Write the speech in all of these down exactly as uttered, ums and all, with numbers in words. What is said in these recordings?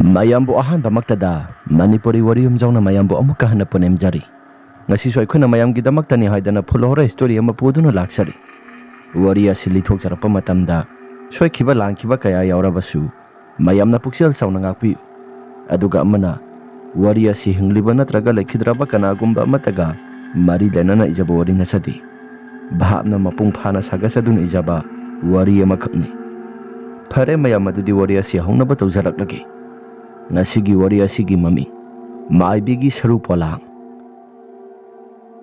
ꯃꯌꯥꯝꯕꯨ ꯑꯍꯥꯟꯕꯃꯛꯇꯗ ꯃꯅꯤꯄꯨꯔꯤ ꯋꯥꯔꯤ ꯌꯨꯝꯖꯥꯎꯅ ꯃꯌꯥꯝꯕꯨ ꯑꯃꯨꯛꯀ ꯍꯟꯅ ꯄꯨꯅꯦꯝꯖꯔꯤ꯫ ꯉꯁꯤꯁꯨ ꯑꯩꯈꯣꯏꯅ ꯃꯌꯥꯝꯒꯤꯗꯃꯛꯇꯅꯤ ꯍꯥꯏꯗꯅ ꯐꯨꯜ ꯍꯣꯔꯔ ꯁ꯭ꯇꯣꯔꯤ ꯑꯃ ꯄꯨꯗꯨꯅ ꯂꯥꯛꯆꯔꯤ꯫ ꯋꯥꯔꯤ ꯑꯁꯤ ꯂꯤꯊꯣꯛꯆꯔꯛꯄ ꯃꯇꯝꯗ ꯁꯣꯏꯈꯤꯕ ꯂꯥꯟꯈꯤꯕ ꯀꯌꯥ ꯌꯥꯎꯔꯕꯁꯨ ꯃꯌꯥꯝꯅ ꯄꯨꯛꯆꯦꯜ ꯆꯥꯎꯅ ꯉꯥꯛꯄꯤꯌꯨ꯫ ꯑꯗꯨꯒ ꯑꯃꯅ, ꯋꯥꯔꯤ ꯑꯁꯤ ꯍꯤꯡꯂꯤꯕ ꯅꯠꯇ꯭ꯔꯒ ꯂꯩꯈꯤꯗ꯭ꯔꯕ ꯀꯅꯥꯒꯨꯝꯕ ꯑꯃꯠꯇꯒ ꯃꯔꯤ ꯂꯩꯅꯅ ꯏꯖꯕ ꯋꯥꯔꯤ ꯅꯠꯆꯗꯦ꯫ ꯚꯥꯞꯅ ꯃꯄꯨꯡ ꯐꯥꯅ ꯁꯥꯒꯠꯆꯗꯨꯅ ꯏꯖꯕ ꯋꯥꯔꯤ ꯑꯃꯈꯛꯅꯤ꯫ ꯐꯔꯦ ꯃꯌꯥꯝ, ꯑꯗꯨꯗꯤ ꯋꯥꯔꯤ ꯑꯁꯤ ꯍꯧꯅꯕ ꯇꯧꯖꯔꯛꯂꯒꯦ꯫ ꯉꯁꯤꯒꯤ ꯋꯥꯔꯤ ꯑꯁꯤꯒꯤ ꯃꯃꯤꯡ, ꯃꯥꯏꯕꯤꯒꯤ ꯁꯔꯨ ꯄꯣꯂꯥꯡ꯫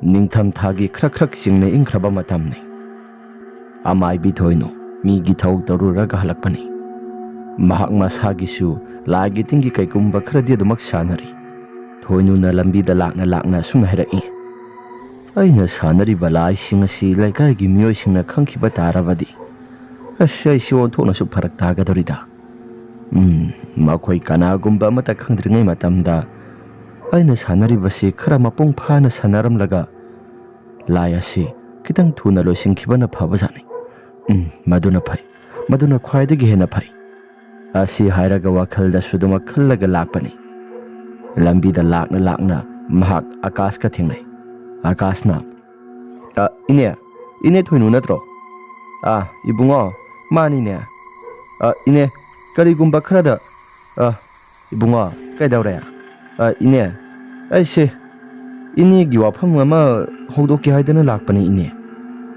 ꯅꯤꯡꯊꯝꯊꯥꯒꯤ ꯈ꯭ꯔꯛ ꯈ꯭ꯔꯛ ꯆꯤꯡꯅ ꯏꯪꯈ꯭ꯔꯕ ꯃꯇꯝꯅꯤ꯫ ꯑꯃꯥꯏꯕꯤ ꯊꯣꯏꯅꯨ ꯃꯤꯒꯤ ꯊꯕꯛ ꯇꯧꯔꯨꯔꯒ ꯍꯜꯂꯛꯄꯅꯤ꯫ ꯃꯍꯥꯛ ꯃꯁꯥꯒꯤꯁꯨ ꯂꯥꯏꯒꯤ ꯇꯤꯟꯒꯤ ꯀꯩꯒꯨꯝꯕ ꯈꯔꯗꯤ ꯑꯗꯨꯃꯛ ꯁꯥꯟꯅꯔꯤ꯫ ꯊꯣꯏꯅꯨꯅ ꯂꯝꯕꯤꯗ ꯂꯥꯛꯅ ꯂꯥꯛꯅ ꯑꯁꯨꯝꯅ ꯍꯥꯏꯔꯛꯏ, "ꯑꯩꯅ ꯁꯥꯟꯅꯔꯤꯕ ꯂꯥꯏꯁꯤꯡ ꯑꯁꯤ ꯂꯩꯀꯥꯏꯒꯤ ꯃꯤꯑꯣꯏꯁꯤꯡꯅ ꯈꯪꯈꯤꯕ ꯇꯥꯔꯕꯗꯤ, ꯑꯁ, ꯑꯩꯁꯤ ꯑꯣꯟꯊꯣꯛꯅꯁꯨ ꯐꯔꯛ ꯇꯥꯒꯗꯧꯔꯤꯗ꯫ ꯎꯝ, ꯃꯈꯣꯏ ꯀꯅꯥꯒꯨꯝꯕ ꯑꯃꯠꯇ ꯈꯪꯗ꯭ꯔꯤꯉꯩ ꯃꯇꯝꯗ ꯑꯩꯅ ꯁꯥꯟꯅꯔꯤꯕꯁꯤ ꯈꯔ ꯃꯄꯨꯡ ꯐꯥꯅ ꯁꯥꯟꯅꯔꯝꯂꯒ ꯂꯥꯏ ꯑꯁꯤ ꯈꯤꯇꯪ ꯊꯨꯅ ꯂꯣꯏꯁꯤꯟꯈꯤꯕꯅ ꯐꯕꯖꯥꯠꯅꯤ꯫ ꯎꯝ, ꯃꯗꯨꯅ ꯐꯩ, ꯃꯗꯨꯅ ꯈ꯭ꯋꯥꯏꯗꯒꯤ ꯍꯦꯟꯅ ꯐꯩ"꯫ ꯑꯁꯤ ꯍꯥꯏꯔꯒ ꯋꯥꯈꯜꯗꯁꯨ ꯑꯗꯨꯃꯛ ꯈꯜꯂꯒ ꯂꯥꯛꯄꯅꯤ꯫ ꯂꯝꯕꯤꯗ ꯂꯥꯛꯅ ꯂꯥꯛꯅ ꯃꯍꯥꯛ ꯑꯀꯥꯁꯀ ꯊꯦꯡꯅꯩ꯫ ꯑꯀꯥꯁꯅ, "ꯑ, ꯏꯅꯦ, ꯏꯅꯦ ꯊꯣꯏꯅꯨ ꯅꯠꯇ꯭ꯔꯣ?" "ꯑ, ꯏꯕꯨꯡꯉꯣ, ꯃꯥꯅꯤꯅꯦ꯫ ꯑ, ꯏꯅꯦ, ꯀꯔꯤꯒꯨꯝꯕ ꯈꯔꯗ, ꯑ, ꯏꯕꯨꯡꯉꯣ, ꯀꯩꯗꯧꯔꯦ?" "ꯑ, ꯏꯅꯦ, ꯑꯩꯁꯦ ꯏꯅꯦꯒꯤ ꯋꯥꯐꯝ ꯑꯃ ꯍꯧꯗꯣꯛꯀꯦ ꯍꯥꯏꯗꯅ ꯂꯥꯛꯄꯅꯤ, ꯏꯅꯦ꯫"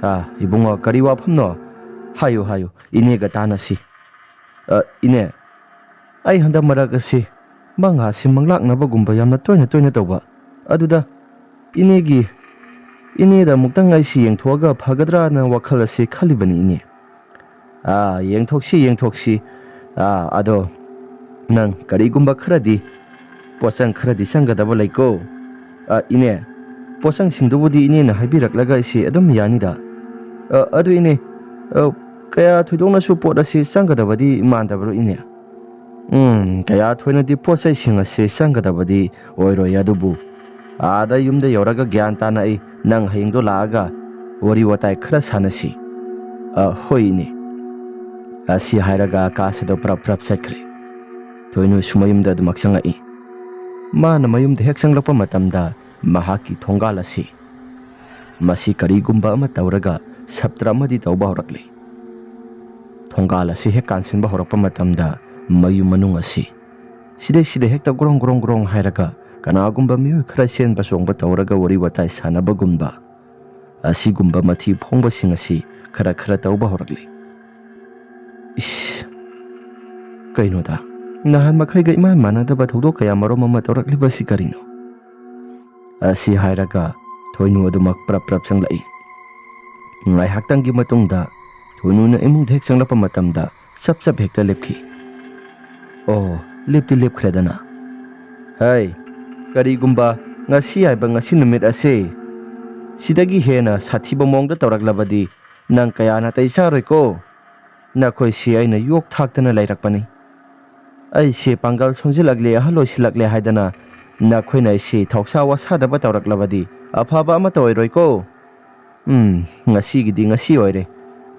"ꯑ, ꯏꯕꯨꯡꯉꯣ, ꯀꯔꯤ ꯋꯥꯐꯝꯅꯣ? ꯍꯥꯏꯌꯨ, ꯍꯥꯏꯌꯨ, ꯏꯅꯦꯒ ꯇꯥꯟꯅꯁꯤ꯫" "ꯑ, ꯏꯅꯦ, ꯑꯩ ꯍꯟꯗꯛ ꯃꯔꯛ ꯑꯁꯤ ꯃꯪ ꯑꯁꯤ ꯃꯪꯂꯥꯛꯅꯕꯒꯨꯝꯕ ꯌꯥꯝꯅ ꯇꯣꯏꯅ ꯇꯣꯏꯅ ꯇꯧꯕ꯫ ꯑꯗꯨꯗ ꯏꯅꯦꯒꯤ, ꯏꯅꯦꯗ ꯑꯃꯨꯛꯇꯪ ꯑꯩꯁꯤ ꯌꯦꯡꯊꯣꯛꯑꯒ ꯐꯒꯗ꯭ꯔꯥꯅ ꯋꯥꯈꯜ ꯑꯁꯤ ꯈꯜꯂꯤꯕꯅꯤ, ꯏꯅꯦ꯫" "ꯑꯥ, ꯌꯦꯡꯊꯣꯛꯁꯤ, ꯌꯦꯡꯊꯣꯛꯁꯤ꯫ ꯑꯥ, ꯑꯗꯣ ꯅꯪ ꯀꯔꯤꯒꯨꯝꯕ ꯈꯔꯗꯤ, ꯄꯣꯠꯆꯪ ꯈꯔꯗꯤ ꯆꯪꯒꯗꯕ ꯂꯩꯀꯣ꯫" "ꯑ, ꯏꯅꯦ, ꯄꯣꯠꯆꯪꯁꯤꯡꯗꯨꯕꯨꯗꯤ ꯏꯅꯦꯅ ꯍꯥꯏꯕꯤꯔꯛꯂꯒ ꯑꯩꯁꯦ ꯑꯗꯨꯝ ꯌꯥꯅꯤꯗ꯫" "ꯑ, ꯑꯗꯨ ꯏꯅꯦ, ꯑ, ꯀꯌꯥ ꯊꯣꯏꯗꯣꯛꯅꯁꯨ ꯄꯣꯠ ꯑꯁꯤ ꯆꯪꯒꯗꯕꯗꯤ ꯃꯥꯟꯗꯕ꯭ꯔꯣ, ꯏꯅꯦ?" "ꯎꯝ, ꯀꯌꯥ ꯊꯣꯏꯅꯗꯤ ꯄꯣꯠ ꯆꯩꯁꯤꯡ ꯑꯁꯤ ꯆꯪꯒꯗꯕꯗꯤ ꯑꯣꯏꯔꯣꯏ, ꯑꯗꯨꯕꯨ ꯑꯥꯗ ꯌꯨꯝꯗ ꯌꯧꯔꯒ ꯒ꯭ꯌꯥꯟ ꯇꯥꯅ ꯑꯩ ꯅꯪ ꯍꯌꯦꯡꯗꯣ ꯂꯥꯛꯑꯒ ꯋꯥꯔꯤ ꯋꯥꯇꯥꯏ ꯈꯔ ꯁꯥꯟꯅꯁꯤ꯫" "ꯑ, ꯍꯣꯏ, ꯏꯅꯦ꯫" ꯑꯁꯤ ꯍꯥꯏꯔꯒ ꯑꯀꯥꯁ ꯑꯗꯨ ꯄ꯭ꯔꯞ ꯄ꯭ꯔꯞ ꯆꯠꯈ꯭ꯔꯦ꯫ ꯊꯣꯏꯅꯨꯁꯨ ꯃꯌꯨꯝꯗ ꯑꯗꯨꯃꯛ ꯆꯪꯂꯛꯏ꯫ ꯃꯥꯅ ꯃꯌꯨꯝꯗ ꯍꯦꯛ ꯆꯪꯂꯛꯄ ꯃꯇꯝꯗ ꯃꯍꯥꯛꯀꯤ ꯊꯣꯡꯒꯥꯜ ꯑꯁꯤ, ꯃꯁꯤ ꯀꯔꯤꯒꯨꯝꯕ ꯑꯃ ꯇꯧꯔꯒ ꯁꯞꯇ꯭ꯔ ꯑꯃꯗꯤ ꯇꯧꯕ ꯍꯧꯔꯛꯂꯤ꯫ ꯊꯣꯡꯒꯥꯜ ꯑꯁꯤ ꯍꯦꯛ ꯀꯥꯟꯁꯤꯟꯕ ꯍꯧꯔꯛꯄ ꯃꯇꯝꯗ ꯃꯌꯨꯝ ꯃꯅꯨꯡ ꯑꯁꯤ ꯁꯤꯗꯩꯁꯤꯗ ꯍꯦꯛꯇ ꯒ꯭ꯔꯣꯡ ꯒ꯭ꯔꯣꯡ ꯒ꯭ꯔꯣꯡ ꯍꯥꯏꯔꯒ ꯀꯅꯥꯒꯨꯝꯕ ꯃꯤꯑꯣꯏ ꯈꯔ ꯆꯦꯟꯕ ꯆꯣꯡꯕ ꯇꯧꯔꯒ ꯋꯥꯔꯤ ꯋꯥꯇꯥꯏ ꯁꯥꯟꯅꯕꯒꯨꯝꯕ, ꯑꯁꯤꯒꯨꯝꯕ ꯃꯊꯤ ꯐꯣꯡꯕꯁꯤꯡ ꯑꯁꯤ ꯈꯔ ꯈꯔ ꯇꯧꯕ ꯍꯧꯔꯛꯂꯤ꯫ ꯏꯁ, ꯀꯩꯅꯣꯗ, ꯅꯍꯥꯟ ꯃꯈꯩꯒ ꯏꯃꯥꯟ ꯃꯥꯟꯅꯗꯕ ꯊꯧꯗꯣꯛ ꯀꯌꯥ ꯃꯔꯨꯝ ꯑꯃ ꯇꯧꯔꯛꯂꯤꯕꯁꯤ ꯀꯔꯤꯅꯣ? ꯑꯁꯤ ꯍꯥꯏꯔꯒ ꯊꯣꯏꯅꯨ ꯑꯗꯨꯃꯛ ꯄ꯭ꯔꯞ ꯄ꯭ꯔꯞ ꯆꯪꯂꯛꯏ꯫ ꯉꯥꯏꯍꯥꯛꯇꯪꯒꯤ ꯃꯇꯨꯡꯗ ꯊꯣꯏꯅꯨꯅ ꯏꯃꯨꯡꯗ ꯍꯦꯛ ꯆꯪꯂꯛꯄ ꯃꯇꯝꯗ ꯆꯞ ꯆꯞ ꯍꯦꯛꯇ ꯂꯦꯞꯈꯤ꯫ ꯑꯣ, ꯂꯦꯞꯇꯤ ꯂꯦꯞꯈ꯭ꯔꯦꯗꯅ꯫ ꯍꯩ, ꯀꯔꯤꯒꯨꯝꯕ ꯉꯁꯤ ꯍꯥꯏꯕ ꯉꯁꯤ ꯅꯨꯃꯤꯠ ꯑꯁꯤ ꯁꯤꯗꯒꯤ ꯍꯦꯟꯅ ꯁꯥꯊꯤꯕ ꯃꯑꯣꯡꯗ ꯇꯧꯔꯛꯂꯕꯗꯤ ꯅꯪ ꯀꯌꯥ ꯅꯥꯇꯩ ꯆꯥꯔꯣꯏꯀꯣ꯫ ꯅꯈꯣꯏꯁꯤ ꯑꯩꯅ ꯌꯣꯛ ꯊꯥꯛꯇꯅ ꯂꯩꯔꯛꯄꯅꯤ꯫ ꯑꯩꯁꯦ ꯄꯥꯡꯒꯜ ꯁꯣꯟꯖꯤꯜꯂꯛꯂꯦ, ꯑꯍꯜ ꯑꯣꯏꯁꯤꯜꯂꯛꯂꯦ ꯍꯥꯏꯗꯅ ꯅꯈꯣꯏꯅ ꯑꯩꯁꯦ ꯊꯧꯁꯥ ꯋꯥꯁꯥꯗꯕ ꯇꯧꯔꯛꯂꯕꯗꯤ ꯑꯐꯕ ꯑꯃꯠꯇ ꯑꯣꯏꯔꯣꯏꯀꯣ꯫ ꯎꯝ, ꯉꯁꯤꯒꯤꯗꯤ ꯉꯁꯤ ꯑꯣꯏꯔꯦ,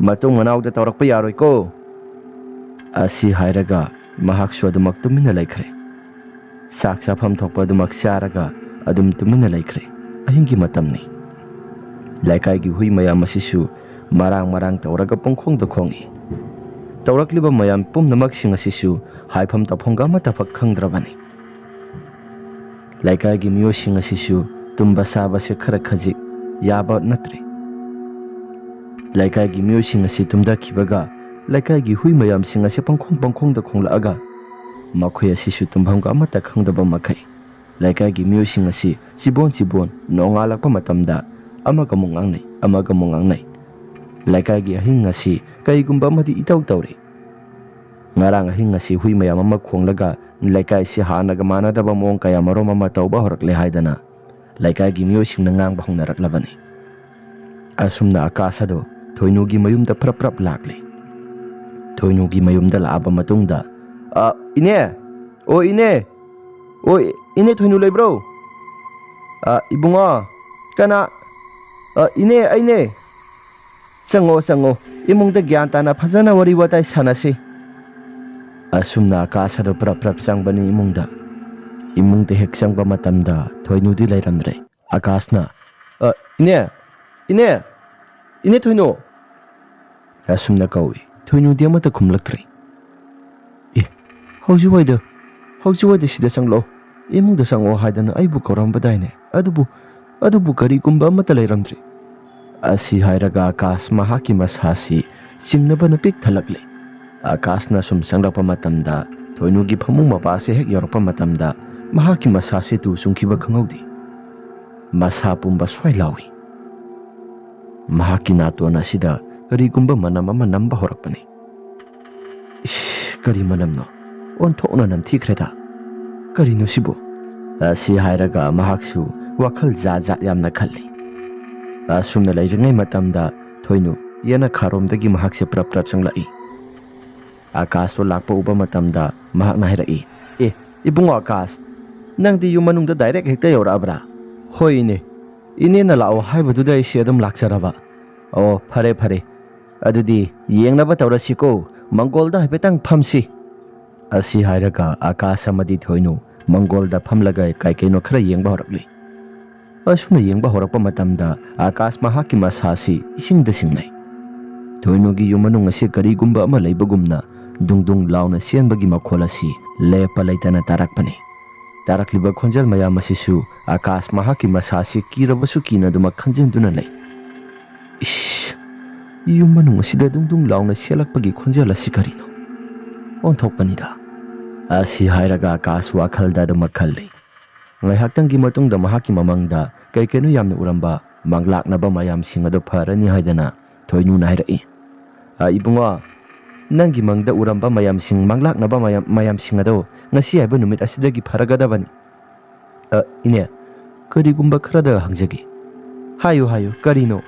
ꯃꯇꯨꯡ ꯃꯅꯥꯎꯗ ꯇꯧꯔꯛꯄ ꯌꯥꯔꯣꯏꯀꯣ꯫ ꯑꯁꯤ ꯍꯥꯏꯔꯒ ꯃꯍꯥꯛꯁꯨ ꯑꯗꯨꯃꯛ ꯇꯨꯃꯤꯟꯅ ꯂꯩꯈ꯭ꯔꯦ꯫ ꯆꯥꯛ ꯆꯥꯐꯝ ꯊꯣꯛꯄ ꯑꯗꯨꯃꯛ ꯆꯥꯔꯒ ꯑꯗꯨꯝ ꯇꯨꯃꯤꯟꯅ ꯂꯩꯈ꯭ꯔꯦ꯫ ꯑꯍꯤꯡꯒꯤ ꯃꯇꯝꯅꯤ꯫ ꯂꯩꯀꯥꯏꯒꯤ ꯍꯨꯏ ꯃꯌꯥꯝ ꯑꯁꯤꯁꯨ ꯃꯔꯥꯡ ꯃꯔꯥꯡ ꯇꯧꯔꯒ ꯄꯨꯡꯈꯣꯡꯗ ꯈꯣꯡꯏ꯫ ꯇꯧꯔꯛꯂꯤꯕ ꯃꯌꯥꯝ ꯄꯨꯝꯅꯃꯛꯁꯤꯡ ꯑꯁꯤꯁꯨ ꯍꯥꯏꯐꯝ ꯇꯧꯐꯝꯒ ꯑꯃꯠꯇ ꯐꯛ ꯈꯪꯗ꯭ꯔꯕꯅꯤ꯫ ꯂꯩꯀꯥꯏꯒꯤ ꯃꯤꯑꯣꯏꯁꯤꯡ ꯑꯁꯤꯁꯨ ꯇꯨꯝꯕ ꯆꯥꯕꯁꯦ ꯈꯔ ꯈꯖꯤꯛ ꯌꯥꯕ ꯅꯠꯇ꯭ꯔꯦ꯫ ꯂꯩꯀꯥꯏꯒꯤ ꯃꯤꯑꯣꯏꯁꯤꯡ ꯑꯁꯤ ꯇꯨꯝꯊꯈꯤꯕꯒ ꯂꯩꯀꯥꯏꯒꯤ ꯍꯨꯏ ꯃꯌꯥꯝꯁꯤꯡ ꯑꯁꯤ ꯄꯪꯈꯣꯡ ꯄꯪꯈꯣꯡꯗ ꯈꯣꯡꯂꯛꯑꯒ ꯃꯈꯣꯏ ꯑꯁꯤꯁꯨ ꯇꯨꯝꯐꯝꯒ ꯑꯃꯠꯇ ꯈꯪꯗꯕ ꯃꯈꯩ ꯂꯩꯀꯥꯏꯒꯤ ꯃꯤꯑꯣꯏꯁꯤꯡ ꯑꯁꯤ ꯆꯤꯕꯣꯟ ꯆꯤꯕꯣꯟ ꯅꯣꯡꯉꯥꯜꯂꯛꯄ ꯃꯇꯝꯗ ꯑꯃꯒ ꯑꯃꯨꯛ ꯉꯥꯡꯅꯩ, ꯑꯃꯒ ꯑꯃꯨꯛ ꯉꯥꯡꯅꯩ꯫ ꯂꯩꯀꯥꯏꯒꯤ ꯑꯍꯤꯡ ꯑꯁꯤ ꯀꯩꯒꯨꯝꯕ ꯑꯃꯗꯤ ꯏꯇꯧ ꯇꯧꯔꯤ꯫ ꯉꯔꯥꯡ ꯑꯍꯤꯡ ꯑꯁꯤ ꯍꯨꯏ ꯃꯌꯥꯝ ꯑꯃ ꯈꯣꯡꯂꯒ ꯂꯩꯀꯥꯏꯁꯤ ꯍꯥꯟꯅꯒ ꯃꯥꯟꯅꯗꯕ ꯃꯑꯣꯡ ꯀꯌꯥ ꯃꯔꯨꯝ ꯑꯃ ꯇꯧꯕ ꯍꯧꯔꯛꯂꯦ ꯍꯥꯏꯗꯅ ꯂꯩꯀꯥꯏꯒꯤ ꯃꯤꯑꯣꯏꯁꯤꯡꯅ ꯉꯥꯡꯕ ꯍꯧꯅꯔꯛꯂꯕꯅꯤ꯫ ꯑꯁꯨꯝꯅ ꯑꯀꯥꯁ ꯑꯗꯨ ꯊꯣꯏꯅꯨꯒꯤ ꯃꯌꯨꯝꯗ ꯄ꯭ꯔꯞ ꯄ꯭ꯔꯞ ꯂꯥꯛꯂꯦ꯫ ꯊꯣꯏꯅꯨꯒꯤ ꯃꯌꯨꯝꯗ ꯂꯥꯛꯑꯕ ꯃꯇꯨꯡꯗ, "ꯑ, ꯏꯅꯦ! ꯑꯣ, ꯏꯅꯦ! ꯑꯣ, ꯏꯅꯦ ꯊꯣꯏꯅꯨ ꯂꯩꯕ꯭ꯔꯣ? ꯑ, ꯏꯕꯨꯡꯉꯣ! ꯀꯅꯥ? ꯑ, ꯏꯅꯦ, ꯑꯩꯅꯦ!" "ꯆꯪꯉꯣ, ꯆꯪꯉꯣ꯫ ꯏꯃꯨꯡꯗ ꯒ꯭ꯌꯥꯟ ꯇꯥꯅ ꯐꯖꯅ ꯋꯥꯔꯤ ꯋꯥꯇꯥꯏ ꯁꯥꯟꯅꯁꯤ꯫" ꯑꯁꯨꯝꯅ ꯑꯀꯥꯁ ꯑꯗꯨ ꯄ꯭ꯔꯞ ꯄ꯭ꯔꯞ ꯆꯪꯕꯅꯤ ꯏꯃꯨꯡꯗ꯫ ꯏꯃꯨꯡꯗ ꯍꯦꯛ ꯆꯪꯕ ꯃꯇꯝꯗ ꯊꯣꯏꯅꯨꯗꯤ ꯂꯩꯔꯝꯗ꯭ꯔꯦ꯫ ꯑꯀꯥꯁꯅ, "ꯑ, ꯏꯅꯦ! ꯏꯅꯦ! ꯏꯅꯦ ꯊꯣꯏꯅꯨ!" ꯑꯁꯨꯝꯅ ꯀꯧꯏ꯫ ꯊꯣꯏꯅꯨꯗꯤ ꯑꯃꯠꯇ ꯈꯨꯝꯂꯛꯇ꯭ꯔꯦ꯫ "ꯑꯦ, ꯍꯧꯖꯤꯛꯋꯥꯏꯗ, ꯍꯧꯖꯤꯛꯋꯥꯏꯗ ꯁꯤꯗ ꯆꯪꯂꯛꯑꯣ, ꯏꯃꯨꯡꯗ ꯆꯪꯉꯛꯑꯣ ꯍꯥꯏꯗꯅ ꯑꯩꯕꯨ ꯀꯧꯔꯝꯕꯗꯥꯏꯅꯦ? ꯑꯗꯨꯕꯨ, ꯑꯗꯨꯕꯨ ꯀꯔꯤꯒꯨꯝꯕ ꯑꯃꯠꯇ ꯂꯩꯔꯝꯗ꯭ꯔꯦ꯫" ꯑꯁꯤ ꯍꯥꯏꯔꯒ ꯑꯀꯥꯁ ꯃꯍꯥꯛꯀꯤ ꯃꯁꯥꯁꯤ ꯆꯤꯡꯅꯕꯅ ꯄꯤꯛ ꯊꯜꯂꯛꯂꯦ꯫ ꯑꯀꯥꯁꯅ ꯁꯨꯝ ꯆꯪꯂꯛꯄ ꯃꯇꯝꯗ, ꯊꯣꯏꯅꯨꯒꯤ ꯐꯃꯨꯡ ꯃꯄꯥꯁꯦ ꯍꯦꯛ ꯌꯧꯔꯛꯄ ꯃꯇꯝꯗ, ꯃꯍꯥꯛꯀꯤ ꯃꯁꯥꯁꯦ ꯇꯨ ꯆꯨꯡꯈꯤꯕ ꯈꯪꯍꯧꯗꯦ꯫ ꯃꯁꯥ ꯄꯨꯝꯕ ꯁ꯭ꯋꯥꯏ ꯂꯥꯎꯏ꯫ ꯃꯍꯥꯛꯀꯤ ꯅꯥꯇꯣꯟ ꯑꯁꯤꯗ ꯀꯔꯤꯒꯨꯝꯕ ꯃꯅꯝ ꯑꯃ ꯅꯝꯕ ꯍꯧꯔꯛꯄꯅꯤ꯫ "ꯏꯁ, ꯀꯔꯤ ꯃꯅꯝꯅꯣ? ꯑꯣꯟꯊꯣꯛꯅ ꯅꯝꯊꯤꯈ꯭ꯔꯦꯗ꯫ ꯀꯔꯤꯅꯣ ꯁꯤꯕꯨ?" ꯑꯁꯤ ꯍꯥꯏꯔꯒ ꯃꯍꯥꯛꯁꯨ ꯋꯥꯈꯜ ꯖꯥꯠ ꯖꯥꯠ ꯌꯥꯝꯅ ꯈꯜꯂꯤ꯫ ꯑꯁꯨꯝꯅ ꯂꯩꯔꯤꯉꯩ ꯃꯇꯝꯗ ꯊꯣꯏꯅꯨ ꯌꯦꯅꯈꯥꯔꯣꯝꯗꯒꯤ ꯃꯍꯥꯛꯁꯦ ꯄ꯭ꯔꯞ ꯄ꯭ꯔꯞ ꯆꯪꯂꯛꯏ꯫ ꯑꯀꯥꯁꯇꯣ ꯂꯥꯛꯄ ꯎꯕ ꯃꯇꯝꯗ ꯃꯍꯥꯛꯅ ꯍꯥꯏꯔꯛꯏ, "ꯑꯦ, ꯏꯕꯨꯡꯉꯣ ꯑꯀꯥꯁ, ꯅꯪꯗꯤ ꯌꯨꯝ ꯃꯅꯨꯡꯗ ꯗꯥꯏꯔꯦꯛ ꯍꯦꯛꯇ ꯌꯧꯔꯛꯑꯕ꯭ꯔꯥ?" "ꯍꯣꯏ ꯏꯅꯦ, ꯏꯅꯦꯅ ꯂꯥꯛꯑꯣ ꯍꯥꯏꯕꯗꯨꯗ ꯑꯩꯁꯦ ꯑꯗꯨꯝ ꯂꯥꯛꯆꯔꯕ꯫" "ꯑꯣ, ꯐꯔꯦ ꯐꯔꯦ, ꯑꯗꯨꯗꯤ ꯌꯦꯡꯅꯕ ꯇꯧꯔꯁꯤꯀꯣ, ꯃꯪꯒꯣꯜꯗ ꯍꯥꯏꯐꯦꯠꯇꯪ ꯐꯝꯁꯤ꯫" ꯑꯁꯤ ꯍꯥꯏꯔꯒ ꯑꯀꯥꯁ ꯑꯃꯗꯤ ꯊꯣꯏꯅꯨ ꯃꯪꯒꯣꯜꯗ ꯐꯝꯂꯒ ꯀꯩ ꯀꯩꯅꯣ ꯈꯔ ꯌꯦꯡꯕ ꯍꯧꯔꯛꯂꯤ꯫ ꯑꯁꯨꯝꯅ ꯌꯦꯡꯕ ꯍꯧꯔꯛꯄ ꯃꯇꯝꯗ ꯑꯀꯥꯁ ꯃꯍꯥꯛꯀꯤ ꯃꯁꯥꯁꯤ ꯏꯁꯤꯡꯗ ꯁꯤꯡꯅꯩ꯫ ꯊꯣꯏꯅꯨꯒꯤ ꯌꯨꯝ ꯃꯅꯨꯡ ꯑꯁꯤ ꯀꯔꯤꯒꯨꯝꯕ ꯑꯃ ꯂꯩꯕꯒꯨꯝꯅ ꯗꯨꯡ ꯗꯨꯡ ꯂꯥꯎꯅ ꯆꯦꯟꯕꯒꯤ ꯃꯈꯣꯜ ꯑꯁꯤ ꯂꯦꯞꯄ ꯂꯩꯇꯅ ꯇꯥꯔꯛꯄꯅꯤ꯫ ꯇꯥꯔꯛꯂꯤꯕ ꯈꯣꯟꯖꯦꯜ ꯃꯌꯥꯝ ꯑꯁꯤꯁꯨ ꯑꯀꯥꯁ ꯃꯍꯥꯛꯀꯤ ꯃꯁꯥꯁꯤ ꯀꯤꯔꯕꯁꯨ ꯀꯤꯅꯗꯨꯃꯛ ꯈꯟꯖꯤꯟꯗꯨꯅ ꯂꯩ꯫ "ꯏꯁ, ꯌꯨꯝ ꯃꯅꯨꯡ ꯑꯁꯤꯗ ꯗꯨꯡ ꯗꯨꯡ ꯂꯥꯎꯅ ꯁꯦꯠꯂꯛꯄꯒꯤ ꯈꯣꯟꯖꯦꯜ ꯑꯁꯤ ꯀꯔꯤꯅꯣ? ꯑꯣꯟꯊꯣꯛꯄꯅꯤꯗ꯫" ꯑꯁꯤ ꯍꯥꯏꯔꯒ ꯑꯀꯥꯁ ꯋꯥꯈꯜꯗ ꯑꯗꯨꯃꯛ ꯈꯜꯂꯤ꯫ ꯉꯥꯏꯍꯥꯛꯇꯪꯒꯤ ꯃꯇꯨꯡꯗ ꯃꯍꯥꯛꯀꯤ ꯃꯃꯪꯗ ꯀꯩ ꯀꯩꯅꯣ ꯌꯥꯝꯅ ꯎꯔꯝꯕ ꯃꯪꯂꯥꯛꯅꯕ ꯃꯌꯥꯝꯁꯤꯡ ꯑꯗꯨ ꯐꯔꯅꯤ ꯍꯥꯏꯗꯅ ꯊꯣꯏꯅꯨꯅ ꯍꯥꯏꯔꯛꯏ, "ꯑ, ꯏꯕꯨꯡꯉꯣ, ꯅꯪꯒꯤ ꯃꯪꯗ ꯎꯔꯝꯕ ꯃꯌꯥꯝꯁꯤꯡ, ꯃꯪꯂꯥꯛꯅꯕ ꯃꯌꯥꯝ, ꯃꯌꯥꯝꯁꯤꯡ ꯑꯗꯣ ꯉꯁꯤ ꯍꯥꯏꯕ ꯅꯨꯃꯤꯠ ꯑꯁꯤꯗꯒꯤ ꯐꯔꯒꯗꯕꯅꯤ꯫" "ꯑ, ꯏꯅꯦ, ꯀꯔꯤꯒꯨꯝꯕ ꯈꯔꯗ ꯍꯪꯖꯒꯦ꯫" "ꯍꯥꯏꯌꯨ, ꯍꯥꯏꯌꯨ, ꯀꯔꯤꯅꯣ?"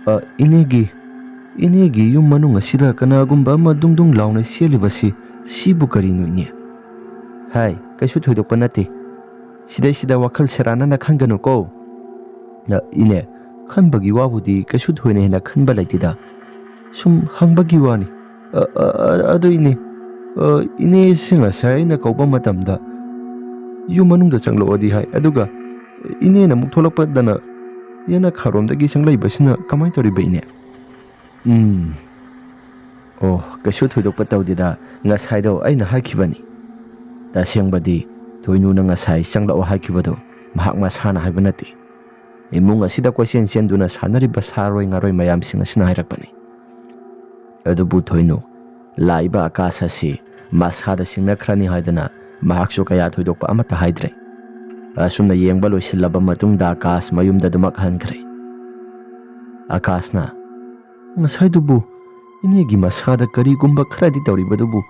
"ꯑ, ꯏꯅꯦꯒꯤ, ꯏꯅꯦꯒꯤ ꯌꯨꯝ ꯃꯅꯨꯡ ꯑꯁꯤꯗ ꯀꯅꯥꯒꯨꯝꯕ ꯑꯃ ꯗꯨꯡ ꯗꯨꯡ ꯂꯥꯎꯅ ꯆꯦꯜꯂꯤꯕꯁꯤ, ꯁꯤꯕꯨ ꯀꯔꯤꯅꯣ, ꯏꯅꯦ?" "ꯍꯥꯏ, ꯀꯩꯁꯨ ꯊꯣꯏꯗꯣꯛꯄ ꯅꯠꯇꯦ꯫ ꯁꯤꯗꯩꯁꯤꯗ ꯋꯥꯈꯜ ꯁꯦꯔꯥꯟꯅꯅ ꯈꯟꯒꯅꯨꯀꯣ꯫" "ꯑ, ꯏꯅꯦ, ꯈꯟꯕꯒꯤ ꯋꯥꯕꯨꯗꯤ ꯀꯩꯁꯨ ꯊꯣꯏꯅ ꯍꯦꯟꯅ ꯈꯟꯕ ꯂꯩꯇꯦꯗ꯫ ꯁꯨꯝ ꯍꯪꯕꯒꯤ ꯋꯥꯅꯤ꯫ ꯑ, ꯑ, ꯑ, ꯑꯗꯨ ꯏꯅꯦ, "ꯑ, ꯏꯅꯦꯁꯤ ꯉꯁꯥꯏ ꯑꯩꯅ ꯀꯧꯕ ꯃꯇꯝꯗ ꯌꯨꯝ ꯃꯅꯨꯡꯗ ꯆꯪꯂꯛꯑꯣꯗꯤ ꯍꯥꯏ, ꯑꯗꯨꯒ ꯏꯅꯦꯅ ꯑꯃꯨꯛ ꯊꯣꯛꯂꯛꯄꯗꯅ ꯌꯦꯅꯈꯥꯔꯣꯝꯗꯒꯤ ꯆꯪꯂꯛꯏꯕꯁꯤꯅ ꯀꯃꯥꯏꯅ ꯇꯧꯔꯤꯕ, ꯏꯅꯦ?" "ꯎꯝ, ꯑꯣ, ꯀꯩꯁꯨ ꯊꯣꯏꯗꯣꯛꯄ ꯇꯧꯗꯦꯗ, ꯉꯁꯥꯏꯗꯣ ꯑꯩꯅ ꯍꯥꯏꯈꯤꯕꯅꯤ꯫ ꯇꯁꯦꯡꯕꯗꯤ ꯊꯣꯏꯅꯨꯅ ꯉꯁꯥꯏ ꯆꯪꯂꯛꯑꯣ ꯍꯥꯏꯈꯤꯕꯗꯣ ꯃꯍꯥꯛ ꯃꯁꯥꯅ ꯍꯥꯏꯕ ꯅꯠꯇꯦ꯫ ꯏꯃꯨꯡ ꯑꯁꯤꯗ ꯀꯣꯏꯆꯦꯟ ꯆꯦꯟꯗꯨꯅ ꯁꯥꯟꯅꯔꯤꯕ ꯁꯥꯔꯣꯏ ꯉꯥꯔꯣꯏ ꯃꯌꯥꯝꯁꯤꯡ ꯑꯁꯤꯅ ꯍꯥꯏꯔꯛꯄꯅꯤ꯫ ꯑꯗꯨꯕꯨ ꯊꯣꯏꯅꯨ, ꯂꯥꯛꯏꯕ ꯑꯀꯥꯁ ꯑꯁꯤ ꯃꯁꯥꯗ ꯁꯤꯡꯅꯈ꯭ꯔꯅꯤ ꯍꯥꯏꯗꯅ ꯃꯍꯥꯛꯁꯨ ꯀꯌꯥ ꯊꯣꯏꯗꯣꯛꯄ ꯑꯃꯠꯇ ꯍꯥꯏꯗ꯭ꯔꯦ꯫ ꯑꯁꯨꯝꯅ ꯌꯦꯡꯕ ꯂꯣꯏꯁꯤꯜꯂꯕ ꯃꯇꯨꯡꯗ ꯑꯀꯥꯁ ꯃꯌꯨꯝꯗ ꯑꯗꯨꯃꯛ ꯍꯟꯈ꯭ꯔꯦ꯫ ꯑꯀꯥꯁꯅ, "ꯉꯁꯥꯏꯗꯨꯕꯨ ꯏꯅꯦꯒꯤ ꯃꯁꯥꯗ ꯀꯔꯤꯒꯨꯝꯕ ꯈꯔꯗꯤ ꯇꯧꯔꯤꯕꯗꯨꯕꯨ,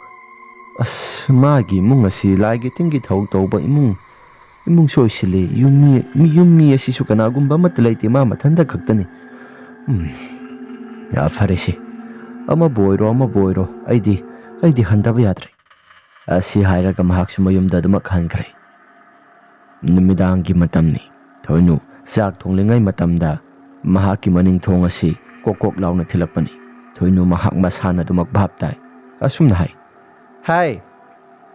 ꯑꯁ, ꯃꯥꯒꯤ ꯏꯃꯨꯡ ꯑꯁꯤ ꯂꯥꯏꯒꯤ ꯇꯤꯟꯒꯤ ꯊꯧ ꯇꯧꯕ ꯏꯃꯨꯡ, ꯏꯃꯨꯡꯁꯨ ꯑꯣꯏꯁꯤꯜꯂꯤ꯫ ꯌꯨꯝ ꯃꯤ, ꯃꯤ, ꯌꯨꯝ ꯃꯤ ꯑꯁꯤꯁꯨ ꯀꯅꯥꯒꯨꯝꯕ ꯑꯃꯠꯇ ꯂꯩꯇꯦ, ꯃꯥ ꯃꯊꯟꯇ ꯈꯛꯇꯅꯤ꯫ ꯎꯝ, ꯌꯥ, ꯐꯔꯦꯁꯦ, ꯑꯃꯕꯨ ꯑꯣꯏꯔꯣ, ꯑꯃꯕꯨ ꯑꯣꯏꯔꯣ, ꯑꯩꯗꯤ, ꯑꯩꯗꯤ ꯍꯟꯗꯕ ꯌꯥꯗ꯭ꯔꯦ"꯫ ꯑꯁꯤ ꯍꯥꯏꯔꯒ ꯃꯍꯥꯛꯁꯨ ꯃꯌꯨꯝꯗ ꯑꯗꯨꯃꯛ ꯍꯟꯈ꯭ꯔꯦ꯫ ꯅꯨꯃꯤꯗꯥꯡꯒꯤ ꯃꯇꯝꯅꯤ꯫ ꯊꯣꯏꯅꯨ ꯆꯥꯛ ꯊꯣꯡꯂꯤꯉꯩ ꯃꯇꯝꯗ ꯃꯍꯥꯛꯀꯤ ꯃꯅꯤꯡ ꯊꯣꯡ ꯑꯁꯤ ꯀꯣꯛ ꯀꯣꯛ ꯂꯥꯎꯅ ꯊꯤꯜꯂꯛꯄꯅꯤ꯫ ꯊꯣꯏꯅꯨ ꯃꯍꯥꯛ ꯃꯁꯥꯅ ꯑꯗꯨꯃꯛ ꯚꯥꯞ ꯇꯥꯏ꯫ ꯑꯁꯨꯝꯅ ꯍꯥꯏ, "ꯍꯥꯏ,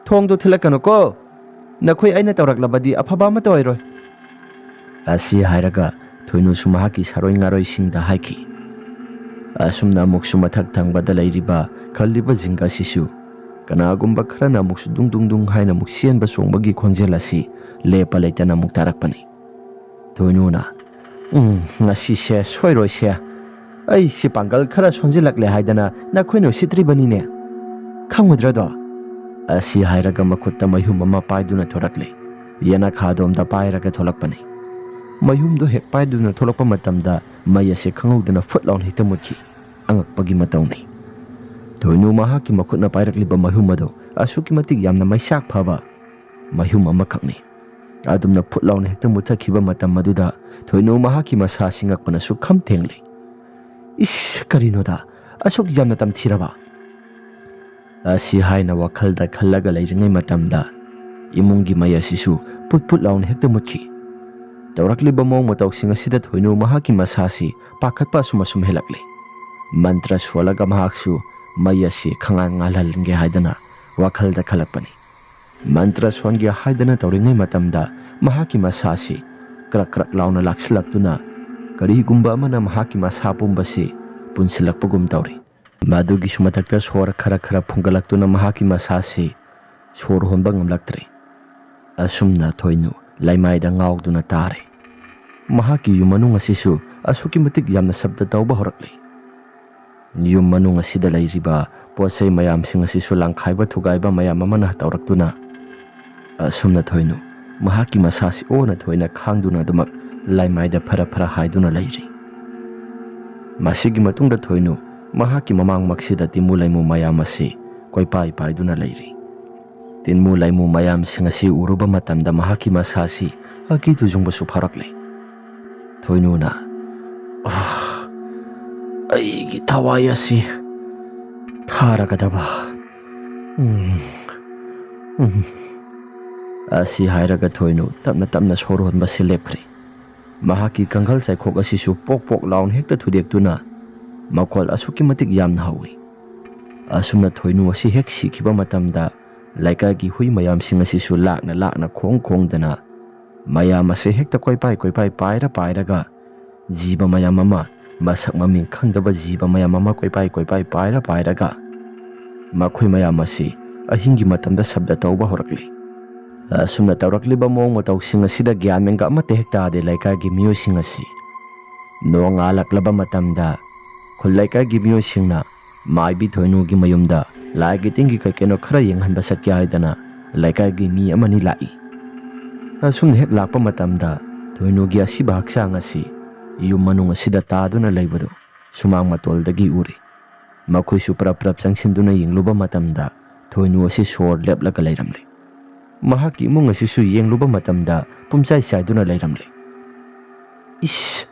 ꯊꯣꯡꯗꯨ ꯊꯤꯜꯂꯛꯀꯅꯨꯀꯣ꯫ ꯅꯈꯣꯏ ꯑꯩꯅ ꯇꯧꯔꯛꯂꯕꯗꯤ ꯑꯐꯕ ꯑꯃꯠꯇ ꯑꯣꯏꯔꯣꯏ"꯫ ꯑꯁꯤ ꯍꯥꯏꯔꯒ ꯊꯣꯏꯅꯨꯁꯨ ꯃꯍꯥꯛꯀꯤ ꯁꯥꯔꯣꯏ ꯉꯥꯔꯣꯏꯁꯤꯡꯗ ꯍꯥꯏꯈꯤ꯫ ꯑꯁꯨꯝꯅ ꯑꯃꯨꯛꯁꯨ ꯃꯊꯛ ꯊꯪꯕꯗ ꯂꯩꯔꯤꯕ ꯈꯜꯂꯤꯕꯁꯤꯡ ꯑꯁꯤꯁꯨ ꯀꯅꯥꯒꯨꯝꯕ ꯈꯔꯅ ꯑꯃꯨꯛꯁꯨ ꯗꯨꯡ ꯗꯨꯡ ꯗꯨꯡ ꯍꯥꯏꯅ ꯑꯃꯨꯛ ꯆꯦꯟꯕ ꯆꯣꯡꯕꯒꯤ ꯈꯣꯟꯖꯦꯜ ꯑꯁꯤ ꯂꯦꯞꯄ ꯂꯩꯇꯅ ꯑꯃꯨꯛ ꯇꯥꯔꯛꯄꯅꯤ꯫ ꯊꯣꯏꯅꯨꯅ, "ꯎꯝ, ꯉꯁꯤꯁꯦ ꯁꯣꯏꯔꯣꯏꯁꯦ꯫ ꯑꯩꯁꯦ ꯄꯥꯡꯒꯜ ꯈꯔ ꯁꯣꯟꯖꯤꯜꯂꯛꯂꯦ ꯍꯥꯏꯗꯅ ꯅꯈꯣꯏꯅ ꯎꯁꯤꯠꯇ꯭ꯔꯤꯕꯅꯤꯅꯦ꯫ ꯈꯪꯉꯨꯗ꯭ꯔꯗꯣ?" ꯑꯁꯤ ꯍꯥꯏꯔꯒ ꯃꯈꯨꯠꯇ ꯃꯩꯍꯨꯝ ꯑꯃ ꯄꯥꯏꯗꯨꯅ ꯊꯣꯔꯛꯂꯦ꯫ ꯌꯦꯅꯈꯥꯗꯣꯝꯗ ꯄꯥꯏꯔꯒ ꯊꯣꯛꯂꯛꯄꯅꯤ꯫ ꯃꯩꯍꯨꯝꯗꯣ ꯍꯦꯛ ꯄꯥꯏꯗꯨꯅ ꯊꯣꯛꯂꯛꯄ ꯃꯇꯝꯗ ꯃꯩ ꯑꯁꯦ ꯈꯪꯍꯧꯗꯅ ꯐꯨꯠ ꯂꯥꯎꯅ ꯍꯦꯛꯇ ꯃꯨꯠꯈꯤ꯫ ꯑꯉꯛꯄꯒꯤ ꯃꯇꯧꯅꯤ꯫ ꯊꯣꯏꯅꯨ ꯃꯍꯥꯛꯀꯤ ꯃꯈꯨꯠꯅ ꯄꯥꯏꯔꯛꯂꯤꯕ ꯃꯩꯍꯨꯝ ꯑꯗꯨ ꯑꯁꯨꯛꯀꯤ ꯃꯇꯤꯛ ꯌꯥꯝꯅ ꯃꯩꯁꯥꯛ ꯐꯕ ꯃꯩꯍꯨꯝ ꯑꯃꯈꯛꯅꯤ꯫ ꯑꯗꯨꯝꯅ ꯐꯨꯠ ꯂꯥꯎꯅ ꯍꯦꯛꯇ ꯃꯨꯠꯊꯈꯤꯕ ꯃꯇꯝ ꯑꯗꯨꯗ ꯊꯣꯏꯅꯨ ꯃꯍꯥꯛꯀꯤ ꯃꯁꯥꯁꯤ ꯉꯛꯄꯅ ꯁꯨꯛꯈꯝ ꯊꯦꯡꯂꯤ꯫ "ꯏꯁ, ꯀꯔꯤꯅꯣꯗ, ꯑꯁꯨꯛ ꯌꯥꯝꯅ ꯇꯝꯊꯤꯔꯕ?" ꯑꯁꯤ ꯍꯥꯏꯅ ꯋꯥꯈꯜꯗ ꯈꯜꯂꯒ ꯂꯩꯔꯤꯉꯩ ꯃꯇꯝꯗ ꯏꯃꯨꯡꯒꯤ ꯃꯩ ꯑꯁꯤꯁꯨ ꯄꯨꯠ ꯄꯨꯠ ꯂꯥꯎꯅ ꯍꯦꯛꯇ ꯃꯨꯠꯈꯤ꯫ ꯇꯧꯔꯛꯂꯤꯕ ꯃꯑꯣꯡ ꯃꯇꯧꯁꯤꯡ ꯑꯁꯤꯗ ꯊꯣꯏꯅꯨ ꯃꯍꯥꯛꯀꯤ ꯃꯁꯥꯁꯤ ꯄꯥꯈꯠꯄ ꯑꯁꯨꯝ ꯑꯁꯨꯝ ꯍꯦꯜꯂꯛꯂꯦ꯫ ꯃꯟꯇ꯭ꯔ ꯁꯣꯜꯂꯒ ꯃꯍꯥꯛꯁꯨ ꯃꯩ ꯑꯁꯤ ꯈꯪꯉꯥꯟ ꯉꯥꯜꯍꯜꯍꯟꯒꯦ ꯍꯥꯏꯗꯅ ꯋꯥꯈꯜꯗ ꯈꯜꯂꯛꯄꯅꯤ꯫ ꯃꯟꯇ꯭ꯔ ꯁꯣꯟꯒꯦ ꯍꯥꯏꯗꯅ ꯇꯧꯔꯤꯉꯩ ꯃꯇꯝꯗ ꯃꯍꯥꯛꯀꯤ ꯃꯁꯥꯁꯤ ꯀ꯭ꯔꯛ ꯀ꯭ꯔꯛ ꯂꯥꯎꯅ ꯂꯥꯛꯁꯤꯜꯂꯛꯇꯨꯅ ꯀꯔꯤꯒꯨꯝꯕ ꯑꯃꯅ ꯃꯍꯥꯛꯀꯤ ꯃꯁꯥ ꯄꯨꯝꯕꯁꯤ ꯄꯨꯟꯁꯤꯜꯂꯛꯄꯒꯨꯝ ꯇꯧꯔꯤ꯫ ꯃꯗꯨꯒꯤꯁꯨ ꯃꯊꯛꯇ ꯁꯣꯔ ꯈꯔ ꯈꯔ ꯐꯨꯡꯒꯠꯂꯛꯇꯨꯅ ꯃꯍꯥꯛꯀꯤ ꯃꯁꯥꯁꯤ ꯁꯣꯔ ꯍꯣꯟꯕ ꯉꯝꯂꯛꯇ꯭ꯔꯦ꯫ ꯑꯁꯨꯝꯅ ꯊꯣꯏꯅꯨ ꯂꯩꯃꯥꯏꯗ ꯉꯥꯎꯗꯨꯅ ꯇꯥꯔꯦ꯫ ꯃꯍꯥꯛꯀꯤ ꯌꯨꯝ ꯃꯅꯨꯡ ꯑꯁꯤꯁꯨ ꯑꯁꯨꯛꯀꯤ ꯃꯇꯤꯛ ꯌꯥꯝꯅ ꯁꯕꯗ ꯇꯧꯕ ꯍꯧꯔꯛꯂꯦ꯫ ꯌꯨꯝ ꯃꯅꯨꯡ ꯑꯁꯤꯗ ꯂꯩꯔꯤꯕ ꯄꯣꯠ ꯆꯩ ꯃꯌꯥꯝꯁꯤꯡ ꯑꯁꯤꯁꯨ ꯂꯪꯈꯥꯏꯕ ꯊꯨꯒꯥꯏꯕ ꯃꯌꯥꯝ ꯑꯃꯅ ꯇꯧꯔꯛꯇꯨꯅ ꯑꯁꯨꯝꯅ ꯊꯣꯏꯅꯨ ꯃꯍꯥꯛꯀꯤ ꯃꯁꯥꯁꯤ ꯑꯣꯅ ꯊꯣꯏꯅ ꯈꯥꯡꯗꯨꯅ ꯑꯗꯨꯃꯛ ꯂꯩꯃꯥꯏꯗ ꯐꯔ ꯐꯔ ꯍꯥꯏꯗꯨꯅ ꯂꯩꯔꯤ꯫ ꯃꯁꯤꯒꯤ ꯃꯇꯨꯡꯗ ꯊꯣꯏꯅꯨ ꯃꯍꯥꯛꯀꯤ ꯃꯃꯥꯡꯃꯛꯁꯤꯗ ꯇꯤꯟꯃꯨ ꯂꯩꯃꯨ ꯃꯌꯥꯝ ꯑꯁꯤ ꯀꯣꯏꯄꯥꯏ ꯄꯥꯏꯗꯨꯅ ꯂꯩꯔꯤ꯫ ꯇꯤꯟꯃꯨ ꯂꯩꯃꯨ ꯃꯌꯥꯝꯁꯤꯡ ꯑꯁꯤ ꯎꯔꯨꯕ ꯃꯇꯝꯗ ꯃꯍꯥꯛꯀꯤ ꯃꯁꯥꯁꯤ ꯑꯀꯤ ꯇꯨꯖꯨꯡꯕꯁꯨ ꯐꯥꯎꯔꯛꯂꯦ꯫ ꯊꯣꯏꯅꯨꯅ, "ꯑꯥ, ꯑꯩꯒꯤ ꯊꯋꯥꯏ ꯑꯁꯤ ꯊꯥꯔꯒꯗꯕ꯫ ꯎꯝ, ꯎꯝ꯫" ꯑꯁꯤ ꯍꯥꯏꯔꯒ ꯊꯣꯏꯅꯨ ꯇꯞꯅ ꯇꯞꯅ ꯁꯣꯔ ꯍꯣꯟꯕꯁꯤ ꯂꯦꯞꯈ꯭ꯔꯦ꯫ ꯃꯍꯥꯛꯀꯤ ꯀꯥꯡꯈꯜ ꯆꯥꯏꯈꯣꯛ ꯑꯁꯤꯁꯨ ꯄꯣꯛ ꯄꯣꯛ ꯂꯥꯎꯅ ꯍꯦꯛꯇ ꯊꯨꯗꯦꯛꯇꯨꯅ ꯃꯈꯣꯜ ꯑꯁꯨꯛꯀꯤ ꯃꯇꯤꯛ ꯌꯥꯝꯅ ꯍꯧꯏ꯫ ꯑꯁꯨꯝꯅ ꯊꯣꯏꯅꯨ ꯑꯁꯤ ꯍꯦꯛ ꯁꯤꯈꯤꯕ ꯃꯇꯝꯗ ꯂꯩꯀꯥꯏꯒꯤ ꯍꯨꯏ ꯃꯌꯥꯝꯁꯤꯡ ꯑꯁꯤꯁꯨ ꯂꯥꯛꯅ ꯂꯥꯛꯅ ꯈꯣꯡ ꯈꯣꯡꯗꯅ ꯃꯌꯥꯝ ꯑꯁꯤ ꯍꯦꯛꯇ ꯀꯣꯏꯄꯥꯏ ꯀꯣꯏꯄꯥꯏ ꯄꯥꯏꯔ ꯄꯥꯏꯔꯒ ꯖꯤꯕ ꯃꯌꯥꯝ ꯑꯃ, ꯃꯁꯛ ꯃꯃꯤꯡ ꯈꯪꯗꯕ ꯖꯤꯕ ꯃꯌꯥꯝ ꯑꯃ ꯀꯣꯏꯄꯥꯏ ꯀꯣꯏꯄꯥꯏ ꯄꯥꯏꯔ ꯄꯥꯏꯔꯒ ꯃꯈꯣꯏ ꯃꯌꯥꯝ ꯑꯁꯤ ꯑꯍꯤꯡꯒꯤ ꯃꯇꯝꯗ ꯁꯕꯗ ꯇꯧꯕ ꯍꯧꯔꯛꯂꯤ꯫ ꯑꯁꯨꯝꯅ ꯇꯧꯔꯛꯂꯤꯕ ꯃꯑꯣꯡ ꯃꯇꯧꯁꯤꯡ ꯑꯁꯤꯗ ꯒ꯭ꯌꯥꯟ ꯃꯦꯟꯒ ꯑꯃꯠꯇ ꯍꯦꯛ ꯇꯥꯗꯦ ꯂꯩꯀꯥꯏꯒꯤ ꯃꯤꯑꯣꯏꯁꯤꯡ ꯑꯁꯤ꯫ ꯅꯣꯡꯉꯥꯜꯂꯛꯂꯕ ꯃꯇꯝꯗ ꯈꯨꯜ ꯂꯩꯀꯥꯏꯒꯤ ꯃꯤꯑꯣꯏꯁꯤꯡꯅ ꯃꯥꯏꯕꯤ ꯊꯣꯏꯅꯨꯒꯤ ꯃꯌꯨꯝꯗ ꯂꯥꯏꯒꯤ ꯇꯤꯟꯒꯤ ꯀꯩ ꯀꯩꯅꯣ ꯈꯔ ꯌꯦꯡꯍꯟꯕ ꯆꯠꯀꯦ ꯍꯥꯏꯗꯅ ꯂꯩꯀꯥꯏꯒꯤ ꯃꯤ ꯑꯃꯅꯤ ꯂꯥꯛꯏ꯫ ꯑꯁꯨꯝꯅ ꯍꯦꯛ ꯂꯥꯛꯄ ꯃꯇꯝꯗ ꯊꯣꯏꯅꯨꯒꯤ ꯑꯁꯤꯕ ꯍꯛꯆꯥꯡ ꯑꯁꯤ ꯌꯨꯝ ꯃꯅꯨꯡ ꯑꯁꯤꯗ ꯇꯥꯗꯨꯅ ꯂꯩꯕꯗꯨ ꯁꯨꯃꯥꯡ ꯃꯇꯣꯜꯗꯒꯤ ꯎꯔꯤ꯫ ꯃꯈꯣꯏꯁꯨ ꯄ꯭ꯔꯞ ꯄ꯭ꯔꯞ ꯆꯪꯁꯤꯟꯗꯨꯅ ꯌꯦꯡꯂꯨꯕ ꯃꯇꯝꯗ ꯊꯣꯏꯅꯨ ꯑꯁꯤ ꯁꯣꯔ ꯂꯦꯞꯂꯒ ꯂꯩꯔꯝꯂꯦ꯫ ꯃꯍꯥꯛꯀꯤ ꯏꯃꯨꯡ ꯑꯁꯤꯁꯨ ꯌꯦꯡꯂꯨꯕ ꯃꯇꯝꯗ ꯄꯨꯝꯆꯥꯏ ꯆꯥꯏꯗꯨꯅ ꯂꯩꯔꯝꯂꯦ꯫ "ꯏꯁ,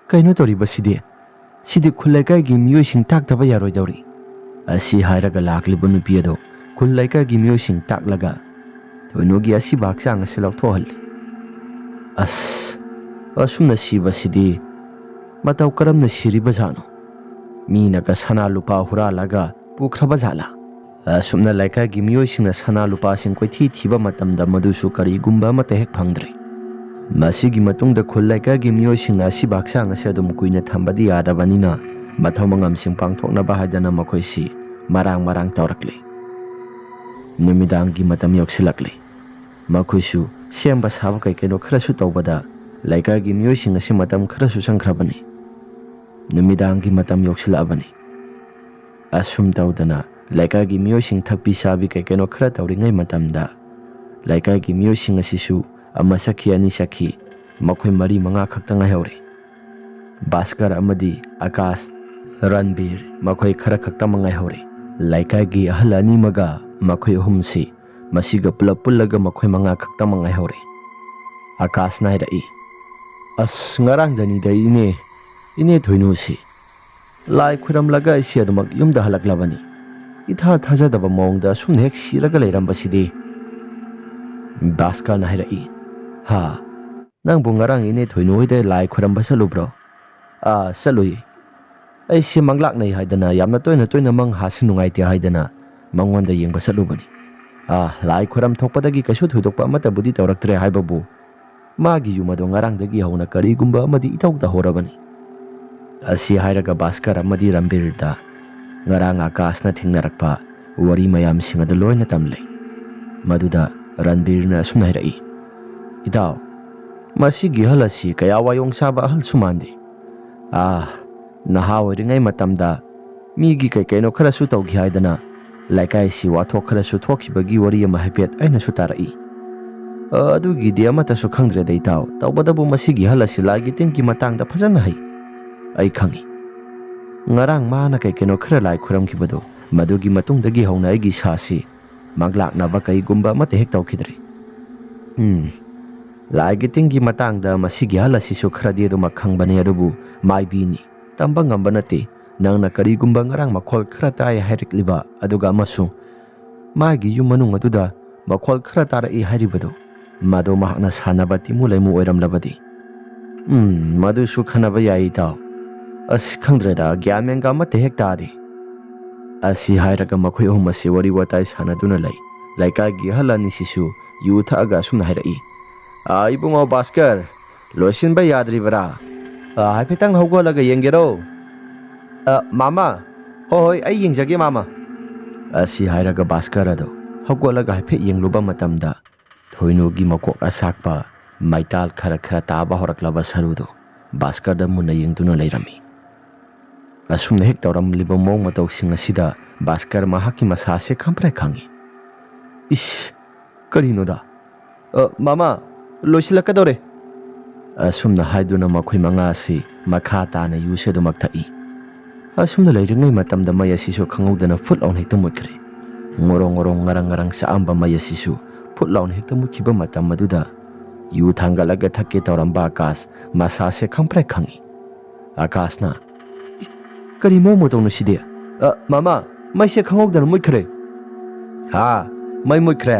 ꯀꯩꯅꯣ ꯇꯧꯔꯤꯕꯁꯤꯗꯤ? ꯁꯤꯗꯤ ꯈꯨꯜ ꯂꯩꯀꯥꯏꯒꯤ ꯃꯤꯑꯣꯏꯁꯤꯡ ꯇꯥꯛꯇꯕ ꯌꯥꯔꯣꯏꯗꯧꯔꯤ꯫" ꯑꯁꯤ ꯍꯥꯏꯔꯒ ꯂꯥꯛꯂꯤꯕ ꯅꯨꯄꯤ ꯑꯗꯣ ꯈꯨꯜ ꯂꯩꯀꯥꯏꯒꯤ ꯃꯤꯑꯣꯏꯁꯤꯡ ꯇꯥꯛꯂꯒ ꯊꯣꯏꯅꯨꯒꯤ ꯑꯁꯤꯕ ꯍꯛꯆꯥꯡ ꯑꯁꯤ ꯂꯧꯊꯣꯛꯍꯜꯂꯤ꯫ "ꯑꯁ, ꯑꯁꯨꯝꯅ ꯁꯤꯕꯁꯤꯗꯤ ꯃꯇꯧ ꯀꯔꯝꯅ ꯁꯤꯔꯤꯕꯖꯥꯠꯅꯣ? ꯃꯤꯅꯒ ꯁꯅꯥ ꯂꯨꯄꯥ ꯍꯨꯔꯥꯜꯂꯒ ꯄꯨꯈ꯭ꯔꯕ ꯖꯥꯠꯂꯥ?" ꯑꯁꯨꯝꯅ ꯂꯩꯀꯥꯏꯒꯤ ꯃꯤꯑꯣꯏꯁꯤꯡꯅ ꯁꯅꯥ ꯂꯨꯄꯥꯁꯤꯡ ꯀꯣꯏꯊꯤ ꯊꯤꯕ ꯃꯇꯝꯗ ꯃꯗꯨꯁꯨ ꯀꯔꯤꯒꯨꯝꯕ ꯑꯃꯠꯇ ꯍꯦꯛ ꯐꯪꯗ꯭ꯔꯦ꯫ ꯃꯁꯤꯒꯤ ꯃꯇꯨꯡꯗ ꯈꯨꯜ ꯂꯩꯀꯥꯏꯒꯤ ꯃꯤꯑꯣꯏꯁꯤꯡꯅ ꯑꯁꯤꯕ ꯍꯛꯆꯥꯡ ꯑꯁꯤ ꯑꯗꯨꯝ ꯀꯨꯏꯅ ꯊꯝꯕꯗꯤ ꯌꯥꯗꯕꯅꯤꯅ, ꯃꯊꯧ ꯃꯉꯝꯁꯤꯡ ꯄꯥꯡꯊꯣꯛꯅꯕ ꯍꯥꯏꯗꯅ ꯃꯈꯣꯏꯁꯤ ꯃꯔꯥꯡ ꯃꯔꯥꯡ ꯇꯧꯔꯛꯂꯤ꯫ ꯅꯨꯃꯤꯗꯥꯡꯒꯤ ꯃꯇꯝ ꯌꯧꯁꯤꯜꯂꯛꯂꯤ꯫ ꯃꯈꯣꯏꯁꯨ ꯁꯦꯝꯕ ꯁꯥꯕ ꯀꯩ ꯀꯩꯅꯣ ꯈꯔꯁꯨ ꯇꯧꯕꯗ, ꯂꯩꯀꯥꯏꯒꯤ ꯃꯤꯑꯣꯏꯁꯤꯡ ꯑꯁꯤ ꯃꯇꯝ ꯈꯔꯁꯨ ꯆꯪꯈ꯭ꯔꯕꯅꯤ꯫ ꯅꯨꯃꯤꯗꯥꯡꯒꯤ ꯃꯇꯝ ꯌꯧꯁꯤꯜꯂꯛꯑꯕꯅꯤ꯫ ꯑꯁꯨꯝ ꯇꯧꯗꯅ ꯂꯩꯀꯥꯏꯒꯤ ꯃꯤꯑꯣꯏꯁꯤꯡ ꯊꯛꯄꯤ ꯆꯥꯕꯤ ꯀꯩ ꯀꯩꯅꯣ ꯈꯔ ꯇꯧꯔꯤꯉꯩ ꯃꯇꯝꯗ, ꯂꯩꯀꯥꯏꯒꯤ ꯃꯤꯑꯣꯏꯁꯤꯡ ꯑꯁꯤꯁꯨ ꯑꯃ ꯆꯠꯈꯤ, ꯑꯅꯤ ꯆꯠꯈꯤ, ꯃꯈꯣꯏ ꯃꯔꯤ ꯃꯉꯥ ꯈꯛꯇ ꯉꯥꯏꯍꯧꯔꯦ꯫ ꯚꯥꯁꯀꯔ ꯑꯃꯗꯤ ꯑꯀꯥꯁ, ꯔꯟꯕꯤꯔ, ꯃꯈꯣꯏ ꯈꯔ ꯈꯛꯇꯃꯛ ꯉꯥꯏꯍꯧꯔꯦ꯫ ꯂꯩꯀꯥꯏꯒꯤ ꯑꯍꯜ ꯑꯅꯤꯃꯒ ꯃꯈꯣꯏ ꯑꯍꯨꯝꯁꯤ ꯃꯁꯤꯒ ꯄꯨꯂꯞ ꯄꯨꯜꯂꯒ ꯃꯈꯣꯏ ꯃꯉꯥ ꯈꯛꯇꯃꯛ ꯉꯥꯏꯍꯧꯔꯦ꯫ ꯑꯀꯥꯁꯅ ꯍꯥꯏꯔꯛꯏ, "ꯑꯁ, ꯉꯔꯥꯡꯗꯅꯤꯗ ꯏꯅꯦ, ꯏꯅꯦ ꯊꯣꯏꯅꯨꯁꯤ꯫ ꯂꯥꯏ ꯈꯨꯔꯝꯂꯒ ꯑꯩꯁꯤ ꯑꯗꯨꯃꯛ ꯌꯨꯝꯗ ꯍꯜꯂꯛꯂꯕꯅꯤ꯫ ꯏꯊꯥ ꯊꯥꯖꯗꯕ ꯃꯑꯣꯡꯗ ꯑꯁꯨꯝꯅ ꯍꯦꯛ ꯁꯤꯔꯒ ꯂꯩꯔꯝꯕꯁꯤꯗꯤ꯫" ꯚꯥꯁꯀꯔꯅ ꯍꯥꯏꯔꯛꯏ, "ꯍꯥ, ꯅꯪꯕꯨ ꯉꯔꯥꯡ ꯏꯅꯦ ꯊꯣꯏꯅꯨ ꯍꯣꯏꯗ ꯂꯥꯏ ꯈꯨꯔꯝꯕ ꯆꯠꯂꯨꯕ꯭ꯔꯣ?" "ꯑꯥ, ꯆꯠꯂꯨꯏ꯫ ꯑꯩꯁꯦ ꯃꯪꯂꯥꯛꯅꯩ ꯍꯥꯏꯗꯅ, ꯌꯥꯝꯅ ꯇꯣꯏꯅ ꯇꯣꯏꯅ ꯃꯪ ꯍꯥꯁꯤ ꯅꯨꯡꯉꯥꯏꯇꯦ ꯍꯥꯏꯗꯅ ꯃꯉꯣꯟꯗ ꯌꯦꯡꯕ ꯆꯠꯂꯨꯕꯅꯤ꯫ ꯑꯥ, ꯂꯥꯏ ꯈꯨꯔꯝ ꯊꯣꯛꯄꯗꯒꯤ ꯀꯩꯁꯨ ꯊꯣꯏꯗꯣꯛꯄ ꯑꯃꯠꯇꯕꯨꯗꯤ ꯇꯧꯔꯛꯇ꯭ꯔꯦ ꯍꯥꯏꯕꯕꯨ, ꯃꯥꯒꯤ ꯌꯨꯝ ꯑꯗꯣ ꯉꯔꯥꯡꯗꯒꯤ ꯍꯧꯅ ꯀꯔꯤꯒꯨꯝꯕ ꯑꯃꯗꯤ ꯏꯇꯧ ꯇꯧꯍꯧꯔꯕꯅꯤ꯫" ꯑꯁꯤ ꯍꯥꯏꯔꯒ ꯚꯥꯁꯀꯔ ꯑꯃꯗꯤ ꯔꯟꯕꯤꯔꯗ ꯉꯔꯥꯡ ꯑꯀꯥꯁꯅ ꯊꯦꯡꯅꯔꯛꯄ ꯋꯥꯔꯤ ꯃꯌꯥꯝꯁꯤꯡ ꯑꯗꯨ ꯂꯣꯏꯅ ꯇꯝꯂꯦ꯫ ꯃꯗꯨꯗ ꯔꯟꯕꯤꯔꯅ ꯑꯁꯨꯝꯅ ꯍꯥꯏꯔꯛꯏ, "ꯏꯇꯥꯎ, ꯃꯁꯤꯒꯤ ꯑꯍꯜ ꯑꯁꯤ ꯀꯌꯥ ꯋꯥꯌꯣꯡ ꯆꯥꯕ ꯑꯍꯜꯁꯨ ꯃꯥꯟꯗꯦ꯫ ꯑꯥ, ꯅꯍꯥ ꯑꯣꯏꯔꯤꯉꯩ ꯃꯇꯝꯗ ꯃꯤꯒꯤ ꯀꯩ ꯀꯩꯅꯣ ꯈꯔꯁꯨ ꯇꯧꯈꯤ ꯍꯥꯏꯗꯅ ꯂꯩꯀꯥꯏꯁꯤ ꯋꯥꯊꯣꯛ ꯈꯔꯁꯨ ꯊꯣꯛꯈꯤꯕꯒꯤ ꯋꯥꯔꯤ ꯑꯃ ꯍꯥꯏꯐꯦꯠ ꯑꯩꯅꯁꯨ ꯇꯥꯔꯛꯏ꯫ ꯑ, ꯑꯗꯨꯒꯤꯗꯤ ꯑꯃꯠꯇꯁꯨ ꯈꯪꯗ꯭ꯔꯦꯗ ꯏꯇꯥꯎ꯫ ꯇꯧꯕꯇꯕꯨ ꯃꯁꯤꯒꯤ ꯑꯍꯜ ꯑꯁꯤ ꯂꯥꯏꯒꯤ ꯇꯤꯟꯒꯤ ꯃꯇꯥꯡꯗ ꯐꯖꯅ ꯍꯩ꯫ ꯑꯩ ꯈꯪꯏ꯫ ꯉꯔꯥꯡ ꯃꯥꯅ ꯀꯩ ꯀꯩꯅꯣ ꯈꯔ ꯂꯥꯏ ꯈꯨꯔꯝꯈꯤꯕꯗꯣ, ꯃꯗꯨꯒꯤ ꯃꯇꯨꯡꯗꯒꯤ ꯍꯧꯅ ꯑꯩꯒꯤ ꯏꯁꯥꯁꯤ ꯃꯪꯂꯥꯛꯅꯕ ꯀꯩꯒꯨꯝꯕ ꯑꯃꯠꯇ ꯍꯦꯛ ꯇꯧꯈꯤꯗ꯭ꯔꯦ꯫ ꯎꯝ, ꯂꯥꯏꯒꯤ ꯇꯤꯟꯒꯤ ꯃꯇꯥꯡꯗ ꯃꯁꯤꯒꯤ ꯑꯍꯜ ꯑꯁꯤꯁꯨ ꯈꯔꯗꯤ ꯑꯗꯨꯃꯛ ꯈꯪꯕꯅꯤ, ꯑꯗꯨꯕꯨ ꯃꯥꯏꯕꯤꯅꯤ, ꯇꯝꯕ ꯉꯝꯕ ꯅꯠꯇꯦ꯫ ꯅꯪꯅ ꯀꯔꯤꯒꯨꯝꯕ ꯉꯔꯥꯡ ꯃꯈꯣꯜ ꯈꯔ ꯇꯥꯏ ꯍꯥꯏꯔꯛꯂꯤꯕ, ꯑꯗꯨꯒ ꯑꯃꯁꯨꯡ ꯃꯥꯒꯤ ꯌꯨꯝ ꯃꯅꯨꯡ ꯑꯗꯨꯗ ꯃꯈꯣꯜ ꯈꯔ ꯇꯥꯔꯛꯏ ꯍꯥꯏꯔꯤꯕꯗꯨ, ꯃꯗꯨ ꯃꯍꯥꯛꯅ ꯁꯥꯟꯅꯕ ꯇꯤꯃꯨ ꯂꯩꯃꯨ ꯑꯣꯏꯔꯝꯂꯕꯗꯤ?" "ꯎꯝ, ꯃꯗꯨꯁꯨ ꯈꯟꯅꯕ ꯌꯥꯏ, ꯏꯇꯥꯎ꯫ ꯑꯁ, ꯈꯪꯗ꯭ꯔꯦꯗ, ꯒ꯭ꯌꯥꯟ ꯃꯦꯟꯒ ꯑꯃꯠꯇ ꯍꯦꯛ ꯇꯥꯗꯦ꯫" ꯑꯁꯤ ꯍꯥꯏꯔꯒ ꯃꯈꯣꯏ ꯑꯍꯨꯝ ꯑꯁꯤ ꯋꯥꯔꯤ ꯋꯥꯇꯥꯏ ꯁꯥꯟꯅꯗꯨꯅ ꯂꯩ꯫ ꯂꯩꯀꯥꯏꯒꯤ ꯑꯍꯜ ꯑꯅꯤꯁꯤꯁꯨ ꯌꯨ ꯊꯛꯑꯒ ꯑꯁꯨꯝꯅ ꯍꯥꯏꯔꯛꯏ, "ꯑꯥ, ꯏꯕꯨꯡꯉꯣ ꯚꯥꯁꯀꯔ, ꯂꯣꯏꯁꯤꯟꯕ ꯌꯥꯗ꯭ꯔꯤꯕꯔꯥ?" "ꯑꯥ, ꯍꯥꯏꯐꯦꯠꯇꯪ ꯍꯧꯒꯠꯂꯒ ꯌꯦꯡꯒꯦꯔꯣ?" "ꯑꯥ, ꯃꯥꯃꯥ, ꯍꯣꯏ, ꯍꯣꯏ, ꯑꯩ ꯌꯦꯡꯖꯒꯦ, ꯃꯥꯃꯥ꯫" ꯑꯁꯤ ꯍꯥꯏꯔꯒ ꯚꯥꯁꯀꯔ ꯑꯗꯣ ꯍꯧꯒꯠꯂꯒ ꯍꯥꯏꯐꯦꯠ ꯌꯦꯡꯂꯨꯕ ꯃꯇꯝꯗ, ꯊꯣꯏꯅꯨꯒꯤ ꯃꯀꯣꯛ ꯑꯁꯥꯛꯄ, ꯃꯩꯇꯥꯜ ꯈꯔ ꯈꯔ ꯇꯥꯕ ꯍꯧꯔꯛꯂꯕ ꯁꯔꯨꯗꯨ ꯚꯥꯁꯀꯔꯗ ꯃꯨꯟꯅ ꯌꯦꯡꯗꯨꯅ ꯂꯩꯔꯝꯃꯤ꯫ ꯑꯁꯨꯝꯅ ꯍꯦꯛ ꯇꯧꯔꯝꯂꯤꯕ ꯃꯑꯣꯡ ꯃꯇꯧꯁꯤꯡ ꯑꯁꯤꯗ ꯚꯥꯁꯀꯔ ꯃꯍꯥꯛꯀꯤ ꯃꯁꯥꯁꯦ ꯈꯪꯄ꯭ꯔꯦꯛ ꯈꯪꯉꯤ꯫ "ꯏꯁ, ꯀꯔꯤꯅꯣꯗ? ꯑ, ꯃꯃꯥ, ꯂꯣꯏꯁꯤꯜꯂꯛꯀꯗꯧꯔꯦ꯫" ꯑꯁꯨꯝꯅ ꯍꯥꯏꯗꯨꯅ ꯃꯈꯣꯏ ꯃꯉꯥ ꯑꯁꯤ ꯃꯈꯥ ꯇꯥꯅ ꯌꯨꯁꯦ ꯑꯗꯨꯃꯛ ꯊꯛꯏ꯫ ꯑꯁꯨꯝꯅ ꯂꯩꯔꯤꯉꯩ ꯃꯇꯝꯗ ꯃꯩ ꯑꯁꯤꯁꯨ ꯈꯪꯍꯧꯗꯅ ꯐꯨꯠ ꯂꯥꯎꯅ ꯍꯦꯛꯇ ꯃꯨꯠꯈ꯭ꯔꯦ꯫ ꯉꯣꯔꯣꯡ ꯉꯣꯔꯣꯡ ꯉꯔꯪ ꯉꯔꯪ ꯆꯥꯛꯑꯝꯕ ꯃꯩ ꯑꯁꯤꯁꯨ ꯐꯨꯠ ꯂꯥꯎꯅ ꯍꯦꯛꯇ ꯃꯨꯠꯈꯤꯕ ꯃꯇꯝ ꯑꯗꯨꯗ ꯌꯨ ꯊꯥꯡꯒꯠꯂꯒ ꯊꯛꯀꯦ ꯇꯧꯔꯝꯕ ꯑꯀꯥꯁ ꯃꯁꯥꯁꯦ ꯈꯪꯄ꯭ꯔꯦꯛ ꯈꯪꯉꯤ꯫ ꯑꯀꯥꯁꯅ, "ꯏ, ꯀꯔꯤ ꯃꯑꯣꯡ ꯃꯇꯧꯅꯣ ꯁꯤꯗꯤ? ꯑ, ꯃꯃꯥ, ꯃꯩꯁꯦ ꯈꯪꯍꯧꯗꯅ ꯃꯨꯠꯈ꯭ꯔꯦ꯫" "ꯍꯥ? ꯃꯩ ꯃꯨꯠꯈ꯭ꯔꯦ?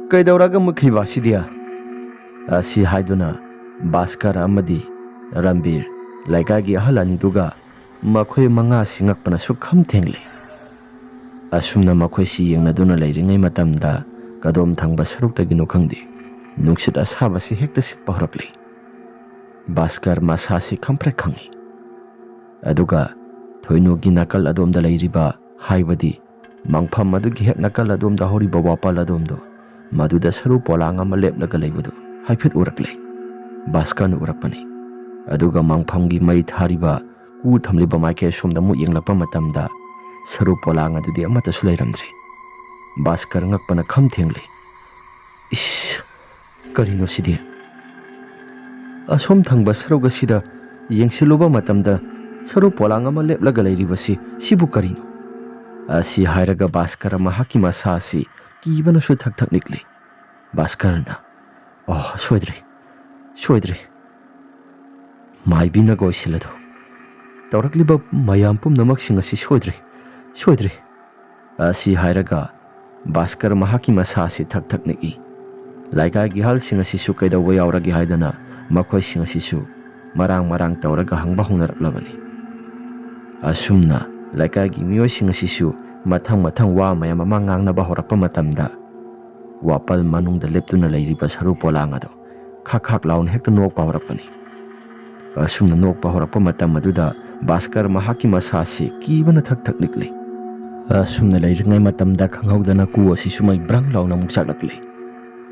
ꯀꯩꯗꯧꯔꯒ ꯃꯨꯠꯈꯤꯕ ꯁꯤꯗꯤ?" ꯑꯁꯤ ꯍꯥꯏꯗꯨꯅ ꯚꯥꯁꯀꯔ ꯑꯃꯗꯤ ꯔꯟꯕꯤꯔ, ꯂꯩꯀꯥꯏꯒꯤ ꯑꯍꯜ ꯑꯅꯤꯗꯨꯒ ꯃꯈꯣꯏ ꯃꯉꯥꯁꯤ ꯉꯛꯄꯅ ꯁꯨꯛꯈꯝ ꯊꯦꯡꯂꯦ꯫ ꯑꯁꯨꯝꯅ ꯃꯈꯣꯏꯁꯤ ꯌꯦꯡꯅꯗꯨꯅ ꯂꯩꯔꯤꯉꯩ ꯃꯇꯝꯗ ꯀꯗꯣꯝ ꯊꯪꯕ ꯁꯔꯨꯛꯇꯒꯤꯅꯣ ꯈꯪꯗꯦ, ꯅꯨꯡꯁꯤꯠ ꯑꯁꯥꯕꯁꯤ ꯍꯦꯛꯇ ꯁꯤꯠꯄ ꯍꯧꯔꯛꯂꯦ꯫ ꯚꯥꯁꯀꯔ ꯃꯁꯥꯁꯤ ꯈꯪꯄ꯭ꯔꯦꯛ ꯈꯪꯉꯤ꯫ ꯑꯗꯨꯒ ꯊꯣꯏꯅꯨꯒꯤ ꯅꯥꯀꯜ ꯑꯗꯣꯝꯗ ꯂꯩꯔꯤꯕ, ꯍꯥꯏꯕꯗꯤ ꯃꯪꯐꯝ ꯑꯗꯨꯒꯤ ꯍꯦꯛ ꯅꯥꯀꯜ ꯑꯗꯣꯝꯗ ꯍꯧꯔꯤꯕ ꯋꯥꯄꯜ ꯑꯗꯣꯝꯗꯣ, ꯃꯗꯨꯗ ꯁꯔꯨ ꯄꯣꯂꯥꯡ ꯑꯃ ꯂꯦꯞꯂꯒ ꯂꯩꯕꯗꯨ ꯍꯥꯏꯐꯦꯠ ꯎꯔꯛꯂꯦ꯫ ꯚꯥꯁꯀꯔꯅ ꯎꯔꯛꯄꯅꯤ꯫ ꯑꯗꯨꯒ ꯃꯪꯐꯝꯒꯤ ꯃꯩ ꯊꯥꯔꯤꯕ ꯀꯨ ꯊꯝꯂꯤꯕ ꯃꯥꯏꯀꯩ ꯑꯁꯣꯝꯗ ꯑꯃꯨꯛ ꯌꯦꯡꯂꯛꯄ ꯃꯇꯝꯗ ꯁꯔꯨ ꯄꯣꯂꯥꯡ ꯑꯗꯨꯗꯤ ꯑꯃꯠꯇꯁꯨ ꯂꯩꯔꯝꯗ꯭ꯔꯦ꯫ ꯚꯥꯁꯀꯔ ꯉꯛꯄꯅ ꯈꯝ ꯊꯦꯡꯂꯦ꯫ "ꯏꯁ, ꯀꯔꯤꯅꯣ ꯁꯤꯗꯤ? ꯑꯁꯣꯝ ꯊꯪꯕ ꯁꯔꯨꯛ ꯑꯁꯤꯗ ꯌꯦꯡꯁꯤꯜꯂꯨꯕ ꯃꯇꯝꯗ ꯁꯔꯨ ꯄꯣꯂꯥꯡ ꯑꯃ ꯂꯦꯞꯂꯒ ꯂꯩꯔꯤꯕꯁꯤ ꯁꯤꯕꯨ ꯀꯔꯤꯅꯣ?" ꯑꯁꯤ ꯍꯥꯏꯔꯒ ꯚꯥꯁꯀꯔ ꯃꯍꯥꯛꯀꯤ ꯃꯁꯥ ꯑꯁꯤ ꯀꯤꯕꯅꯁꯨ ꯊꯛ ꯊꯛ ꯅꯤꯛꯂꯤ꯫ ꯚꯥꯁꯀꯔꯅ, "ꯑꯣ, ꯁꯣꯏꯗ꯭ꯔꯦ, ꯁꯣꯏꯗ꯭ꯔꯦ꯫ ꯃꯥꯏꯕꯤꯅ ꯒꯣꯏꯁꯤꯜ ꯑꯗꯨ ꯇꯧꯔꯛꯂꯤꯕ ꯃꯌꯥꯝ ꯄꯨꯝꯅꯃꯛꯁꯤꯡ ꯑꯁꯤ ꯁꯣꯏꯗ꯭ꯔꯦ, ꯁꯣꯏꯗ꯭ꯔꯦ꯫" ꯑꯁꯤ ꯍꯥꯏꯔꯒ ꯚꯥꯁꯀꯔ ꯃꯍꯥꯛꯀꯤ ꯃꯁꯥ ꯑꯁꯤ ꯊꯛ ꯊꯛ ꯅꯤꯛꯏ꯫ ꯂꯩꯀꯥꯏꯒꯤ ꯑꯍꯜꯁꯤꯡ ꯑꯁꯤꯁꯨ ꯀꯩꯗꯧꯕ ꯌꯥꯎꯔꯒꯦ ꯍꯥꯏꯗꯅ ꯃꯈꯣꯏꯁꯤꯡ ꯑꯁꯤꯁꯨ ꯃꯔꯥꯡ ꯃꯔꯥꯡ ꯇꯧꯔꯒ ꯍꯪꯕ ꯍꯧꯅꯔꯛꯂꯕꯅꯤ꯫ ꯑꯁꯨꯝꯅ ꯂꯩꯀꯥꯏꯒꯤ ꯃꯤꯑꯣꯏꯁꯤꯡ ꯑꯁꯤꯁꯨ ꯃꯊꯪ ꯃꯊꯪ ꯋꯥ ꯃꯌꯥꯝ ꯑꯃ ꯉꯥꯡꯅꯕ ꯍꯧꯔꯛꯄ ꯃꯇꯝꯗ, ꯋꯥꯄꯜ ꯃꯅꯨꯡꯗ ꯂꯦꯞꯇꯨꯅ ꯂꯩꯔꯤꯕ ꯁꯔꯨ ꯄꯣꯂꯥꯡ ꯑꯗꯣ ꯈꯥꯛ ꯈꯥꯛ ꯂꯥꯎꯅ ꯍꯦꯛꯇ ꯅꯣꯛꯄ ꯍꯧꯔꯛꯄꯅꯤ꯫ ꯑꯁꯨꯝꯅ ꯅꯣꯛꯄ ꯍꯧꯔꯛꯄ ꯃꯇꯝ ꯑꯗꯨꯗ ꯚꯥꯁꯀꯔ ꯃꯍꯥꯛꯀꯤ ꯃꯁꯥꯁꯤ ꯀꯤꯕꯅ ꯊꯛ ꯊꯛ ꯅꯤꯛꯂꯤ꯫ ꯑꯁꯨꯝꯅ ꯂꯩꯔꯤꯉꯩ ꯃꯇꯝꯗ ꯈꯪꯍꯧꯗꯅ ꯀꯨ ꯑꯁꯤꯁꯨ ꯃꯩ ꯕ꯭ꯔꯪ ꯂꯥꯎꯅ ꯑꯃꯨꯛ ꯆꯥꯛꯂꯛꯂꯤ꯫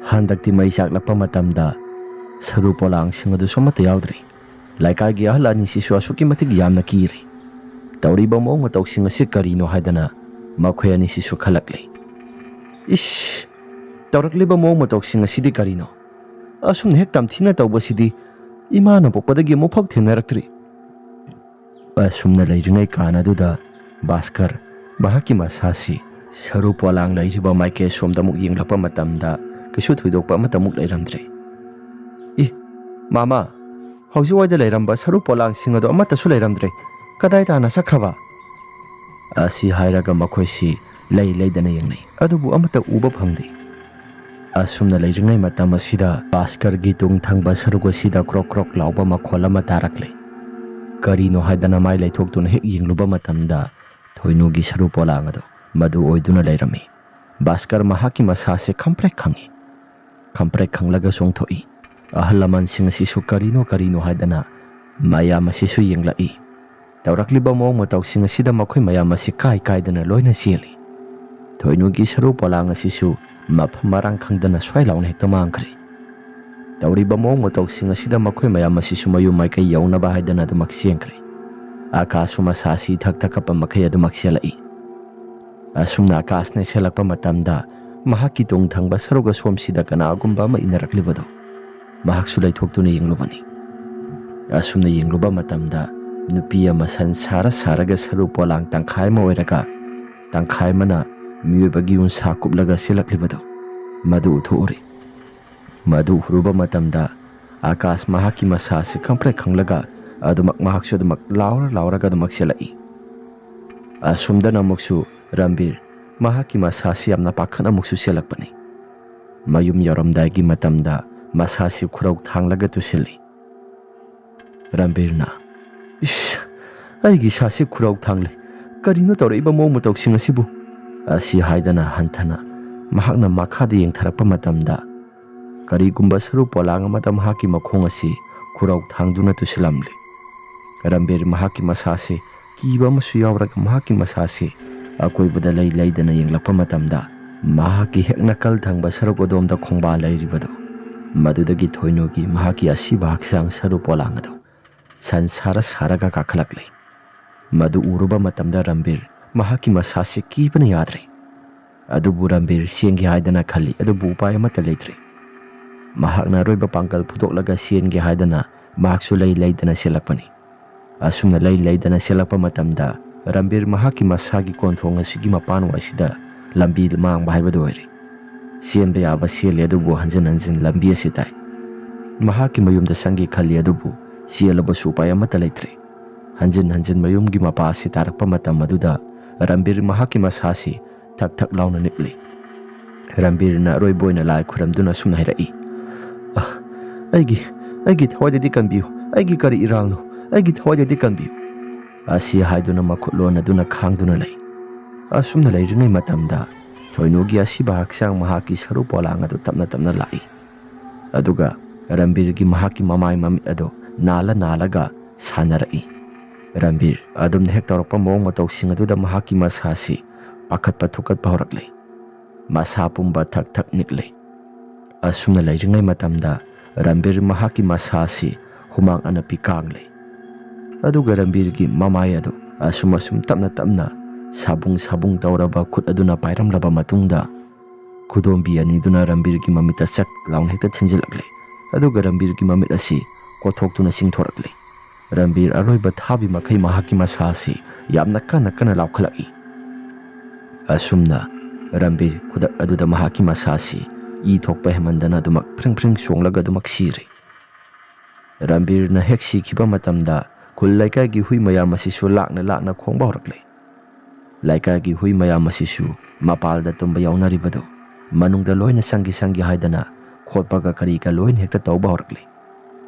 ꯍꯟꯗꯛꯇꯤ ꯃꯩ ꯆꯥꯛꯂꯛꯄ ꯃꯇꯝꯗ ꯁꯔꯨ ꯄꯣꯂꯥꯡꯁꯤꯡ ꯑꯗꯨꯁꯨ ꯑꯃꯠꯇ ꯌꯥꯎꯗ꯭ꯔꯦ꯫ ꯂꯩꯀꯥꯏꯒꯤ ꯑꯍꯜ ꯑꯅꯤꯁꯤꯁꯨ ꯑꯁꯨꯛꯀꯤ ꯃꯇꯤꯛ ꯌꯥꯝꯅ ꯀꯤꯔꯦ꯫ ꯇꯧꯔꯤꯕ ꯃꯑꯣꯡ ꯃꯇꯧꯁꯤꯡ ꯑꯁꯤ ꯀꯔꯤꯅꯣ ꯍꯥꯏꯗꯅ ꯃꯈꯣꯏ ꯑꯅꯤꯁꯤꯁꯨ ꯈꯜꯂꯛꯂꯦ꯫ ꯏꯁ! ꯇꯧꯔꯛꯂꯤꯕ ꯃꯑꯣꯡ ꯃꯇꯧꯁꯤꯡ ꯑꯁꯤꯗꯤ ꯀꯔꯤꯅꯣ? ꯑꯁꯨꯝꯅ ꯍꯦꯛ ꯇꯝꯊꯤꯅ ꯇꯧꯕꯁꯤꯗꯤ ꯏꯃꯥꯅ ꯄꯣꯛꯄꯗꯒꯤ ꯑꯃꯨꯛꯐꯥꯎ ꯊꯦꯡꯅꯔꯛꯇ꯭ꯔꯤ꯫ ꯑꯁꯨꯝꯅ ꯂꯩꯔꯤꯉꯩ ꯀꯥꯟ ꯑꯗꯨꯗ ꯚꯥꯁꯀꯔ ꯃꯍꯥꯛꯀꯤ ꯃꯁꯥꯁꯤ ꯁꯔꯨ ꯄꯣꯂꯥꯡ ꯂꯩꯔꯤꯕ ꯃꯥꯏꯀꯩ ꯁꯣꯝꯗ ꯑꯃꯨꯛ ꯌꯦꯡꯂꯛꯄ ꯃꯇꯝꯗ ꯀꯩꯁꯨ ꯊꯣꯏꯗꯣꯛꯄ ꯑꯃꯠꯇ ꯑꯃꯨꯛ ꯂꯩꯔꯝꯗ꯭ꯔꯦ꯫ "ꯏ, ꯃꯥꯃꯥ, ꯍꯧꯖꯤꯛꯋꯥꯏꯗ ꯂꯩꯔꯝꯕ ꯁꯔꯨ ꯄꯣꯂꯥꯡꯁꯤꯡ ꯑꯗꯣ ꯑꯃꯠꯇꯁꯨ ꯂꯩꯔꯝꯗ꯭ꯔꯦ꯫ ꯀꯗꯥꯏ ꯇꯥꯅ ꯆꯠꯈ꯭ꯔꯕ?" ꯑꯁꯤ ꯍꯥꯏꯔꯒ ꯃꯈꯣꯏꯁꯤ ꯂꯩ ꯂꯩꯗꯅ ꯌꯦꯡꯅꯩ, ꯑꯗꯨꯕꯨ ꯑꯃꯠꯇ ꯎꯕ ꯐꯪꯗꯦ꯫ ꯑꯁꯨꯝꯅ ꯂꯩꯔꯤꯉꯩ ꯃꯇꯝ ꯑꯁꯤꯗ ꯚꯥꯁꯀꯔꯒꯤ ꯇꯨꯡ ꯊꯪꯕ ꯁꯔꯨꯛ ꯑꯁꯤꯗ ꯀ꯭ꯔꯣꯛ ꯀ꯭ꯔꯣꯛ ꯂꯥꯎꯕ ꯃꯈꯣꯜ ꯑꯃ ꯇꯥꯔꯛꯂꯦ꯫ ꯀꯔꯤꯅꯣ ꯍꯥꯏꯗꯅ ꯃꯥꯏ ꯂꯩꯊꯣꯛꯇꯨꯅ ꯍꯦꯛ ꯌꯦꯡꯂꯨꯕ ꯃꯇꯝꯗ ꯊꯣꯏꯅꯨꯒꯤ ꯁꯔꯨ ꯄꯣꯂꯥꯡ ꯑꯗꯣ ꯃꯗꯨ ꯑꯣꯏꯗꯨꯅ ꯂꯩꯔꯝꯃꯤ꯫ ꯚꯥꯁꯀꯔ ꯃꯍꯥꯛꯀꯤ ꯃꯁꯥꯁꯦ ꯈꯪꯄ꯭ꯔꯦꯛ ꯈꯪꯉꯤ꯫ ꯈꯪꯄ꯭ꯔꯦꯛ ꯈꯪꯂꯒ ꯆꯣꯡꯊꯣꯛꯏ꯫ ꯑꯍꯜ ꯂꯃꯟꯁꯤꯡ ꯑꯁꯤꯁꯨ ꯀꯔꯤꯅꯣ ꯀꯔꯤꯅꯣ ꯍꯥꯏꯗꯅ ꯃꯌꯥꯝ ꯑꯁꯤꯁꯨ ꯌꯦꯡꯂꯛꯏ꯫ ꯇꯧꯔꯛꯂꯤꯕ ꯃꯑꯣꯡ ꯃꯇꯧꯁꯤꯡ ꯑꯁꯤꯗ ꯃꯈꯣꯏ ꯃꯌꯥꯝ ꯑꯁꯤ ꯀꯥꯏ ꯀꯥꯏꯗꯅ ꯂꯣꯏꯅ ꯆꯦꯜꯂꯤ꯫ ꯊꯣꯏꯅꯨꯒꯤ ꯁꯔꯨ ꯄꯣꯂꯥꯡ ꯑꯁꯤꯁꯨ ꯃꯐꯝ ꯃꯔꯥꯡ ꯈꯪꯗꯅ ꯁ꯭ꯋꯥꯏ ꯂꯥꯎꯅ ꯍꯦꯛꯇ ꯃꯥꯡꯈ꯭ꯔꯦ꯫ ꯇꯧꯔꯤꯕ ꯃꯑꯣꯡ ꯃꯇꯧꯁꯤꯡ ꯑꯁꯤꯗ ꯃꯈꯣꯏ ꯃꯌꯥꯝ ꯑꯁꯤꯁꯨ ꯃꯌꯨꯝ ꯃꯥꯏꯀꯩ ꯌꯧꯅꯕ ꯍꯥꯏꯗꯅ ꯑꯗꯨꯃꯛ ꯆꯦꯟꯈ꯭ꯔꯦ꯫ ꯑꯀꯥꯁꯁꯨ ꯃꯁꯥꯁꯤ ꯊꯛ ꯊꯛ ꯀꯞꯄ ꯃꯈꯩ ꯑꯗꯨꯃꯛ ꯆꯦꯜꯂꯛꯏ꯫ ꯑꯁꯨꯝꯅ ꯑꯀꯥꯁꯅ ꯆꯦꯜꯂꯛꯄ ꯃꯇꯝꯗ ꯃꯍꯥꯛꯀꯤ ꯇꯨꯡ ꯊꯪꯕ ꯁꯔꯨꯛ ꯑꯁꯣꯝꯁꯤꯗ ꯀꯅꯥꯒꯨꯝꯕ ꯑꯃ ꯏꯟꯅꯔꯛꯂꯤꯕꯗꯨ ꯃꯍꯥꯛꯁꯨ ꯂꯩꯊꯣꯛꯇꯨꯅ ꯌꯦꯡꯂꯨꯕꯅꯤ꯫ ꯑꯁꯨꯝꯅ ꯌꯦꯡꯂꯨꯕ ꯃꯇꯝꯗ ꯅꯨꯄꯤ ꯑꯃ ꯁꯟ ꯁꯥꯔ ꯁꯥꯔꯒ ꯁꯔꯨ ꯄꯣꯂꯥꯡ ꯇꯪꯈꯥꯏ ꯑꯃ ꯑꯣꯏꯔꯒ ꯇꯪꯈꯥꯏ ꯑꯃꯅ ꯃꯤꯑꯣꯏꯕꯒꯤ ꯎꯟꯁꯥ ꯀꯨꯞꯂꯒ ꯆꯦꯜꯂꯛꯂꯤꯕꯗꯨ ꯃꯗꯨ ꯎꯊꯣꯛꯎꯔꯦ꯫ ꯃꯗꯨ ꯎꯔꯨꯕ ꯃꯇꯝꯗ ꯑꯀꯥꯁ ꯃꯍꯥꯛꯀꯤ ꯃꯁꯥꯁꯤ ꯈꯪꯄ꯭ꯔꯦꯛ ꯈꯪꯂꯒ ꯑꯗꯨꯃꯛ ꯃꯍꯥꯛꯁꯨ ꯑꯗꯨꯃꯛ ꯂꯥꯎꯔ ꯂꯥꯎꯔꯒ ꯑꯗꯨꯃꯛ ꯆꯦꯜꯂꯛꯏ꯫ ꯑꯁꯣꯝꯗꯅ ꯑꯃꯨꯛꯁꯨ ꯔꯝꯕꯤꯔ ꯃꯍꯥꯛꯀꯤ ꯃꯁꯥꯁꯤ ꯌꯥꯝꯅ ꯄꯥꯈꯠꯅ ꯑꯃꯨꯛꯁꯨ ꯆꯦꯜꯂꯛꯄꯅꯤ꯫ ꯃꯌꯨꯝ ꯌꯧꯔꯝꯗꯥꯏꯒꯤ ꯃꯇꯝꯗ ꯃꯁꯥꯁꯤ ꯈꯨꯔꯧ ꯊꯥꯡꯂꯒ ꯇꯨꯁꯤꯜꯂꯤ꯫ ꯔꯝꯕꯤꯔꯅ, "ꯏꯁ, ꯑꯩꯒꯤ ꯏꯁꯥꯁꯤ ꯈꯨꯔꯧ ꯊꯥꯡꯂꯦ, "ꯀꯔꯤꯅꯣ ꯇꯧꯔꯛꯏꯕ ꯃꯑꯣꯡ ꯃꯇꯧꯁꯤꯡ ꯑꯁꯤꯕꯨ?" ꯑꯁꯤ ꯍꯥꯏꯗꯅ ꯍꯟꯊꯅ ꯃꯍꯥꯛꯅ ꯃꯈꯥꯗ ꯌꯦꯡꯊꯔꯛꯄ ꯃꯇꯝꯗ, ꯀꯔꯤꯒꯨꯝꯕ ꯁꯔꯨ ꯄꯣꯂꯥꯡ ꯑꯃꯗ ꯃꯍꯥꯛꯀꯤ ꯃꯈꯣꯡ ꯑꯁꯤ ꯈꯨꯔꯧ ꯊꯥꯡꯗꯨꯅ ꯇꯨꯁꯤꯜꯂꯝꯂꯤ꯫ ꯔꯝꯕꯤꯔ ꯃꯍꯥꯛꯀꯤ ꯃꯁꯥꯁꯤ ꯀꯤꯕ ꯑꯃꯁꯨ ꯌꯥꯎꯔꯒ ꯃꯍꯥꯛꯀꯤ ꯃꯁꯥꯁꯤ ꯑꯀꯣꯏꯕꯗ ꯂꯩ ꯂꯩꯗꯅ ꯌꯦꯡꯂꯛꯄ ꯃꯇꯝꯗ, ꯃꯍꯥꯛꯀꯤ ꯍꯦꯛ ꯅꯥꯀꯜ ꯊꯪꯕ ꯁꯔꯨꯛ ꯑꯗꯣꯝꯗ ꯈꯣꯡꯕꯥꯜ ꯂꯩꯔꯤꯕꯗꯨ, ꯃꯗꯨꯗꯒꯤ ꯊꯣꯏꯅꯨꯒꯤ ꯃꯍꯥꯛꯀꯤ ꯑꯁꯤꯕ ꯍꯛꯆꯥꯡ ꯁꯔꯨ ꯄꯣꯂꯥꯡ ꯑꯗꯨ ꯁꯟ ꯁꯥꯔ ꯁꯥꯔꯒ ꯀꯥꯈꯠꯂꯛꯂꯤ꯫ ꯃꯗꯨ ꯎꯔꯨꯕ ꯃꯇꯝꯗ ꯔꯝꯕꯤꯔ ꯃꯍꯥꯛꯀꯤ ꯃꯁꯥꯁꯤ ꯀꯤꯕꯅ ꯌꯥꯗ꯭ꯔꯦ꯫ ꯑꯗꯨꯕꯨ ꯔꯝꯕꯤꯔ ꯆꯦꯟꯒꯦ ꯍꯥꯏꯗꯅ ꯈꯜꯂꯤ, ꯑꯗꯨꯕꯨ ꯎꯄꯥꯏ ꯑꯃꯠꯇ ꯂꯩꯇ꯭ꯔꯦ꯫ ꯃꯍꯥꯛꯅ ꯑꯔꯣꯏꯕ ꯄꯥꯡꯒꯜ ꯐꯨꯗꯣꯛꯂꯒ ꯆꯦꯟꯒꯦ ꯍꯥꯏꯗꯅ ꯃꯍꯥꯛꯁꯨ ꯂꯩ ꯂꯩꯗꯅ ꯆꯦꯜꯂꯛꯄꯅꯤ꯫ ꯑꯁꯨꯝꯅ ꯂꯩ ꯂꯩꯗꯅ ꯆꯦꯜꯂꯛꯄ ꯃꯇꯝꯗ, ꯔꯝꯕꯤꯔ ꯃꯍꯥꯛꯀꯤ ꯃꯁꯥꯒꯤ ꯀꯣꯟꯊꯣꯡ ꯑꯁꯤꯒꯤ ꯃꯄꯥꯟꯋꯥꯏꯁꯤꯗ ꯂꯝꯕꯤ ꯃꯥꯡꯕ ꯍꯥꯏꯕꯗꯨ ꯑꯣꯏꯔꯦ꯫ ꯆꯦꯟꯕ ꯌꯥꯕ ꯆꯦꯜꯂꯤ, ꯑꯗꯨꯕꯨ ꯍꯟꯖꯤꯟ ꯍꯟꯖꯤꯟ ꯂꯝꯕꯤ ꯑꯁꯤ ꯇꯥꯏ꯫ ꯃꯍꯥꯛꯀꯤ ꯃꯌꯨꯝꯗ ꯆꯪꯒꯦ ꯈꯜꯂꯤ, ꯑꯗꯨꯕꯨ ꯆꯦꯜꯂꯕꯁꯨ ꯎꯄꯥꯏ ꯑꯃꯠꯇ ꯂꯩꯇ꯭ꯔꯦ꯫ ꯍꯟꯖꯤꯟ ꯍꯟꯖꯤꯟ ꯃꯌꯨꯝꯒꯤ ꯃꯄꯥ ꯑꯁꯤ ꯇꯥꯔꯛꯄ ꯃꯇꯝ ꯑꯗꯨꯗ, ꯔꯝꯕꯤꯔ ꯃꯍꯥꯛꯀꯤ ꯃꯁꯥꯁꯤ ꯊꯛ ꯊꯛ ꯂꯥꯎꯅ ꯅꯤꯛꯂꯤ꯫ ꯔꯝꯕꯤꯔꯅ ꯑꯔꯣꯏꯕ ꯑꯣꯏꯅ ꯂꯥꯏ ꯈꯨꯔꯝꯗꯨꯅ ꯑꯁꯨꯝꯅ ꯍꯥꯏꯔꯛꯏ, "ꯑ, ꯑꯩꯒꯤ, ꯑꯩꯒꯤ ꯊꯋꯥꯏꯗꯗꯤ ꯀꯟꯕꯤꯌꯨ, ꯑꯩꯒꯤ ꯀꯔꯤ ꯏꯔꯥꯜꯅꯣ? ꯑꯩꯒꯤ ꯊꯋꯥꯏꯗꯗꯤ ꯀꯟꯕꯤꯌꯨ"꯫ ꯑꯁꯤ ꯍꯥꯏꯗꯨꯅ ꯃꯈꯨꯠ ꯂꯣꯟꯅꯗꯨꯅ ꯈꯥꯡꯗꯨꯅ ꯂꯩ꯫ ꯑꯁꯨꯝꯅ ꯂꯩꯔꯤꯉꯩ ꯃꯇꯝꯗ, ꯊꯣꯏꯅꯨꯒꯤ ꯑꯁꯤꯕ ꯍꯛꯆꯥꯡ ꯃꯍꯥꯛꯀꯤ ꯁꯔꯨ ꯄꯣꯂꯥꯡ ꯑꯗꯨ ꯇꯞꯅ ꯇꯞꯅ ꯂꯥꯛꯏ꯫ ꯑꯗꯨꯒ ꯔꯝꯕꯤꯔꯒꯤ ꯃꯍꯥꯛꯀꯤ ꯃꯃꯥꯏ ꯃꯃꯤꯠ ꯑꯗꯨ ꯅꯥꯜꯂ ꯅꯥꯜꯂꯒ ꯁꯥꯟꯅꯔꯛꯏ꯫ ꯔꯝꯕꯤꯔ ꯑꯗꯨꯝꯅ ꯍꯦꯛ ꯇꯧꯔꯛꯄ ꯃꯑꯣꯡ ꯃꯇꯧꯁꯤꯡ ꯑꯗꯨꯗ ꯃꯍꯥꯛꯀꯤ ꯃꯁꯥꯁꯤ ꯄꯥꯈꯠꯄ ꯊꯨꯛꯀꯠꯄ ꯍꯧꯔꯛꯂꯦ꯫ ꯃꯁꯥ ꯄꯨꯝꯕ ꯊꯛ ꯊꯛ ꯅꯤꯛꯂꯦ꯫ ꯑꯁꯨꯝꯅ ꯂꯩꯔꯤꯉꯩ ꯃꯇꯝꯗ, ꯔꯝꯕꯤꯔ ꯃꯍꯥꯛꯀꯤ ꯃꯁꯥꯁꯤ ꯍꯨꯃꯥꯡ ꯑꯅꯞꯄꯤ ꯀꯥꯡꯂꯦ꯫ ꯑꯗꯨꯒ ꯔꯝꯕꯤꯔꯒꯤ ꯃꯃꯥꯏ ꯑꯗꯨ ꯑꯁꯨꯝ ꯑꯁꯨꯝ ꯇꯞꯅ ꯇꯞꯅ ꯁꯥꯕꯨꯡ ꯁꯥꯕꯨꯡ ꯇꯧꯔꯕ ꯈꯨꯠ ꯑꯗꯨꯅ ꯄꯥꯏꯔꯝꯂꯕ ꯃꯇꯨꯡꯗ, ꯈꯨꯗꯣꯝꯕꯤ ꯑꯅꯤꯗꯨꯅ ꯔꯝꯕꯤꯔꯒꯤ ꯃꯃꯤꯠꯇ ꯆꯛ ꯂꯥꯎꯅ ꯍꯦꯛꯇ ꯊꯤꯟꯖꯤꯜꯂꯛꯂꯦ꯫ ꯑꯗꯨꯒ ꯔꯝꯕꯤꯔꯒꯤ ꯃꯃꯤꯠ ꯑꯁꯤ ꯀꯣꯊꯣꯛꯇꯨꯅ ꯆꯤꯡꯊꯣꯔꯛꯂꯦ꯫ ꯔꯝꯕꯤꯔ ꯑꯔꯣꯏꯕ ꯊꯥꯕꯤ ꯃꯈꯩ ꯃꯍꯥꯛꯀꯤ ꯃꯁꯥ ꯑꯁꯤ ꯌꯥꯝꯅ ꯀꯟꯅ ꯀꯟꯅ ꯂꯥꯎꯈꯠꯂꯛꯏ꯫ ꯑꯁꯨꯝꯅ ꯔꯝꯕꯤꯔ ꯈꯨꯗꯛ ꯑꯗꯨꯗ ꯃꯍꯥꯛꯀꯤ ꯃꯁꯥ ꯑꯁꯤ ꯏ ꯊꯣꯛꯄ ꯍꯦꯟꯃꯟꯗꯅ ꯑꯗꯨꯃꯛ ꯐ꯭ꯔꯤꯡ ꯐ꯭ꯔꯤꯡ ꯆꯣꯡꯂꯒ ꯑꯗꯨꯃꯛ ꯁꯤꯔꯦ꯫ ꯔꯝꯕꯤꯔꯅ ꯍꯦꯛ ꯁꯤꯈꯤꯕ ꯃꯇꯝꯗ, ꯈꯨꯜ ꯂꯩꯀꯥꯏꯒꯤ ꯍꯨꯏ ꯃꯌꯥꯝ ꯑꯁꯤꯁꯨ ꯂꯥꯛꯅ ꯂꯥꯛꯅ ꯈꯣꯡꯕ ꯍꯧꯔꯛꯂꯦ꯫ ꯂꯩꯀꯥꯏꯒꯤ ꯍꯨꯏ ꯃꯌꯥꯝ ꯑꯁꯤꯁꯨ ꯃꯄꯥꯜꯗ ꯇꯨꯝꯕ ꯌꯥꯎꯅꯔꯤꯕꯗꯨ ꯃꯅꯨꯡꯗ ꯂꯣꯏꯅ ꯆꯪꯒꯦ ꯆꯪꯒꯦ ꯍꯥꯏꯗꯅ ꯈꯣꯠꯄꯒ ꯀꯔꯤꯒ ꯂꯣꯏꯅ ꯍꯦꯛꯇ ꯇꯧꯕ ꯍꯧꯔꯛꯂꯦ꯫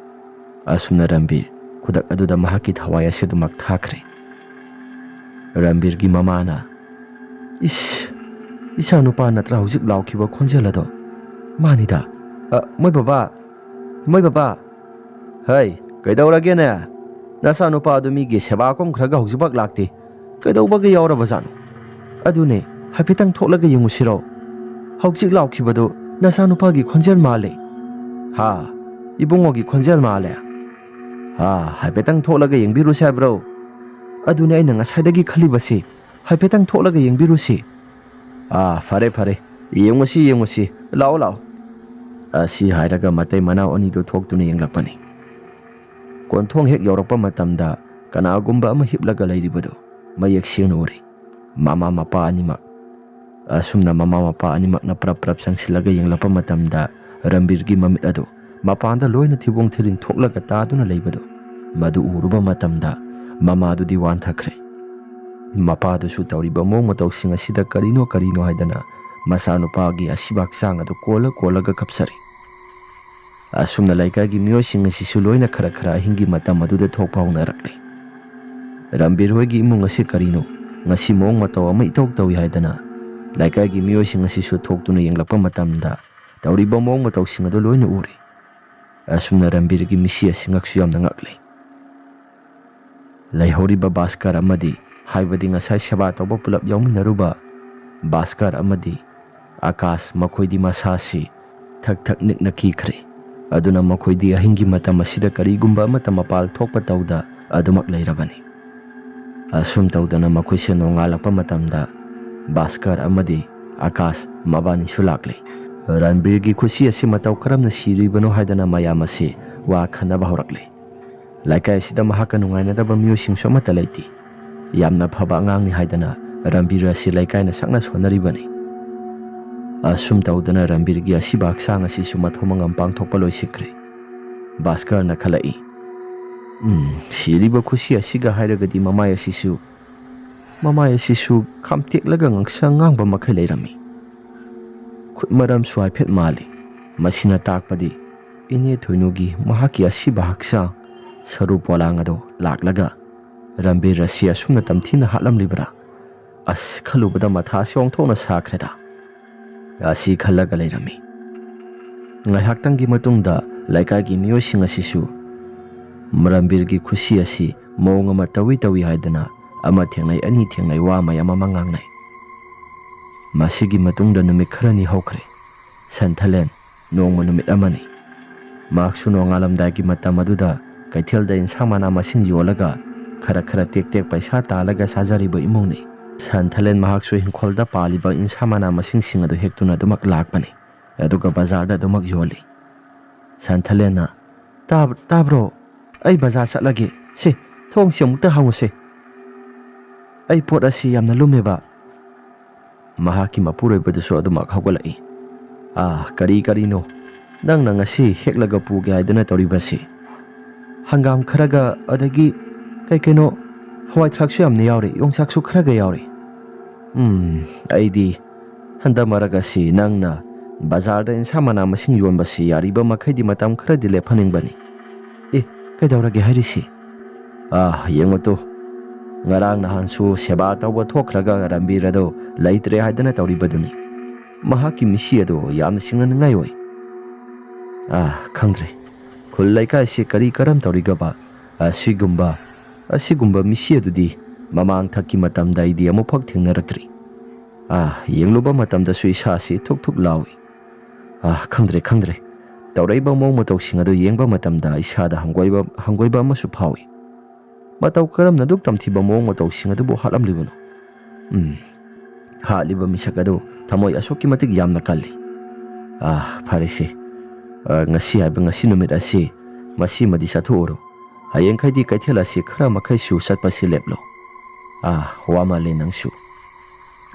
ꯑꯁꯨꯝꯅ ꯔꯝꯕꯤꯔ ꯈꯨꯗꯛ ꯑꯗꯨꯗ ꯃꯍꯥꯛꯀꯤ ꯊꯋꯥꯏ ꯑꯁꯤ ꯑꯗꯨꯃꯛ ꯊꯥꯈ꯭ꯔꯦ꯫ ꯔꯟꯕꯤꯔꯒꯤ ꯃꯃꯥꯅ, "ꯏꯁ, ꯏꯆꯥꯅꯨꯄꯥ ꯅꯠꯇ꯭ꯔꯥ ꯍꯧꯖꯤꯛ ꯂꯥꯎꯈꯤꯕ ꯈꯣꯟꯖꯦꯜ ꯑꯗꯣ? ꯃꯥꯅꯤꯗ꯫ ꯑ, ꯃꯣꯏ ꯕꯕꯥ, ꯃꯣꯏ ꯕꯕꯥ꯫ ꯍꯩ, ꯀꯩꯗꯧꯔꯒꯦꯅꯦ? ꯅꯆꯥꯅꯨꯄꯥ ꯑꯗꯨ ꯃꯤꯒꯤ ꯁꯦꯕꯥ ꯀꯨꯝꯈ꯭ꯔꯒ ꯍꯧꯖꯤꯛꯐꯥꯎ ꯂꯥꯛꯇꯦ꯫ ꯀꯩꯗꯧꯕꯒ ꯌꯥꯎꯔꯕꯖꯥꯠꯅꯣ? ꯑꯗꯨꯅꯦ, ꯍꯥꯏꯐꯦꯠꯇꯪ ꯊꯣꯛꯂꯒ ꯌꯦꯡꯉꯨꯁꯤꯔꯣ? ꯍꯧꯖꯤꯛ ꯂꯥꯎꯈꯤꯕꯗꯨ ꯅꯆꯥꯅꯨꯄꯥꯒꯤ ꯈꯣꯟꯖꯦꯜ ꯃꯥꯜꯂꯦ꯫" "ꯍꯥ? ꯏꯕꯨꯡꯉꯣꯒꯤ ꯈꯣꯟꯖꯦꯜ ꯃꯥꯜꯂꯦ? ꯍꯥ, ꯍꯥꯏꯐꯦꯠꯇꯪ ꯊꯣꯛꯂꯒ ꯌꯦꯡꯕꯤꯔꯨꯁꯦ ꯍꯥꯏꯕ꯭ꯔꯣ?" "ꯑꯗꯨꯅꯦ ꯑꯩꯅ ꯉꯁꯥꯏꯗꯒꯤ ꯈꯜꯂꯤꯕꯁꯤ, ꯍꯥꯏꯐꯦꯠꯇꯪ ꯊꯣꯛꯂꯒ ꯌꯦꯡꯕꯤꯔꯨꯁꯤ꯫" "ꯑꯥ, ꯐꯔꯦ, ꯐꯔꯦ, ꯌꯦꯡꯉꯨꯁꯤ, ꯌꯦꯡꯉꯨꯁꯤ, ꯂꯥꯛꯑꯣ, ꯂꯥꯛꯑꯣ꯫" ꯑꯁꯤ ꯍꯥꯏꯔꯒ ꯃꯇꯩ ꯃꯅꯥꯎ ꯑꯅꯤꯗꯨ ꯊꯣꯛꯇꯨꯅ ꯌꯦꯡꯂꯛꯄꯅꯤ꯫ ꯀꯣꯟꯊꯣꯡ ꯍꯦꯛ ꯌꯧꯔꯛꯄ ꯃꯇꯝꯗ ꯀꯅꯥꯒꯨꯝꯕ ꯑꯃ ꯍꯤꯞꯂꯒ ꯂꯩꯔꯤꯕꯗꯨ ꯃꯌꯦꯛ ꯁꯦꯡꯅ ꯎꯔꯤ꯫ ꯃꯃꯥ ꯃꯄꯥ ꯑꯅꯤꯃꯛ꯫ ꯑꯁꯨꯝꯅ ꯃꯃꯥ ꯃꯄꯥ ꯑꯅꯤꯃꯛꯅ ꯄ꯭ꯔꯞ ꯄ꯭ꯔꯞ ꯆꯪꯁꯤꯜꯂꯒ ꯌꯦꯡꯂꯛꯄ ꯃꯇꯝꯗ ꯔꯟꯕꯤꯔꯒꯤ ꯃꯃꯤꯠ ꯑꯗꯨ ꯃꯄꯥꯟꯗ ꯂꯣꯏꯅ ꯊꯤꯕꯣꯡ ꯊꯤꯔꯤꯟ ꯊꯣꯛꯂꯒ ꯇꯥꯗꯨꯅ ꯂꯩꯕꯗꯨ, ꯃꯗꯨ ꯎꯔꯨꯕ ꯃꯇꯝꯗ ꯃꯃꯥꯗꯨꯗꯤ ꯋꯥꯟꯊꯈ꯭ꯔꯦ꯫ ꯃꯄꯥꯗꯨꯁꯨ ꯇꯧꯔꯤꯕ ꯃꯑꯣꯡ ꯃꯇꯧꯁꯤꯡ ꯑꯁꯤꯗ ꯀꯔꯤꯅꯣ ꯀꯔꯤꯅꯣ ꯍꯥꯏꯗꯅ ꯃꯆꯥꯅꯨꯄꯥꯒꯤ ꯑꯁꯤꯕ ꯍꯛꯆꯥꯡ ꯑꯗꯨ ꯀꯣꯜꯂ ꯀꯣꯜꯂꯒ ꯀꯞꯆꯔꯤ꯫ ꯑꯁꯨꯝꯅ ꯂꯩꯀꯥꯏꯒꯤ ꯃꯤꯑꯣꯏꯁꯤꯡ ꯑꯁꯤꯁꯨ ꯂꯣꯏꯅ ꯈꯔ ꯈꯔ ꯑꯍꯤꯡꯒꯤ ꯃꯇꯝ ꯑꯗꯨꯗ ꯊꯣꯛꯄ ꯍꯧꯅꯔꯛꯂꯦ꯫ ꯔꯟꯕꯤꯔ ꯍꯣꯏꯒꯤ ꯏꯃꯨꯡ ꯑꯁꯤ ꯀꯔꯤꯅꯣ, ꯉꯁꯤ ꯃꯑꯣꯡ ꯃꯇꯧ ꯑꯃ ꯏꯇꯧ ꯇꯧꯏ ꯍꯥꯏꯗꯅ ꯂꯩꯀꯥꯏꯒꯤ ꯃꯤꯑꯣꯏꯁꯤꯡ ꯑꯁꯤꯁꯨ ꯊꯣꯛꯇꯨꯅ ꯌꯦꯡꯂꯛꯄ ꯃꯇꯝꯗ ꯇꯧꯔꯤꯕ ꯃꯑꯣꯡ ꯃꯇꯧꯁꯤꯡ ꯑꯗꯨ ꯂꯣꯏꯅ ꯎꯔꯦ꯫ ꯑꯁꯨꯝꯅ ꯔꯟꯕꯤꯔꯒꯤ ꯃꯤꯠꯁꯤ ꯑꯁꯤ ꯉꯛꯁꯨ ꯌꯥꯝꯅ ꯉꯛꯂꯦ꯫ ꯂꯩꯍꯧꯔꯤꯕ ꯚꯥꯁꯀꯔ ꯑꯃꯗꯤ, ꯍꯥꯏꯕꯗꯤ ꯉꯁꯥꯏ ꯁꯦꯕꯥ ꯇꯧꯕ ꯄꯨꯂꯞ ꯌꯥꯎꯃꯤꯟꯅꯔꯨꯕ ꯚꯥꯁꯀꯔ ꯑꯃꯗꯤ ꯑꯀꯥꯁ, ꯃꯈꯣꯏꯗꯤ ꯃꯁꯥꯁꯤ ꯊꯛ ꯊꯛ ꯅꯤꯛꯅ ꯀꯤꯈ꯭ꯔꯦ꯫ ꯑꯗꯨꯅ ꯃꯈꯣꯏꯗꯤ ꯑꯍꯤꯡꯒꯤ ꯃꯇꯝ ꯑꯁꯤꯗ ꯀꯔꯤꯒꯨꯝꯕ ꯑꯃꯠꯇ ꯃꯄꯥꯜ ꯊꯣꯛꯄ ꯇꯧꯗ ꯑꯗꯨꯃꯛ ꯂꯩꯔꯕꯅꯤ꯫ ꯑꯁꯨꯝ ꯇꯧꯗꯅ ꯃꯈꯣꯏꯁꯦ ꯅꯣꯡꯉꯥꯜꯂꯛꯄ ꯃꯇꯝꯗ ꯚꯥꯁꯀꯔ ꯑꯃꯗꯤ ꯑꯀꯥꯁ ꯃꯕꯥꯅꯤꯁꯨ ꯂꯥꯛꯂꯦ꯫ ꯔꯟꯕꯤꯔꯒꯤ ꯈꯨꯠꯁꯤ ꯑꯁꯤ ꯃꯇꯧ ꯀꯔꯝꯅ ꯁꯤꯔꯤꯕꯅꯣ ꯍꯥꯏꯗꯅ ꯃꯌꯥꯝ ꯑꯁꯤ ꯋꯥ ꯈꯟꯅꯕ ꯍꯧꯔꯛꯂꯦ꯫ ꯂꯩꯀꯥꯏ ꯑꯁꯤꯗ ꯃꯍꯥꯛꯀ ꯅꯨꯡꯉꯥꯏꯅꯗꯕ ꯃꯤꯑꯣꯏꯁꯤꯡꯁꯨ ꯑꯃꯠꯇ ꯂꯩꯇꯦ꯫ ꯌꯥꯝꯅ ꯐꯕ ꯑꯉꯥꯡꯅꯤ ꯍꯥꯏꯗꯅ ꯔꯟꯕꯤꯔ ꯑꯁꯤ ꯂꯩꯀꯥꯏꯅ ꯁꯛꯅ ꯁꯣꯟꯅꯔꯤꯕꯅꯤ꯫ ꯑꯁꯨꯝ ꯇꯧꯗꯅ ꯔꯟꯕꯤꯔꯒꯤ ꯑꯁꯤꯕ ꯍꯛꯆꯥꯡ ꯑꯁꯤꯁꯨ ꯃꯊꯧ ꯃꯉꯝ ꯄꯥꯡꯊꯣꯛꯄ ꯂꯣꯏꯁꯤꯟꯈ꯭ꯔꯦ꯫ ꯚꯥꯁꯀꯔꯅ ꯈꯜꯂꯛꯏ, "ꯎꯝ, ꯁꯤꯔꯤꯕ ꯈꯨꯠꯁꯤ ꯑꯁꯤꯒ ꯍꯥꯏꯔꯒꯗꯤ ꯃꯃꯥꯏ ꯑꯁꯤꯁꯨ, ꯃꯃꯥꯏ ꯑꯁꯤꯁꯨ ꯈꯥꯝꯇꯦꯛꯂꯒ ꯉꯥꯡꯁꯪ ꯉꯥꯡꯕ ꯃꯈꯩ ꯂꯩꯔꯝꯃꯤ꯫ ꯈꯨꯠ ꯃꯔꯝꯁꯨ ꯍꯥꯏꯐꯦꯠ ꯃꯥꯜꯂꯤ꯫ ꯃꯁꯤꯅ ꯇꯥꯛꯄꯗꯤ ꯏꯅꯦ ꯊꯣꯏꯅꯨꯒꯤ ꯃꯍꯥꯛꯀꯤ ꯑꯁꯤꯕ ꯍꯛꯆꯥꯡ ꯁꯔꯨ ꯄꯣꯂꯥꯡ ꯑꯗꯨ ꯂꯥꯛꯂꯒ ꯔꯟꯕꯤꯔ ꯑꯁꯤ ꯑꯁꯨꯝꯅ ꯇꯝꯊꯤꯅ ꯍꯥꯠꯂꯝꯂꯤꯕ꯭ꯔꯥ? ꯑꯁ, ꯈꯜꯂꯨꯕꯗ ꯃꯊꯥꯁꯤ ꯑꯣꯟꯊꯣꯛꯅ ꯁꯥꯈ꯭ꯔꯦꯗ꯫ ꯑꯁꯤ ꯈꯜꯂꯒ ꯂꯩꯔꯝꯃꯤ꯫ ꯉꯥꯏꯍꯥꯛꯇꯪꯒꯤ ꯃꯇꯨꯡꯗ ꯂꯩꯀꯥꯏꯒꯤ ꯃꯤꯑꯣꯏꯁꯤꯡ ꯑꯁꯤꯁꯨ ꯔꯟꯕꯤꯔꯒꯤ ꯈꯨꯁꯤ ꯑꯁꯤ ꯃꯑꯣꯡ ꯑꯃ ꯇꯧꯏ ꯇꯧꯏ ꯍꯥꯏꯗꯨꯅ ꯑꯃ ꯊꯦꯡꯅꯩ, ꯑꯅꯤ ꯊꯦꯡꯅꯩ, ꯋꯥ ꯃꯌꯥꯝ ꯑꯃ ꯉꯥꯡꯅꯩ꯫ ꯃꯁꯤꯒꯤ ꯃꯇꯨꯡꯗ ꯅꯨꯃꯤꯠ ꯈꯔꯅꯤ ꯍꯧꯈ꯭ꯔꯦ꯫ ꯁꯟꯊꯂꯦꯟ, ꯅꯣꯡꯃ ꯅꯨꯃꯤꯠ ꯑꯃꯅꯤ꯫ ꯃꯍꯥꯛꯁꯨ ꯅꯣꯡꯉꯥꯜꯂꯝꯗꯥꯏꯒꯤ ꯃꯇꯝ ꯑꯗꯨꯗ ꯀꯩꯊꯦꯜꯗ ꯏꯟꯁꯥꯡ ꯃꯅꯥ ꯃꯁꯤꯡ ꯌꯣꯜꯂꯒ ꯈꯔ ꯈꯔ ꯇꯦꯛ ꯇꯦꯛ ꯄꯩꯁꯥ ꯇꯥꯜꯂꯒ ꯆꯥꯖꯔꯤꯕ ꯏꯃꯨꯡꯅꯤ꯫ ꯁꯟꯊꯂꯦꯟ ꯃꯍꯥꯛꯁꯨ ꯏꯪꯈꯣꯜꯗ ꯄꯥꯜꯂꯤꯕ ꯏꯟꯁꯥꯡ ꯃꯅꯥ ꯃꯁꯤꯡꯁꯤꯡ ꯑꯗꯨ ꯍꯦꯛꯇꯨꯅ ꯑꯗꯨꯃꯛ ꯂꯥꯛꯄꯅꯤ, ꯑꯗꯨꯒ ꯕꯖꯥꯔꯗ ꯑꯗꯨꯃꯛ ꯌꯣꯜꯂꯤ꯫ ꯁꯟꯊꯂꯦꯟꯅ, "ꯇꯥꯕ-, ꯇꯥꯕ꯭ꯔꯣ? ꯑꯩ ꯕꯖꯥꯔ ꯆꯠꯂꯒꯦ꯫ ꯁꯦ, ꯊꯣꯡꯁꯤ ꯑꯃꯨꯛꯇ ꯍꯥꯡꯉꯨꯁꯦ꯫ ꯑꯩ ꯄꯣꯠ ꯑꯁꯤ ꯌꯥꯝꯅ ꯂꯨꯝꯃꯦꯕ꯫" ꯃꯍꯥꯛꯀꯤ ꯃꯄꯨꯔꯣꯏꯕꯗꯨꯁꯨ ꯑꯗꯨꯃꯛ ꯍꯧꯒꯠꯂꯛꯏ꯫ "ꯑꯥ, ꯀꯔꯤ ꯀꯔꯤꯅꯣ ꯅꯪꯅ ꯉꯁꯤ ꯍꯦꯛꯂꯒ ꯄꯨꯒꯦ ꯍꯥꯏꯗꯨꯅ ꯇꯧꯔꯤꯕꯁꯤ?" "ꯍꯪꯒꯥꯝ ꯈꯔꯒ, ꯑꯗꯒꯤ ꯀꯩ ꯀꯩꯅꯣ, ꯍꯋꯥꯏ ꯊ꯭ꯔꯥꯛꯁꯨ ꯌꯥꯝꯅ ꯌꯥꯎꯔꯤ, ꯌꯣꯡꯆꯥꯛꯁꯨ ꯈꯔꯒ ꯌꯥꯎꯔꯤ꯫" "ꯎꯝ, ꯑꯩꯗꯤ ꯍꯟꯗꯛ ꯃꯔꯛ ꯑꯁꯤ ꯅꯪꯅ ꯕꯖꯥꯔꯗ ꯏꯟꯁꯥꯡ ꯃꯅꯥ ꯃꯁꯤꯡ ꯌꯣꯟꯕꯁꯤ ꯌꯥꯔꯤꯕ ꯃꯈꯩꯗꯤ ꯃꯇꯝ ꯈꯔꯗꯤ ꯂꯦꯞꯍꯟꯅꯤꯡꯕꯅꯤ꯫" "ꯑꯦ, ꯀꯩꯗꯧꯔꯒꯦ ꯍꯥꯏꯔꯤꯁꯤ?" "ꯑꯥ, ꯌꯦꯡꯉꯨ ꯇꯨ, ꯉꯔꯥꯡ ꯅꯍꯥꯟꯁꯨ ꯁꯦꯕꯥ ꯇꯧꯕ ꯊꯣꯛꯈ꯭ꯔꯒ ꯔꯟꯕꯤꯔ ꯑꯗꯣ ꯂꯩꯇ꯭ꯔꯦ ꯍꯥꯏꯗꯅ ꯇꯧꯔꯤꯕꯗꯨꯅꯤ꯫ ꯃꯍꯥꯛꯀꯤ ꯃꯤꯁꯤ ꯑꯗꯣ ꯌꯥꯝꯅ ꯁꯤꯡꯅꯅꯤꯡꯉꯥꯏ ꯑꯣꯏ꯫" "ꯑꯥ, ꯈꯪꯗ꯭ꯔꯦ꯫ ꯈꯨꯜ ꯂꯩꯀꯥꯏꯁꯤ ꯀꯔꯤ ꯀꯔꯝ ꯇꯧꯔꯤꯒꯕ? ꯑꯁꯤꯒꯨꯝꯕ, ꯑꯁꯤꯒꯨꯝꯕ ꯃꯤꯁꯤ ꯑꯗꯨꯗꯤ ꯃꯃꯥꯡ ꯊꯛꯀꯤ ꯃꯇꯝꯗ ꯑꯩꯗꯤ ꯑꯃꯨꯛꯐꯥꯎ ꯊꯦꯡꯅꯔꯛꯇ꯭ꯔꯤ꯫ ꯑꯥ, ꯌꯦꯡꯂꯨꯕ ꯃꯇꯝꯗꯁꯨ ꯏꯁꯥꯁꯤ ꯊꯨꯛ ꯊꯨꯛ ꯂꯥꯎꯏ꯫ ꯑꯥ, ꯈꯪꯗ꯭ꯔꯦ, ꯈꯪꯗ꯭ꯔꯦ꯫ ꯇꯧꯔꯛꯏꯕ ꯃꯑꯣꯡ ꯃꯇꯧꯁꯤꯡ ꯑꯗꯨ ꯌꯦꯡꯕ ꯃꯇꯝꯗ ꯏꯁꯥꯗ ꯍꯪꯒꯣꯏꯕ, ꯍꯪꯒꯣꯏꯕ ꯑꯃꯁꯨ ꯐꯥꯎꯏ꯫ ꯃꯇꯧ ꯀꯔꯝꯅ ꯑꯗꯨꯛ ꯇꯝꯊꯤꯕ ꯃꯑꯣꯡ ꯃꯇꯧꯁꯤꯡ ꯑꯗꯨꯕꯨ ꯍꯥꯠꯂꯝꯂꯤꯕꯅꯣ? ꯎꯝ, ꯍꯥꯠꯂꯤꯕ ꯃꯤꯁꯛ ꯑꯗꯨ ꯊꯃꯣꯏ ꯑꯁꯨꯛꯀꯤ ꯃꯇꯤꯛ ꯌꯥꯝꯅ ꯀꯜꯂꯤ꯫ ꯑꯥ, ꯐꯔꯦꯁꯦ꯫ ꯑꯥ, ꯉꯁꯤ ꯍꯥꯏꯕ ꯉꯁꯤ ꯅꯨꯃꯤꯠ ꯑꯁꯤ ꯃꯁꯤꯃꯗꯤ ꯆꯠꯊꯣꯛꯎꯔꯣ꯫ ꯍꯌꯦꯡꯈꯩꯗꯤ ꯀꯩꯊꯦꯜ ꯑꯁꯤ ꯈꯔ ꯃꯈꯩꯁꯨ ꯆꯠꯄꯁꯤ ꯂꯦꯞꯂꯣ꯫ ꯑꯥ, ꯋꯥꯃꯜꯂꯦ ꯅꯪꯁꯨ꯫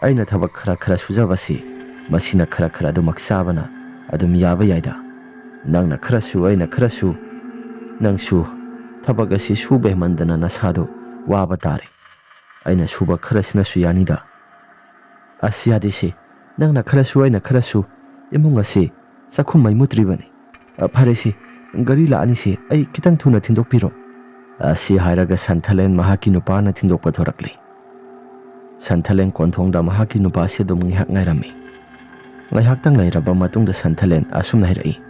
ꯑꯩꯅ ꯊꯕꯛ ꯈꯔ ꯈꯔ ꯁꯨꯖꯕꯁꯤ ꯃꯁꯤꯅ ꯈꯔ ꯈꯔ ꯑꯗꯨꯃꯛ ꯆꯥꯕꯅ ꯑꯗꯨꯝ ꯌꯥꯕ ꯌꯥꯏꯗ꯫ ꯅꯪꯅ ꯈꯔꯁꯨ, ꯑꯩꯅ ꯈꯔꯁꯨ, ꯅꯪꯁꯨ ꯊꯕꯛ ꯑꯁꯤ ꯁꯨꯕ ꯍꯦꯟꯃꯟꯗꯅ ꯅꯁꯥꯗꯣ ꯋꯥꯕ ꯇꯥꯔꯦ꯫ ꯑꯩꯅ ꯁꯨꯕ ꯈꯔꯁꯤꯅꯁꯨ ꯌꯥꯅꯤꯗ꯫" "ꯑꯁ, ꯌꯥꯗꯦꯁꯦ꯫ ꯅꯪꯅ ꯈꯔꯁꯨ, ꯑꯩꯅ ꯈꯔꯁꯨ, ꯏꯃꯨꯡ ꯑꯁꯤ ꯆꯥꯛꯈꯨꯝ ꯃꯩ ꯃꯨꯠꯇ꯭ꯔꯤꯕꯅꯤ꯫ ꯑ, ꯐꯔꯦꯁꯦ, ꯒꯥꯔꯤ ꯂꯥꯛꯑꯅꯤꯁꯦ, ꯑꯩ ꯈꯤꯇꯪ ꯊꯨꯅ ꯊꯤꯟꯗꯣꯛꯄꯤꯔꯣ꯫" ꯑꯁꯤ ꯍꯥꯏꯔꯒ ꯁꯟꯊꯂꯦꯟ ꯃꯍꯥꯛꯀꯤ ꯅꯨꯄꯥꯅ ꯊꯤꯟꯗꯣꯛꯄ ꯊꯣꯔꯛꯂꯤ꯫ ꯁꯟꯊꯂꯦꯟ ꯀꯣꯟꯊꯣꯡꯗ ꯃꯍꯥꯛꯀꯤ ꯅꯨꯄꯥꯁꯤ ꯑꯗꯨꯝ ꯉꯥꯏꯍꯥꯛ ꯉꯥꯏꯔꯝꯃꯤ꯫ ꯉꯥꯏꯍꯥꯛꯇꯪ ꯂꯩꯔꯕ ꯃꯇꯨꯡꯗ ꯁꯟꯊꯂꯦꯟ ꯑꯁꯨꯝꯅ ꯍꯥꯏꯔꯛꯏ,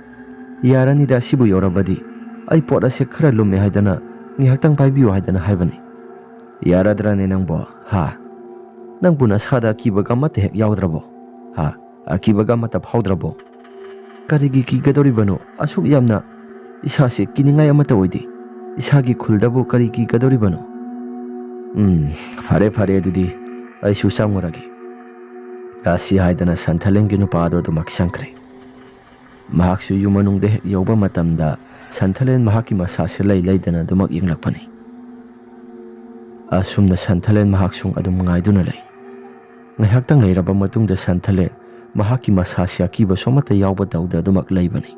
"ꯌꯥꯔꯅꯤꯗ, ꯑꯁꯤꯕꯨ ꯌꯧꯔꯕꯗꯤ꯫ ꯑꯩ ꯄꯣꯠ ꯑꯁꯦ ꯈꯔ ꯂꯨꯝꯃꯦ ꯍꯥꯏꯗꯅ, ꯉꯥꯏꯍꯥꯛꯇꯪ ꯄꯥꯏꯕꯤꯌꯨ ꯍꯥꯏꯗꯅ ꯍꯥꯏꯕꯅꯤ꯫ ꯌꯥꯔꯗ꯭ꯔꯅꯦ ꯅꯪꯕꯣ? ꯍꯥ? ꯅꯪꯕꯨ ꯅꯁꯥꯗ ꯑꯀꯤꯕꯒ ꯑꯃꯠꯇ ꯍꯦꯛ ꯌꯥꯎꯗ꯭ꯔꯕꯣ? ꯍꯥ? ꯑꯀꯤꯕꯒ ꯑꯃꯠꯇ ꯐꯥꯎꯗ꯭ꯔꯕꯣ? ꯀꯔꯤꯒꯤ ꯀꯤꯒꯗꯧꯔꯤꯕꯅꯣ? ꯑꯁꯨꯛ ꯌꯥꯝꯅ ꯏꯁꯥꯁꯦ ꯀꯤꯅꯤꯡꯉꯥꯏ ꯑꯃꯠꯇ ꯑꯣꯏꯗꯦ꯫ ꯏꯁꯥꯒꯤ ꯈꯨꯜꯗꯕꯨ ꯀꯔꯤ ꯀꯤꯒꯗꯧꯔꯤꯕꯅꯣ? ꯎꯝ, ꯐꯔꯦ, ꯐꯔꯦ, ꯑꯗꯨꯗꯤ ꯑꯩꯁꯨ ꯆꯪꯉꯨꯔꯒꯦ"꯫ ꯑꯁꯤ ꯍꯥꯏꯗꯅ ꯁꯟꯊꯂꯦꯟꯒꯤ ꯅꯨꯄꯥ ꯑꯗꯨ ꯑꯗꯨꯃꯛ ꯆꯪꯈ꯭ꯔꯦ꯫ ꯃꯍꯥꯛꯁꯨ ꯌꯨꯝ ꯃꯅꯨꯡꯗ ꯍꯦꯛ ꯌꯧꯕ ꯃꯇꯝꯗ ꯁꯟꯊꯂꯦꯟ ꯃꯍꯥꯛꯀꯤ ꯃꯁꯥꯁꯦ ꯂꯩ ꯂꯩꯗꯅ ꯑꯗꯨꯃꯛ ꯌꯦꯡꯂꯛꯄꯅꯤ꯫ ꯑꯁꯨꯝꯅ ꯁꯟꯊꯂꯦꯟ ꯃꯍꯥꯛꯁꯨ ꯑꯗꯨꯝ ꯉꯥꯏꯗꯨꯅ ꯂꯩ꯫ ꯉꯥꯏꯍꯥꯛꯇꯪ ꯂꯩꯔꯕ ꯃꯇꯨꯡꯗ ꯁꯟꯊꯂꯦꯟ ꯃꯍꯥꯛꯀꯤ ꯃꯁꯥꯁꯤ ꯑꯀꯤꯕꯁꯨ ꯑꯃꯠꯇ ꯌꯥꯎꯕ ꯇꯧꯗ ꯑꯗꯨꯃꯛ ꯂꯩꯕꯅꯤ꯫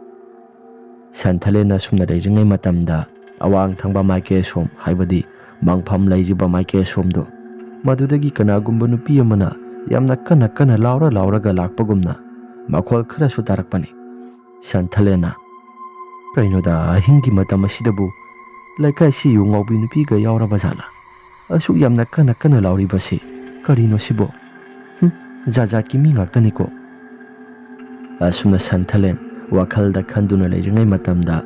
ꯁꯟꯊꯂꯦꯟ ꯑꯁꯨꯝꯅ ꯂꯩꯔꯤꯉꯩ ꯃꯇꯝꯗ ꯑꯋꯥꯡ ꯊꯪꯕ ꯃꯥꯏꯀꯩ ꯑꯁꯣꯝ, ꯍꯥꯏꯕꯗꯤ ꯃꯪꯐꯝ ꯂꯩꯔꯤꯕ ꯃꯥꯏꯀꯩ ꯑꯁꯣꯝꯗꯣ, ꯃꯗꯨꯗꯒꯤ ꯀꯅꯥꯒꯨꯝꯕ ꯅꯨꯄꯤ ꯑꯃꯅ ꯌꯥꯝꯅ ꯀꯟꯅ ꯀꯟꯅ ꯂꯥꯎꯔ ꯂꯥꯎꯔꯒ ꯂꯥꯛꯄꯒꯨꯝꯅ ꯃꯈꯣꯜ ꯈꯔꯁꯨ ꯇꯥꯔꯛꯄꯅꯤ꯫ ꯁꯟꯊꯂꯦꯟꯅ, "ꯀꯩꯅꯣꯗ, ꯑꯍꯤꯡꯒꯤ ꯃꯇꯝ ꯑꯁꯤꯗꯕꯨ ꯂꯩꯀꯥꯏꯁꯤ ꯌꯨ ꯉꯥꯎꯕꯤ ꯅꯨꯄꯤꯒ ꯌꯥꯎꯔꯕ ꯖꯥꯠꯂꯥ? ꯑꯁꯨꯛ ꯌꯥꯝꯅ ꯀꯟꯅ ꯀꯟꯅ ꯂꯥꯎꯔꯤꯕꯁꯤ ꯀꯔꯤꯅꯣ ꯁꯤꯕꯣ? ꯍꯨꯝ, ꯖꯥꯠ ꯖꯥꯠꯀꯤ ꯃꯤ ꯉꯥꯛꯇꯅꯤꯀꯣ"꯫ ꯑꯁꯨꯝꯅ ꯁꯟꯊꯂꯦꯟ ꯋꯥꯈꯜꯗ ꯈꯟꯗꯨꯅ ꯂꯩꯔꯤꯉꯩ ꯃꯇꯝꯗ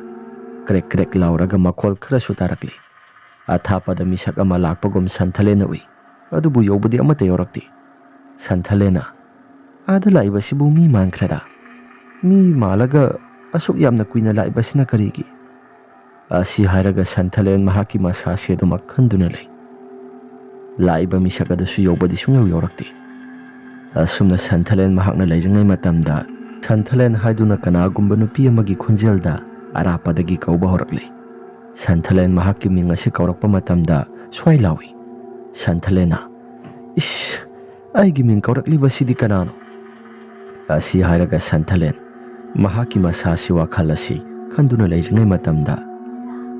ꯀ꯭ꯔꯦꯛ ꯀ꯭ꯔꯦꯛ ꯂꯥꯎꯔꯒ ꯃꯈꯣꯜ ꯈꯔꯁꯨ ꯇꯥꯔꯛꯂꯤ꯫ ꯑꯊꯥꯞꯄꯗ ꯃꯤꯁꯛ ꯑꯃ ꯂꯥꯛꯄꯒꯨꯝ ꯁꯟꯊꯂꯦꯟꯅ ꯎꯏ, ꯑꯗꯨꯕꯨ ꯌꯧꯕꯗꯤ ꯑꯃꯠꯇ ꯌꯧꯔꯛꯇꯦ꯫ ꯁꯟꯊꯂꯦꯟꯅ, "ꯑꯥꯗ ꯂꯥꯛꯏꯕꯁꯤꯕꯨ ꯃꯤ ꯃꯥꯟꯈ꯭ꯔꯦꯗ꯫ ꯃꯤ ꯃꯥꯜꯂꯒ ꯑꯁꯨꯛ ꯌꯥꯝꯅ ꯀꯨꯏꯅ ꯂꯥꯛꯏꯕꯁꯤꯅ ꯀꯔꯤꯒꯤ?" ꯑꯁꯤ ꯍꯥꯏꯔꯒ ꯁꯟꯊꯂꯦꯟ ꯃꯍꯥꯛꯀꯤ ꯃꯁꯥꯁꯤ ꯑꯗꯨꯃꯛ ꯈꯟꯗꯨꯅ ꯂꯩ꯫ ꯂꯥꯛꯏꯕ ꯃꯤꯁꯛ ꯑꯗꯨꯁꯨ ꯌꯧꯕꯗꯤ ꯁꯨꯡꯌꯧ ꯌꯧꯔꯛꯇꯦ꯫ ꯑꯁꯨꯝꯅ ꯁꯟꯊꯂꯦꯟ ꯃꯍꯥꯛꯅ ꯂꯩꯔꯤꯉꯩ ꯃꯇꯝꯗ, ꯁꯟꯊꯂꯦꯟ ꯍꯥꯏꯗꯨꯅ ꯀꯅꯥꯒꯨꯝꯕ ꯅꯨꯄꯤ ꯑꯃꯒꯤ ꯈꯣꯟꯖꯦꯜꯗ ꯑꯔꯥꯞꯄꯗꯒꯤ ꯀꯧꯕ ꯍꯧꯔꯛꯂꯦ꯫ ꯁꯟꯊꯂꯦꯟ ꯃꯍꯥꯛꯀꯤ ꯃꯤꯡ ꯑꯁꯤ ꯀꯧꯔꯛꯄ ꯃꯇꯝꯗ ꯁ꯭ꯋꯥꯏ ꯂꯥꯎꯏ꯫ ꯁꯟꯊꯂꯦꯟꯅ, "ꯏꯁ, ꯑꯩꯒꯤ ꯃꯤꯡ ꯀꯧꯔꯛꯂꯤꯕꯁꯤꯗꯤ ꯀꯅꯥꯅꯣ?" ꯑꯁꯤ ꯍꯥꯏꯔꯒ ꯁꯟꯊꯂꯦꯟ ꯃꯍꯥꯛꯀꯤ ꯃꯁꯥꯁꯤ ꯋꯥꯈꯜ ꯑꯁꯤ ꯈꯟꯗꯨꯅ ꯂꯩꯔꯤꯉꯩ ꯃꯇꯝꯗ,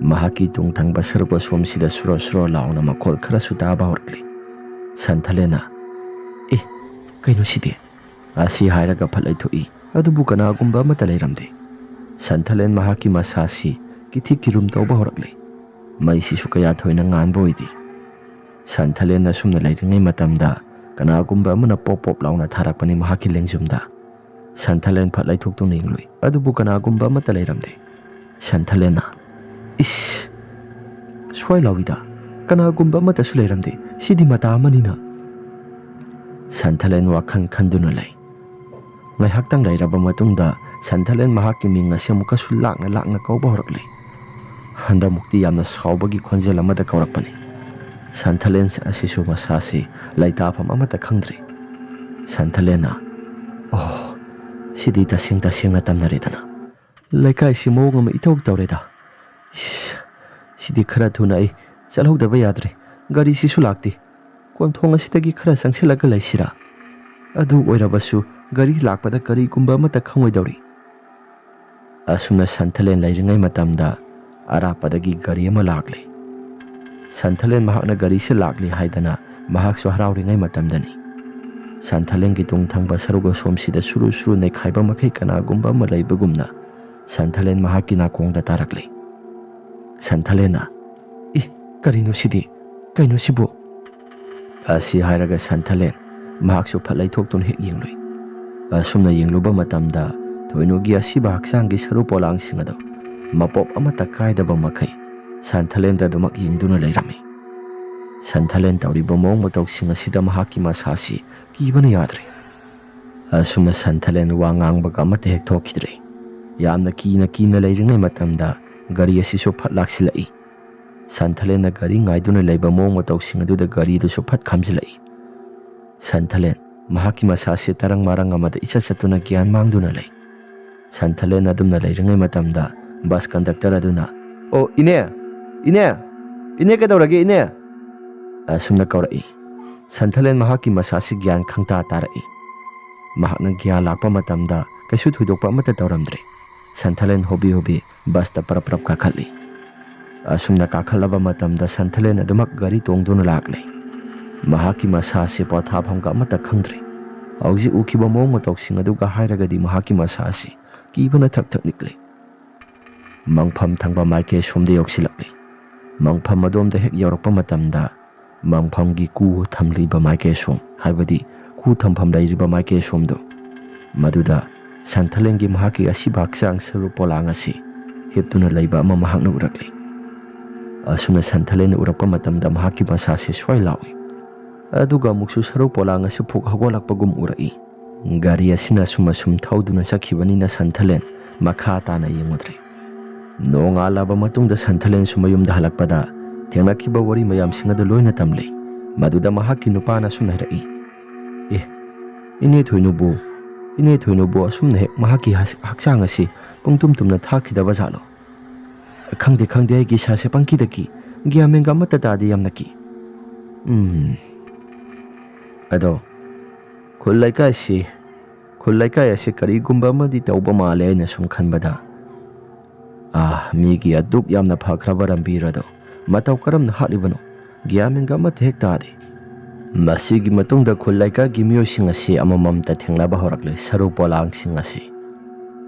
ꯃꯍꯥꯛꯀꯤ ꯇꯨꯡ ꯊꯪꯕ ꯁꯔꯨꯛ ꯑꯁꯣꯝꯁꯤꯗ ꯁꯨꯔꯣ ꯁꯨꯔꯣ ꯂꯥꯎꯅ ꯃꯈꯣꯜ ꯈꯔꯁꯨ ꯇꯥꯕ ꯍꯧꯔꯛꯂꯤ꯫ ꯁꯟꯊꯂꯦꯟꯅ, "ꯑꯦ, ꯀꯩꯅꯣ ꯁꯤꯗꯤ?" ꯑꯁꯤ ꯍꯥꯏꯔꯒ ꯐꯠ ꯂꯩꯊꯣꯛꯏ꯫ ꯑꯗꯨꯕꯨ ꯀꯅꯥꯒꯨꯝꯕ ꯑꯃꯠꯇ ꯂꯩꯔꯝꯗꯦ꯫ ꯁꯟꯊꯂꯦꯟ ꯃꯍꯥꯛꯀꯤ ꯃꯁꯥꯁꯤ ꯀꯤꯊꯤ ꯀꯤꯔꯨꯝ ꯇꯧꯕ ꯍꯧꯔꯛꯂꯤ꯫ ꯃꯩꯁꯤꯁꯨ ꯀꯌꯥ ꯊꯣꯏꯅ ꯉꯥꯟꯕ ꯑꯣꯏꯗꯦ꯫ ꯁꯟꯊꯂꯦꯟ ꯑꯁꯨꯝꯅ ꯂꯩꯔꯤꯉꯩ ꯃꯇꯝꯗ ꯀꯅꯥꯒꯨꯝꯕ ꯑꯃꯅ ꯄꯣꯞ ꯄꯣꯞ ꯂꯥꯎꯅ ꯊꯥꯔꯛꯄꯅꯤ ꯃꯍꯥꯛꯀꯤ ꯂꯦꯡꯖꯨꯝꯗ꯫ ꯁꯟꯊꯂꯦꯟ ꯐꯠ ꯂꯩꯊꯣꯛꯇꯨꯅ ꯌꯦꯡꯂꯨꯏ, ꯑꯗꯨꯕꯨ ꯀꯅꯥꯒꯨꯝꯕ ꯑꯃꯠꯇ ꯂꯩꯔꯝꯗꯦ꯫ ꯁꯟꯊꯂꯦꯟꯅ, "ꯏꯁ! ꯁ꯭ꯋꯥꯏ ꯂꯥꯎꯏꯗ, ꯀꯅꯥꯒꯨꯝꯕ ꯑꯃꯠꯇꯁꯨ ꯂꯩꯔꯝꯗꯦ, ꯁꯤꯗꯤ ꯃꯇꯥ ꯑꯃꯅꯤꯅ"꯫ ꯁꯟꯊꯂꯦꯟ ꯋꯥꯈꯜ ꯈꯟꯗꯨꯅ ꯂꯩ꯫ ꯉꯥꯏꯍꯥꯛꯇꯪ ꯂꯩꯔꯕ ꯃꯇꯨꯡꯗ ꯁꯟꯊꯂꯦꯟ ꯃꯍꯥꯛꯀꯤ ꯃꯤꯡ ꯑꯁꯤ ꯑꯃꯨꯛꯀꯁꯨ ꯂꯥꯛꯅ ꯂꯥꯛꯅ ꯀꯧꯕ ꯍꯧꯔꯛꯂꯦ꯫ ꯍꯟꯗꯛꯃꯨꯛꯇꯤ ꯌꯥꯝꯅ ꯁꯥꯎꯕꯒꯤ ꯈꯣꯟꯖꯦꯜ ꯑꯃꯗ ꯀꯧꯔꯛꯄꯅꯤ꯫ ꯁꯟꯊꯂꯦꯟ ꯑꯁꯤꯁꯨ ꯃꯁꯥꯁꯤ ꯂꯩꯇꯥꯐꯝ ꯑꯃꯠꯇ ꯈꯪꯗ꯭ꯔꯦ꯫ ꯁꯟꯊꯂꯦꯟꯅ, "ꯑꯣ, ꯁꯤꯗꯤ ꯇꯁꯦꯡ ꯇꯁꯦꯡꯅ ꯇꯝꯅꯔꯦꯗꯅ꯫ ꯂꯩꯀꯥꯏꯁꯤ ꯃꯑꯣꯡ ꯑꯃ ꯏꯇꯧ ꯇꯧꯔꯦꯗ꯫ ꯏꯁ, ꯁꯤꯗꯤ ꯈꯔ ꯊꯨꯅ ꯑꯩ ꯆꯠꯍꯧꯗꯕ ꯌꯥꯗ꯭ꯔꯦ꯫ ꯒꯥꯔꯤꯁꯤꯁꯨ ꯂꯥꯛꯇꯦ꯫ ꯀꯣꯟꯊꯣꯡ ꯑꯁꯤꯗꯒꯤ ꯈꯔ ꯆꯪꯁꯤꯜꯂꯒ ꯂꯩꯁꯤꯔꯥ? ꯑꯗꯨ ꯑꯣꯏꯔꯕꯁꯨ ꯒꯥꯔꯤ ꯂꯥꯛꯄꯗ ꯀꯔꯤꯒꯨꯝꯕ ꯑꯃꯠꯇ ꯈꯪꯉꯣꯏꯗꯧꯔꯤ"꯫ ꯑꯁꯨꯝꯅ ꯁꯟꯊꯂꯦꯟ ꯂꯩꯔꯤꯉꯩ ꯃꯇꯝꯗ ꯑꯔꯥꯞꯄꯗꯒꯤ ꯒꯥꯔꯤ ꯑꯃ ꯂꯥꯛꯂꯦ꯫ ꯁꯟꯊꯂꯦꯟ ꯃꯍꯥꯛꯅ ꯒꯥꯔꯤꯁꯦ ꯂꯥꯛꯂꯦ ꯍꯥꯏꯗꯅ ꯃꯍꯥꯛꯁꯨ ꯍꯔꯥꯎꯔꯤꯉꯩ ꯃꯇꯝꯗꯅꯤ꯫ ꯁꯟꯊꯂꯦꯟꯒꯤ ꯇꯨꯡ ꯊꯪꯕ ꯁꯔꯨꯛ ꯑꯁꯣꯝꯁꯤꯗ ꯁꯨꯔꯨ ꯁꯨꯔꯨ ꯅꯩꯈꯥꯏꯕ ꯃꯈꯩ ꯀꯅꯥꯒꯨꯝꯕ ꯑꯃ ꯂꯩꯕꯒꯨꯝꯅ ꯁꯟꯊꯂꯦꯟ ꯃꯍꯥꯛꯀꯤ ꯅꯥꯀꯣꯡꯗ ꯇꯥꯔꯛꯂꯦ꯫ ꯁꯟꯊꯂꯦꯟꯅ, "ꯏ, ꯀꯔꯤꯅꯣ ꯁꯤꯗꯤ? ꯀꯩꯅꯣ ꯁꯤꯕꯨ?" ꯑꯁꯤ ꯍꯥꯏꯔꯒ ꯁꯟꯊꯂꯦꯟ ꯃꯍꯥꯛꯁꯨ ꯐꯠ ꯂꯩꯊꯣꯛꯇꯨꯅ ꯍꯦꯛ ꯌꯦꯡꯂꯨꯏ꯫ ꯑꯁꯨꯝꯅ ꯌꯦꯡꯂꯨꯕ ꯃꯇꯝꯗ ꯊꯣꯏꯅꯨꯒꯤ ꯑꯁꯤꯕ ꯍꯛꯆꯥꯡꯒꯤ ꯁꯔꯨ ꯄꯣꯂꯥꯡꯁꯤꯡ ꯑꯗꯨ ꯃꯄꯣꯞ ꯑꯃꯠꯇ ꯀꯥꯏꯗꯕ ꯃꯈꯩ ꯁꯟꯊꯂꯦꯟꯗ ꯑꯗꯨꯃꯛ ꯌꯦꯡꯗꯨꯅ ꯂꯩꯔꯝꯃꯤ꯫ ꯁꯟꯊꯂꯦꯟ ꯇꯧꯔꯤꯕ ꯃꯑꯣꯡ ꯃꯇꯧꯁꯤꯡ ꯑꯁꯤꯗ ꯃꯍꯥꯛꯀꯤ ꯃꯁꯥꯁꯤ ꯀꯤꯕꯅ ꯌꯥꯗ꯭ꯔꯦ꯫ ꯑꯁꯨꯝꯅ ꯁꯟꯊꯂꯦꯟ ꯋꯥ ꯉꯥꯡꯕꯒ ꯑꯃꯠꯇ ꯍꯦꯛ ꯊꯣꯛꯈꯤꯗ꯭ꯔꯦ꯫ ꯌꯥꯝꯅ ꯀꯤꯅ ꯀꯤꯅ ꯂꯩꯔꯤꯉꯩ ꯃꯇꯝꯗ ꯒꯥꯔꯤ ꯑꯁꯤꯁꯨ ꯐꯠ ꯂꯥꯛꯁꯤꯜꯂꯛꯏ꯫ ꯁꯟꯊꯂꯦꯟꯅ ꯒꯥꯔꯤ ꯉꯥꯏꯗꯨꯅ ꯂꯩꯕ ꯃꯑꯣꯡ ꯃꯇꯧꯁꯤꯡ ꯑꯗꯨꯗ ꯒꯥꯔꯤꯗꯨꯁꯨ ꯐꯠ ꯈꯥꯝꯖꯤꯜꯂꯛꯏ꯫ ꯁꯟꯊꯂꯦꯟ ꯃꯍꯥꯛꯀꯤ ꯃꯁꯥꯁꯤ ꯇꯔꯪ ꯃꯔꯪ ꯑꯃꯗ ꯏꯆꯠ ꯆꯠꯇꯨꯅ ꯒ꯭ꯌꯥꯟ ꯃꯥꯡꯗꯨꯅ ꯂꯩ꯫ ꯁꯟꯊꯂꯦꯟ ꯑꯗꯨꯝꯅ ꯂꯩꯔꯤꯉꯩ ꯃꯇꯝꯗ ꯕꯁ ꯀꯟꯗꯛꯇꯔ ꯑꯗꯨꯅ, "ꯑꯣ, ꯏꯅꯦ! ꯏꯅꯦ! ꯏꯅꯦ, ꯀꯩꯗꯧꯔꯒꯦ, ꯏꯅꯦ?" ꯑꯁꯨꯝꯅ ꯀꯧꯔꯛꯏ꯫ ꯁꯟꯊꯂꯦꯟ ꯃꯍꯥꯛꯀꯤ ꯃꯁꯥꯁꯤ ꯒ꯭ꯌꯥꯟ ꯈꯪꯇꯥ ꯇꯥꯔꯛꯏ꯫ ꯃꯍꯥꯛꯅ ꯒ꯭ꯌꯥꯟ ꯂꯥꯛꯄ ꯃꯇꯝꯗ ꯀꯩꯁꯨ ꯊꯣꯏꯗꯣꯛꯄ ꯑꯃꯠꯇ ꯇꯧꯔꯝꯗ꯭ꯔꯦ꯫ ꯁꯟꯊꯂꯦꯟ ꯍꯣꯕꯤ ꯍꯣꯕꯤ ꯕꯁꯇ ꯄꯔꯞ ꯄꯔꯞ ꯀꯥꯈꯠꯂꯤ꯫ ꯑꯁꯨꯝꯅ ꯀꯥꯈꯠꯂꯕ ꯃꯇꯝꯗ ꯁꯟꯊꯂꯦꯟ ꯑꯗꯨꯃꯛ ꯒꯥꯔꯤ ꯇꯣꯡꯗꯨꯅ ꯂꯥꯛꯂꯦ꯫ ꯃꯍꯥꯛꯀꯤ ꯃꯁꯥꯁꯤ ꯄꯣꯊꯥꯐꯝꯒ ꯑꯃꯠꯇ ꯈꯪꯗ꯭ꯔꯦ꯫ ꯍꯧꯖꯤꯛ ꯎꯈꯤꯕ ꯃꯑꯣꯡ ꯃꯇꯧꯁꯤꯡ ꯑꯗꯨꯒ ꯍꯥꯏꯔꯒꯗꯤ ꯃꯍꯥꯛꯀꯤ ꯃꯁꯥ ꯑꯁꯤ ꯀꯤꯕꯅ ꯊꯛ ꯊꯛ ꯅꯤꯛꯂꯤ꯫ ꯃꯪꯐꯝ ꯊꯪꯕ ꯃꯥꯏꯀꯩ ꯁꯣꯝꯗ ꯌꯧꯁꯤꯜꯂꯛꯂꯤ꯫ ꯃꯪꯐꯝ ꯑꯗꯣꯝꯗ ꯍꯦꯛ ꯌꯧꯔꯛꯄ ꯃꯇꯝꯗ, ꯃꯪꯐꯝꯒꯤ ꯀꯨ ꯊꯝꯂꯤꯕ ꯃꯥꯏꯀꯩ ꯑꯁꯣꯝ, ꯍꯥꯏꯕꯗꯤ ꯀꯨ ꯊꯝꯐꯝ ꯂꯩꯔꯤꯕ ꯃꯥꯏꯀꯩ ꯑꯁꯣꯝꯗꯣ, ꯃꯗꯨꯗ ꯁꯟꯊꯂꯦꯟꯒꯤ ꯃꯍꯥꯛꯀꯤ ꯑꯁꯤꯕ ꯍꯛꯆꯥꯡ ꯁꯔꯨ ꯄꯣꯂꯥꯡ ꯑꯁꯤ ꯍꯤꯞꯇꯨꯅ ꯂꯩꯕ ꯑꯃ ꯃꯍꯥꯛꯅ ꯎꯔꯛꯂꯤ꯫ ꯑꯁꯨꯝꯅ ꯁꯟꯊꯂꯦꯟꯅ ꯎꯔꯛꯄ ꯃꯇꯝꯗ ꯃꯍꯥꯛꯀꯤ ꯃꯁꯥꯁꯤ ꯁ꯭ꯋꯥꯏ ꯂꯥꯎꯏ꯫ ꯑꯗꯨꯒ ꯑꯃꯨꯛꯁꯨ ꯁꯔꯨ ꯄꯣꯂꯥꯡ ꯑꯁꯤ ꯐꯨꯛ ꯍꯧꯒꯠꯂꯛꯄꯒꯨꯝ ꯎꯔꯛꯏ꯫ ꯒꯥꯔꯤ ꯑꯁꯤꯅ ꯑꯁꯨꯝ ꯑꯁꯨꯝ ꯊꯧꯗꯨꯅ ꯆꯠꯈꯤꯕꯅꯤꯅ ꯁꯟꯊꯂꯦꯟ ꯃꯈꯥ ꯇꯥꯅ ꯌꯦꯡꯉꯨꯗ꯭ꯔꯦ꯫ ꯅꯣꯡꯉꯥꯜꯂꯕ ꯃꯇꯨꯡꯗ ꯁꯟꯊꯂꯦꯟꯁꯨ ꯃꯌꯨꯝꯗ ꯍꯜꯂꯛꯄꯗ ꯊꯦꯡꯅꯈꯤꯕ ꯋꯥꯔꯤ ꯃꯌꯥꯝꯁꯤꯡ ꯑꯗꯨ ꯂꯣꯏꯅ ꯇꯝꯂꯤ꯫ ꯃꯗꯨꯗ ꯃꯍꯥꯛꯀꯤ ꯅꯨꯄꯥꯅ ꯑꯁꯨꯝꯅ ꯍꯥꯏꯔꯛꯏ, "ꯑꯦ, ꯏꯅꯦ ꯊꯣꯏꯅꯨꯕꯨ, ꯏꯅꯦ ꯊꯣꯏꯅꯨꯕꯨ ꯑꯁꯨꯝꯅ ꯍꯦꯛ ꯃꯍꯥꯛꯀꯤ ꯍꯁ-, ꯍꯛꯆꯥꯡ ꯑꯁꯤ ꯄꯨꯡꯇꯨꯝ ꯇꯨꯝꯅ ꯊꯥꯈꯤꯗꯕ ꯖꯥꯠꯂꯣ? ꯈꯪꯗꯦ, ꯈꯪꯗꯦ, ꯑꯩꯒꯤ ꯏꯁꯥꯁꯦ ꯄꯪꯀꯤꯗ ꯀꯤ, ꯒ꯭ꯌꯥꯟ ꯃꯦꯟꯒ ꯑꯃꯠꯇ ꯇꯥꯗꯦ, ꯌꯥꯝꯅ ꯀꯤ꯫ ꯎꯝ, ꯑꯗꯣ ꯈꯨꯜ ꯂꯩꯀꯥꯏꯁꯤ, ꯈꯨꯜ ꯂꯩꯀꯥꯏ ꯑꯁꯤ ꯀꯔꯤꯒꯨꯝꯕ ꯑꯃꯗꯤ ꯇꯧꯕ ꯃꯥꯜꯂꯦ ꯑꯩꯅ ꯁꯨꯝ ꯈꯟꯕꯗ꯫ ꯑꯥ, ꯃꯤꯒꯤ ꯑꯗꯨꯛ ꯌꯥꯝꯅ ꯐꯈ꯭ꯔꯕ ꯂꯝꯕꯤꯔ ꯑꯗꯣ ꯃꯇꯧ ꯀꯔꯝꯅ ꯍꯥꯠꯂꯤꯕꯅꯣ? ꯒ꯭ꯌꯥꯟ ꯃꯦꯟꯒ ꯑꯃꯠꯇ ꯍꯦꯛ ꯇꯥꯗꯦ꯫" ꯃꯁꯤꯒꯤ ꯃꯇꯨꯡꯗ ꯈꯨꯜ ꯂꯩꯀꯥꯏꯒꯤ ꯃꯤꯑꯣꯏꯁꯤꯡ ꯑꯁꯤ ꯑꯃꯃꯝꯇ ꯊꯦꯡꯅꯕ ꯍꯧꯔꯛꯂꯦ꯫ ꯁꯔꯨ ꯄꯣꯂꯥꯡꯁꯤꯡ ꯑꯁꯤ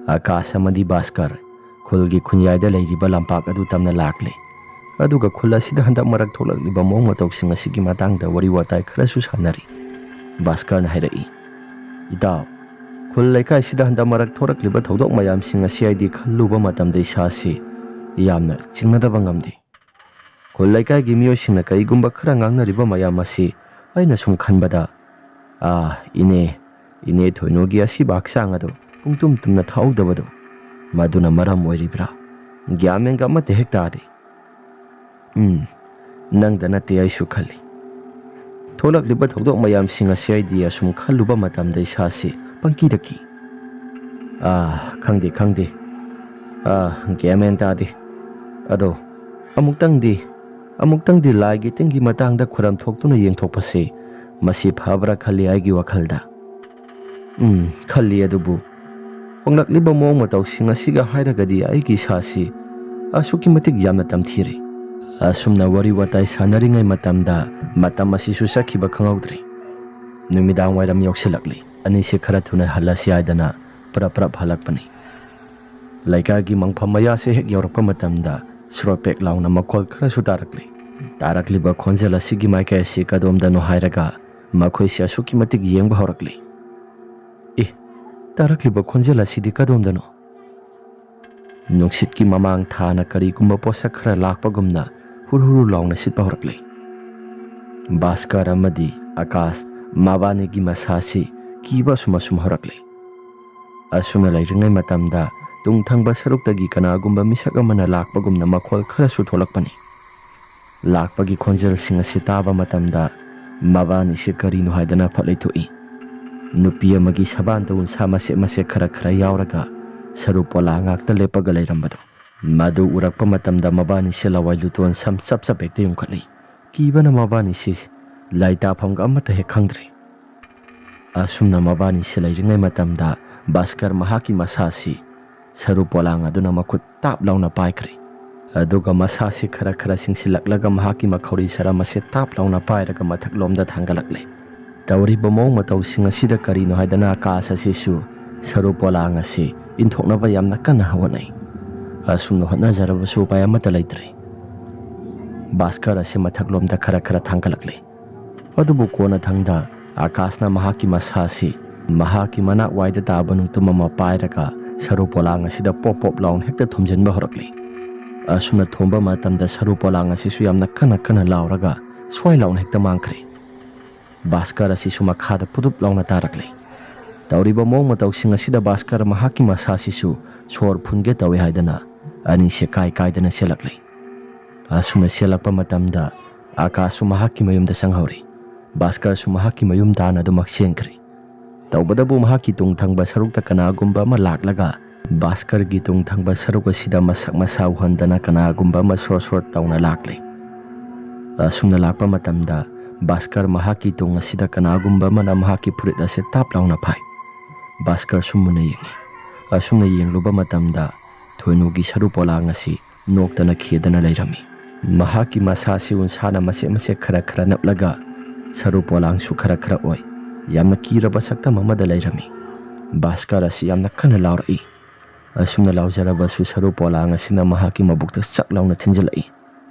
ꯑꯀꯥꯁ ꯑꯃꯗꯤ ꯚꯥꯁꯀꯔ ꯈꯨꯜꯒꯤ ꯈꯨꯟꯌꯥꯏꯗ ꯂꯩꯔꯤꯕ ꯂꯝꯄꯥꯛ ꯑꯗꯨ ꯇꯝꯅ ꯂꯥꯛꯂꯦ꯫ ꯑꯗꯨꯒ ꯈꯨꯜ ꯑꯁꯤꯗ ꯍꯟꯗꯛ ꯃꯔꯛ ꯊꯣꯛꯂꯛꯂꯤꯕ ꯃꯑꯣꯡ ꯃꯇꯧꯁꯤꯡ ꯑꯁꯤꯒꯤ ꯃꯇꯥꯡꯗ ꯋꯥꯔꯤ ꯋꯥꯇꯥꯏ ꯈꯔꯁꯨ ꯁꯥꯟꯅꯔꯤ꯫ ꯚꯥꯁꯀꯔꯅ ꯍꯥꯏꯔꯛꯏ, "ꯏꯇꯥꯎ, ꯈꯨꯜ ꯂꯩꯀꯥꯏꯁꯤꯗ ꯍꯟꯗꯛ ꯃꯔꯛ ꯊꯣꯛꯂꯛꯂꯤꯕ ꯊꯧꯗꯣꯛ ꯃꯌꯥꯝꯁꯤꯡ ꯑꯁꯤ ꯑꯩꯗꯤ ꯈꯜꯂꯨꯕ ꯃꯇꯝꯗ ꯏꯁꯥꯁꯤ ꯌꯥꯝꯅ ꯆꯤꯡꯅꯗꯕ ꯉꯝꯗꯦ꯫ ꯈꯨꯜ ꯂꯩꯀꯥꯏꯒꯤ ꯃꯤꯑꯣꯏꯁꯤꯡꯅ ꯀꯔꯤꯒꯨꯝꯕ ꯈꯔ ꯉꯥꯡꯅꯔꯤꯕ ꯃꯌꯥꯝ ꯑꯁꯤ ꯑꯩꯅ ꯁꯨꯝ ꯈꯟꯕꯗ, ꯑꯥ, ꯏꯅꯦ, ꯏꯅꯦ ꯊꯣꯏꯅꯨꯒꯤ ꯑꯁꯤꯕ ꯍꯛꯆꯥꯡ ꯑꯗꯨ ꯄꯨꯡꯇꯨꯝ ꯇꯨꯝꯅ ꯊꯥꯍꯧꯗꯕꯗꯨ ꯃꯗꯨꯅ ꯃꯔꯝ ꯑꯣꯏꯔꯤꯕ꯭ꯔꯥ? ꯒ꯭ꯌꯥꯟ ꯃꯦꯟꯒ ꯑꯃꯠꯇ ꯍꯦꯛ ꯇꯥꯗꯦ꯫" ꯎꯝ, ꯅꯪꯗ ꯅꯠꯇꯦ ꯑꯩꯁꯨ ꯈꯜꯂꯤ꯫ ꯊꯣꯛꯂꯛꯂꯤꯕ ꯊꯧꯗꯣꯛ ꯃꯌꯥꯝꯁꯤꯡ ꯑꯁꯤ ꯑꯩꯗꯤ ꯑꯁꯨꯝ ꯈꯜꯂꯨꯕ ꯃꯇꯝꯗ ꯏꯁꯥꯁꯤ ꯄꯪꯀꯤꯗ ꯀꯤ꯫ ꯑꯥ, ꯈꯪꯗꯦ, ꯈꯪꯗꯦ꯫ ꯑꯥ, ꯒ꯭ꯌꯥꯟ ꯃꯦꯟ ꯇꯥꯗꯦ꯫ ꯑꯗꯣ ꯑꯃꯨꯛꯇꯪꯗꯤ, ꯑꯃꯨꯛꯇꯪꯗꯤ ꯂꯥꯏꯒꯤ ꯇꯤꯟꯒꯤ ꯃꯇꯥꯡꯗ ꯈꯨꯔꯝ ꯊꯣꯛꯇꯨꯅ ꯌꯦꯡꯊꯣꯛꯄꯁꯤ ꯃꯁꯤ ꯐꯕ꯭ꯔꯥ ꯈꯜꯂꯤ ꯑꯩꯒꯤ ꯋꯥꯈꯜꯗ꯫ ꯎꯝ, ꯈꯜꯂꯤ, ꯑꯗꯨꯕꯨ ꯍꯣꯡꯂꯛꯂꯤꯕ ꯃꯑꯣꯡ ꯃꯇꯧꯁꯤꯡ ꯑꯁꯤꯒ ꯍꯥꯏꯔꯒꯗꯤ ꯑꯩꯒꯤ ꯏꯁꯥꯁꯤ ꯑꯁꯨꯛꯀꯤ ꯃꯇꯤꯛ ꯌꯥꯝꯅ ꯇꯝꯊꯤꯔꯦ꯫ ꯑꯁꯨꯝꯅ ꯋꯥꯔꯤ ꯋꯥꯇꯥꯏ ꯁꯥꯟꯅꯔꯤꯉꯩ ꯃꯇꯝꯗ ꯃꯇꯝ ꯑꯁꯤꯁꯨ ꯆꯠꯈꯤꯕ ꯈꯪꯍꯧꯗ꯭ꯔꯦ꯫ ꯅꯨꯃꯤꯗꯥꯡ ꯋꯥꯏꯔꯝ ꯌꯧꯁꯤꯜꯂꯛꯂꯦ꯫ ꯑꯅꯤꯁꯦ ꯈꯔ ꯊꯨꯅ ꯍꯜꯂꯁꯤ ꯍꯥꯏꯗꯅ ꯄ꯭ꯔꯞ ꯄ꯭ꯔꯞ ꯍꯜꯂꯛꯄꯅꯤ꯫ ꯂꯩꯀꯥꯏꯒꯤ ꯃꯪꯐꯝ ꯃꯌꯥꯁꯦ ꯍꯦꯛ ꯌꯧꯔꯛꯄ ꯃꯇꯝꯗ ꯁ꯭ꯔꯣꯄꯦꯛ ꯂꯥꯎꯅ ꯃꯈꯣꯜ ꯈꯔꯁꯨ ꯇꯥꯔꯛꯂꯤ꯫ ꯇꯥꯔꯛꯂꯤꯕ ꯈꯣꯟꯖꯦꯜ ꯑꯁꯤꯒꯤ ꯃꯥꯏꯀꯩ ꯑꯁꯤ ꯀꯗꯣꯝꯗꯅꯣ ꯍꯥꯏꯔꯒ ꯃꯈꯣꯏꯁꯤ ꯑꯁꯨꯛꯀꯤ ꯃꯇꯤꯛ ꯌꯦꯡꯕ ꯍꯧꯔꯛꯂꯤ꯫ "ꯑꯦ, ꯇꯥꯔꯛꯂꯤꯕ ꯈꯣꯟꯖꯦꯜ ꯑꯁꯤꯗꯤ ꯀꯗꯣꯝꯗꯅꯣ?" ꯅꯨꯡꯁꯤꯠꯀꯤ ꯃꯃꯥꯡ ꯊꯥꯅ ꯀꯔꯤꯒꯨꯝꯕ ꯄꯣꯠꯁꯛ ꯈꯔ ꯂꯥꯛꯄꯒꯨꯝꯅ ꯍꯨꯔꯨ ꯍꯨꯔꯨ ꯂꯥꯎꯅ ꯁꯤꯠꯄ ꯍꯧꯔꯛꯂꯤ꯫ ꯚꯥꯁꯀꯔ ꯑꯃꯗꯤ ꯑꯀꯥꯁ ꯃꯕꯥꯅꯤꯒꯤ ꯃꯁꯥꯁꯤ ꯀꯤꯕ ꯑꯁꯨꯝ ꯑꯁꯨꯝ ꯍꯧꯔꯛꯂꯤ꯫ ꯑꯁꯨꯝꯅ ꯂꯩꯔꯤꯉꯩ ꯃꯇꯝꯗ ꯇꯨꯡꯊꯪꯕ ꯁꯔꯨꯛꯇꯒꯤ ꯀꯅꯥꯒꯨꯝꯕ ꯃꯤꯁꯛ ꯑꯃꯅ ꯂꯥꯛꯄꯒꯨꯝꯅ ꯃꯈꯣꯜ ꯈꯔꯁꯨ ꯊꯣꯛꯂꯛꯄꯅꯤ꯫ ꯂꯥꯛꯄꯒꯤ ꯈꯣꯟꯖꯦꯜꯁꯤꯡ ꯑꯁꯤ ꯇꯥꯕ ꯃꯇꯝꯗ ꯃꯕꯥꯅꯤꯁꯤ ꯀꯔꯤꯅꯣ ꯍꯥꯏꯗꯅ ꯐꯠ ꯂꯩꯊꯣꯛꯏ꯫ ꯅꯨꯄꯤ ꯑꯃꯒꯤ ꯁꯕꯥꯟꯗ ꯎꯟꯁꯥ ꯃꯆꯦꯠ ꯃꯆꯦꯠ ꯈꯔ ꯈꯔ ꯌꯥꯎꯔꯒ ꯁꯔꯨ ꯄꯣꯂꯥ ꯉꯥꯛꯇ ꯂꯦꯞꯄꯒ ꯂꯩꯔꯝꯕꯗꯣ꯫ ꯃꯗꯨ ꯎꯔꯛꯄ ꯃꯇꯝꯗ ꯃꯕꯥꯅꯤꯁꯤ ꯂꯋꯥꯏ ꯂꯨꯇꯣꯟ ꯁꯝ ꯆꯞ ꯆꯞ ꯍꯦꯛꯇ ꯌꯨꯡꯈꯠꯂꯤ꯫ ꯀꯤꯕꯅ ꯃꯕꯥꯅꯤꯁꯤ ꯂꯥꯏꯇꯥꯐꯝꯒ ꯑꯃꯠꯇ ꯍꯦꯛ ꯈꯪꯗ꯭ꯔꯦ꯫ ꯑꯁꯨꯝꯅ ꯃꯕꯥꯅꯤꯁꯤ ꯂꯩꯔꯤꯉꯩ ꯃꯇꯝꯗ ꯚꯥꯁꯀꯔ ꯃꯍꯥꯛꯀꯤ ꯃꯁꯥꯁꯤ ꯁꯔꯨ ꯄꯣꯂꯥꯡ ꯑꯗꯨꯅ ꯃꯈꯨꯠ ꯇꯥꯞ ꯂꯥꯎꯅ ꯄꯥꯏꯈ꯭ꯔꯦ꯫ ꯑꯗꯨꯒ ꯃꯁꯥꯁꯤ ꯈꯔ ꯈꯔ ꯆꯤꯡꯁꯤꯜꯂꯛꯂꯒ ꯃꯍꯥꯛꯀꯤ ꯃꯈꯧꯔꯤ ꯁꯔꯝ ꯑꯁꯤ ꯇꯥꯞ ꯂꯥꯎꯅ ꯄꯥꯏꯔꯒ ꯃꯊꯛꯂꯣꯝꯗ ꯊꯥꯡꯒꯠꯂꯛꯂꯦ꯫ ꯇꯧꯔꯤꯕ ꯃꯑꯣꯡ ꯃꯇꯧꯁꯤꯡ ꯑꯁꯤꯗ ꯀꯔꯤꯅꯣ ꯍꯥꯏꯗꯅ ꯑꯀꯥꯁ ꯑꯁꯤꯁꯨ ꯁꯔꯨ ꯄꯣꯂꯥꯡ ꯑꯁꯤ ꯏꯟꯊꯣꯛꯅꯕ ꯌꯥꯝꯅ ꯀꯟꯅ ꯍꯣꯠꯅꯩ꯫ ꯑꯁꯨꯝꯅ ꯍꯣꯠꯅꯖꯔꯕꯁꯨ ꯎꯄꯥꯏ ꯑꯃꯠꯇ ꯂꯩꯇ꯭ꯔꯦ꯫ ꯚꯥꯁꯀꯔ ꯑꯁꯤ ꯃꯊꯛꯂꯣꯝꯗ ꯈꯔ ꯈꯔ ꯊꯥꯡꯒꯠꯂꯛꯂꯦ꯫ ꯑꯗꯨꯕꯨ ꯀꯣꯟꯅꯊꯪꯗ ꯑꯀꯥꯁꯅ ꯃꯍꯥꯛꯀꯤ ꯃꯁꯥ ꯑꯁꯤ ꯃꯍꯥꯛꯀꯤ ꯃꯅꯥꯛ ꯋꯥꯏꯗ ꯇꯥꯕ ꯅꯨꯡꯇꯨꯝ ꯑꯃ ꯄꯥꯏꯔꯒ ꯁꯔꯨ ꯄꯣꯂꯥꯡ ꯑꯁꯤꯗ ꯄꯣꯞ ꯄꯣꯞ ꯂꯥꯎꯅ ꯍꯦꯛꯇ ꯊꯨꯝꯖꯤꯟꯕ ꯍꯧꯔꯛꯂꯦ꯫ ꯑꯁꯨꯝꯅ ꯊꯣꯝꯕ ꯃꯇꯝꯗ ꯁꯔꯨ ꯄꯣꯂꯥꯡ ꯑꯁꯤꯁꯨ ꯌꯥꯝꯅ ꯀꯟꯅ ꯀꯟꯅ ꯂꯥꯎꯔꯒ ꯁ꯭ꯋꯥꯏ ꯂꯥꯎꯅ ꯍꯦꯛꯇ ꯃꯥꯡꯈ꯭ꯔꯦ꯫ ꯚꯥꯁꯀꯔ ꯑꯁꯤꯁꯨ ꯃꯈꯥꯗ ꯄꯨꯗꯨꯞ ꯂꯥꯎꯅ ꯇꯥꯔꯛꯂꯦ꯫ ꯇꯧꯔꯤꯕ ꯃꯑꯣꯡ ꯃꯇꯧꯁꯤꯡ ꯑꯁꯤꯗ ꯚꯥꯁꯀꯔ ꯃꯍꯥꯛꯀꯤ ꯃꯁꯥꯁꯤꯁꯨ ꯁꯣꯔ ꯐꯨꯟꯒꯦ ꯇꯧꯏ ꯍꯥꯏꯗꯅ ꯑꯅꯤꯁꯦ ꯀꯥꯏ ꯀꯥꯏꯗꯅ ꯆꯦꯜꯂꯛꯂꯦ꯫ ꯑꯁꯨꯝꯅ ꯆꯦꯜꯂꯛꯄ ꯃꯇꯝꯗ ꯑꯀꯥꯁꯁꯨ ꯃꯍꯥꯛꯀꯤ ꯃꯌꯨꯝꯗ ꯆꯪꯍꯧꯔꯦ꯫ ꯚꯥꯁꯀꯔꯁꯨ ꯃꯍꯥꯛꯀꯤ ꯃꯌꯨꯝ ꯇꯥꯟꯅ ꯑꯗꯨꯃꯛ ꯆꯦꯟꯈ꯭ꯔꯦ꯫ ꯇꯧꯕꯇꯕꯨ ꯃꯍꯥꯛꯀꯤ ꯇꯨꯡ ꯊꯪꯕ ꯁꯔꯨꯛꯇ ꯀꯅꯥꯒꯨꯝꯕ ꯑꯃ ꯂꯥꯛꯂꯒ ꯚꯥꯁꯀꯔꯒꯤ ꯇꯨꯡ ꯊꯪꯕ ꯁꯔꯨꯛ ꯑꯁꯤꯗ ꯃꯁꯛ ꯃꯁꯥ ꯎꯍꯟꯗꯅ ꯀꯅꯥꯒꯨꯝꯕ ꯑꯃ ꯁꯣꯔ ꯁꯣꯔ ꯇꯧꯅ ꯂꯥꯛꯂꯦ꯫ ꯑꯁꯨꯝꯅ ꯂꯥꯛꯄ ꯃꯇꯝꯗ ꯚꯥꯁꯀꯔ ꯃꯍꯥꯛꯀꯤ ꯇꯨꯡ ꯑꯁꯤꯗ ꯀꯅꯥꯒꯨꯝꯕ ꯑꯃꯅ ꯃꯍꯥꯛꯀꯤ ꯐꯨꯔꯤꯠ ꯑꯁꯦ ꯇꯥꯞ ꯂꯥꯎꯅ ꯐꯥꯏ꯫ ꯚꯥꯁꯀꯔꯁꯨ ꯃꯨꯟꯅ ꯌꯦꯡꯉꯤ꯫ ꯑꯁꯨꯝꯅ ꯌꯦꯡꯂꯨꯕ ꯃꯇꯝꯗ ꯊꯣꯏꯅꯨꯒꯤ ꯁꯔꯨ ꯄꯣꯂꯥꯡ ꯑꯁꯤ ꯅꯣꯛꯇꯅ ꯈꯦꯗꯅ ꯂꯩꯔꯝꯃꯤ꯫ ꯃꯍꯥꯛꯀꯤ ꯃꯁꯥꯁꯤ ꯎꯟꯁꯥꯅ ꯃꯆꯦꯠ ꯃꯆꯦꯠ ꯈꯔ ꯈꯔ ꯅꯞꯂꯒ ꯁꯔꯨ ꯄꯣꯂꯥꯡꯁꯨ ꯈꯔ ꯈꯔ ꯑꯣꯏ꯫ ꯌꯥꯝꯅ ꯀꯤꯔꯕ ꯁꯛꯇꯝ ꯑꯃꯗ ꯂꯩꯔꯝꯃꯤ꯫ ꯚꯥꯁꯀꯔ ꯑꯁꯤ ꯌꯥꯝꯅ ꯀꯟꯅ ꯂꯥꯎꯔꯛꯏ꯫ ꯑꯁꯨꯝꯅ ꯂꯥꯎꯖꯔꯕꯁꯨ ꯁꯔꯨ ꯄꯣꯂꯥꯡ ꯑꯁꯤꯅ ꯃꯍꯥꯛꯀꯤ ꯃꯕꯨꯛꯇ ꯆꯛ ꯂꯥꯎꯅ ꯊꯤꯟꯖꯤꯜꯂꯛꯏ꯫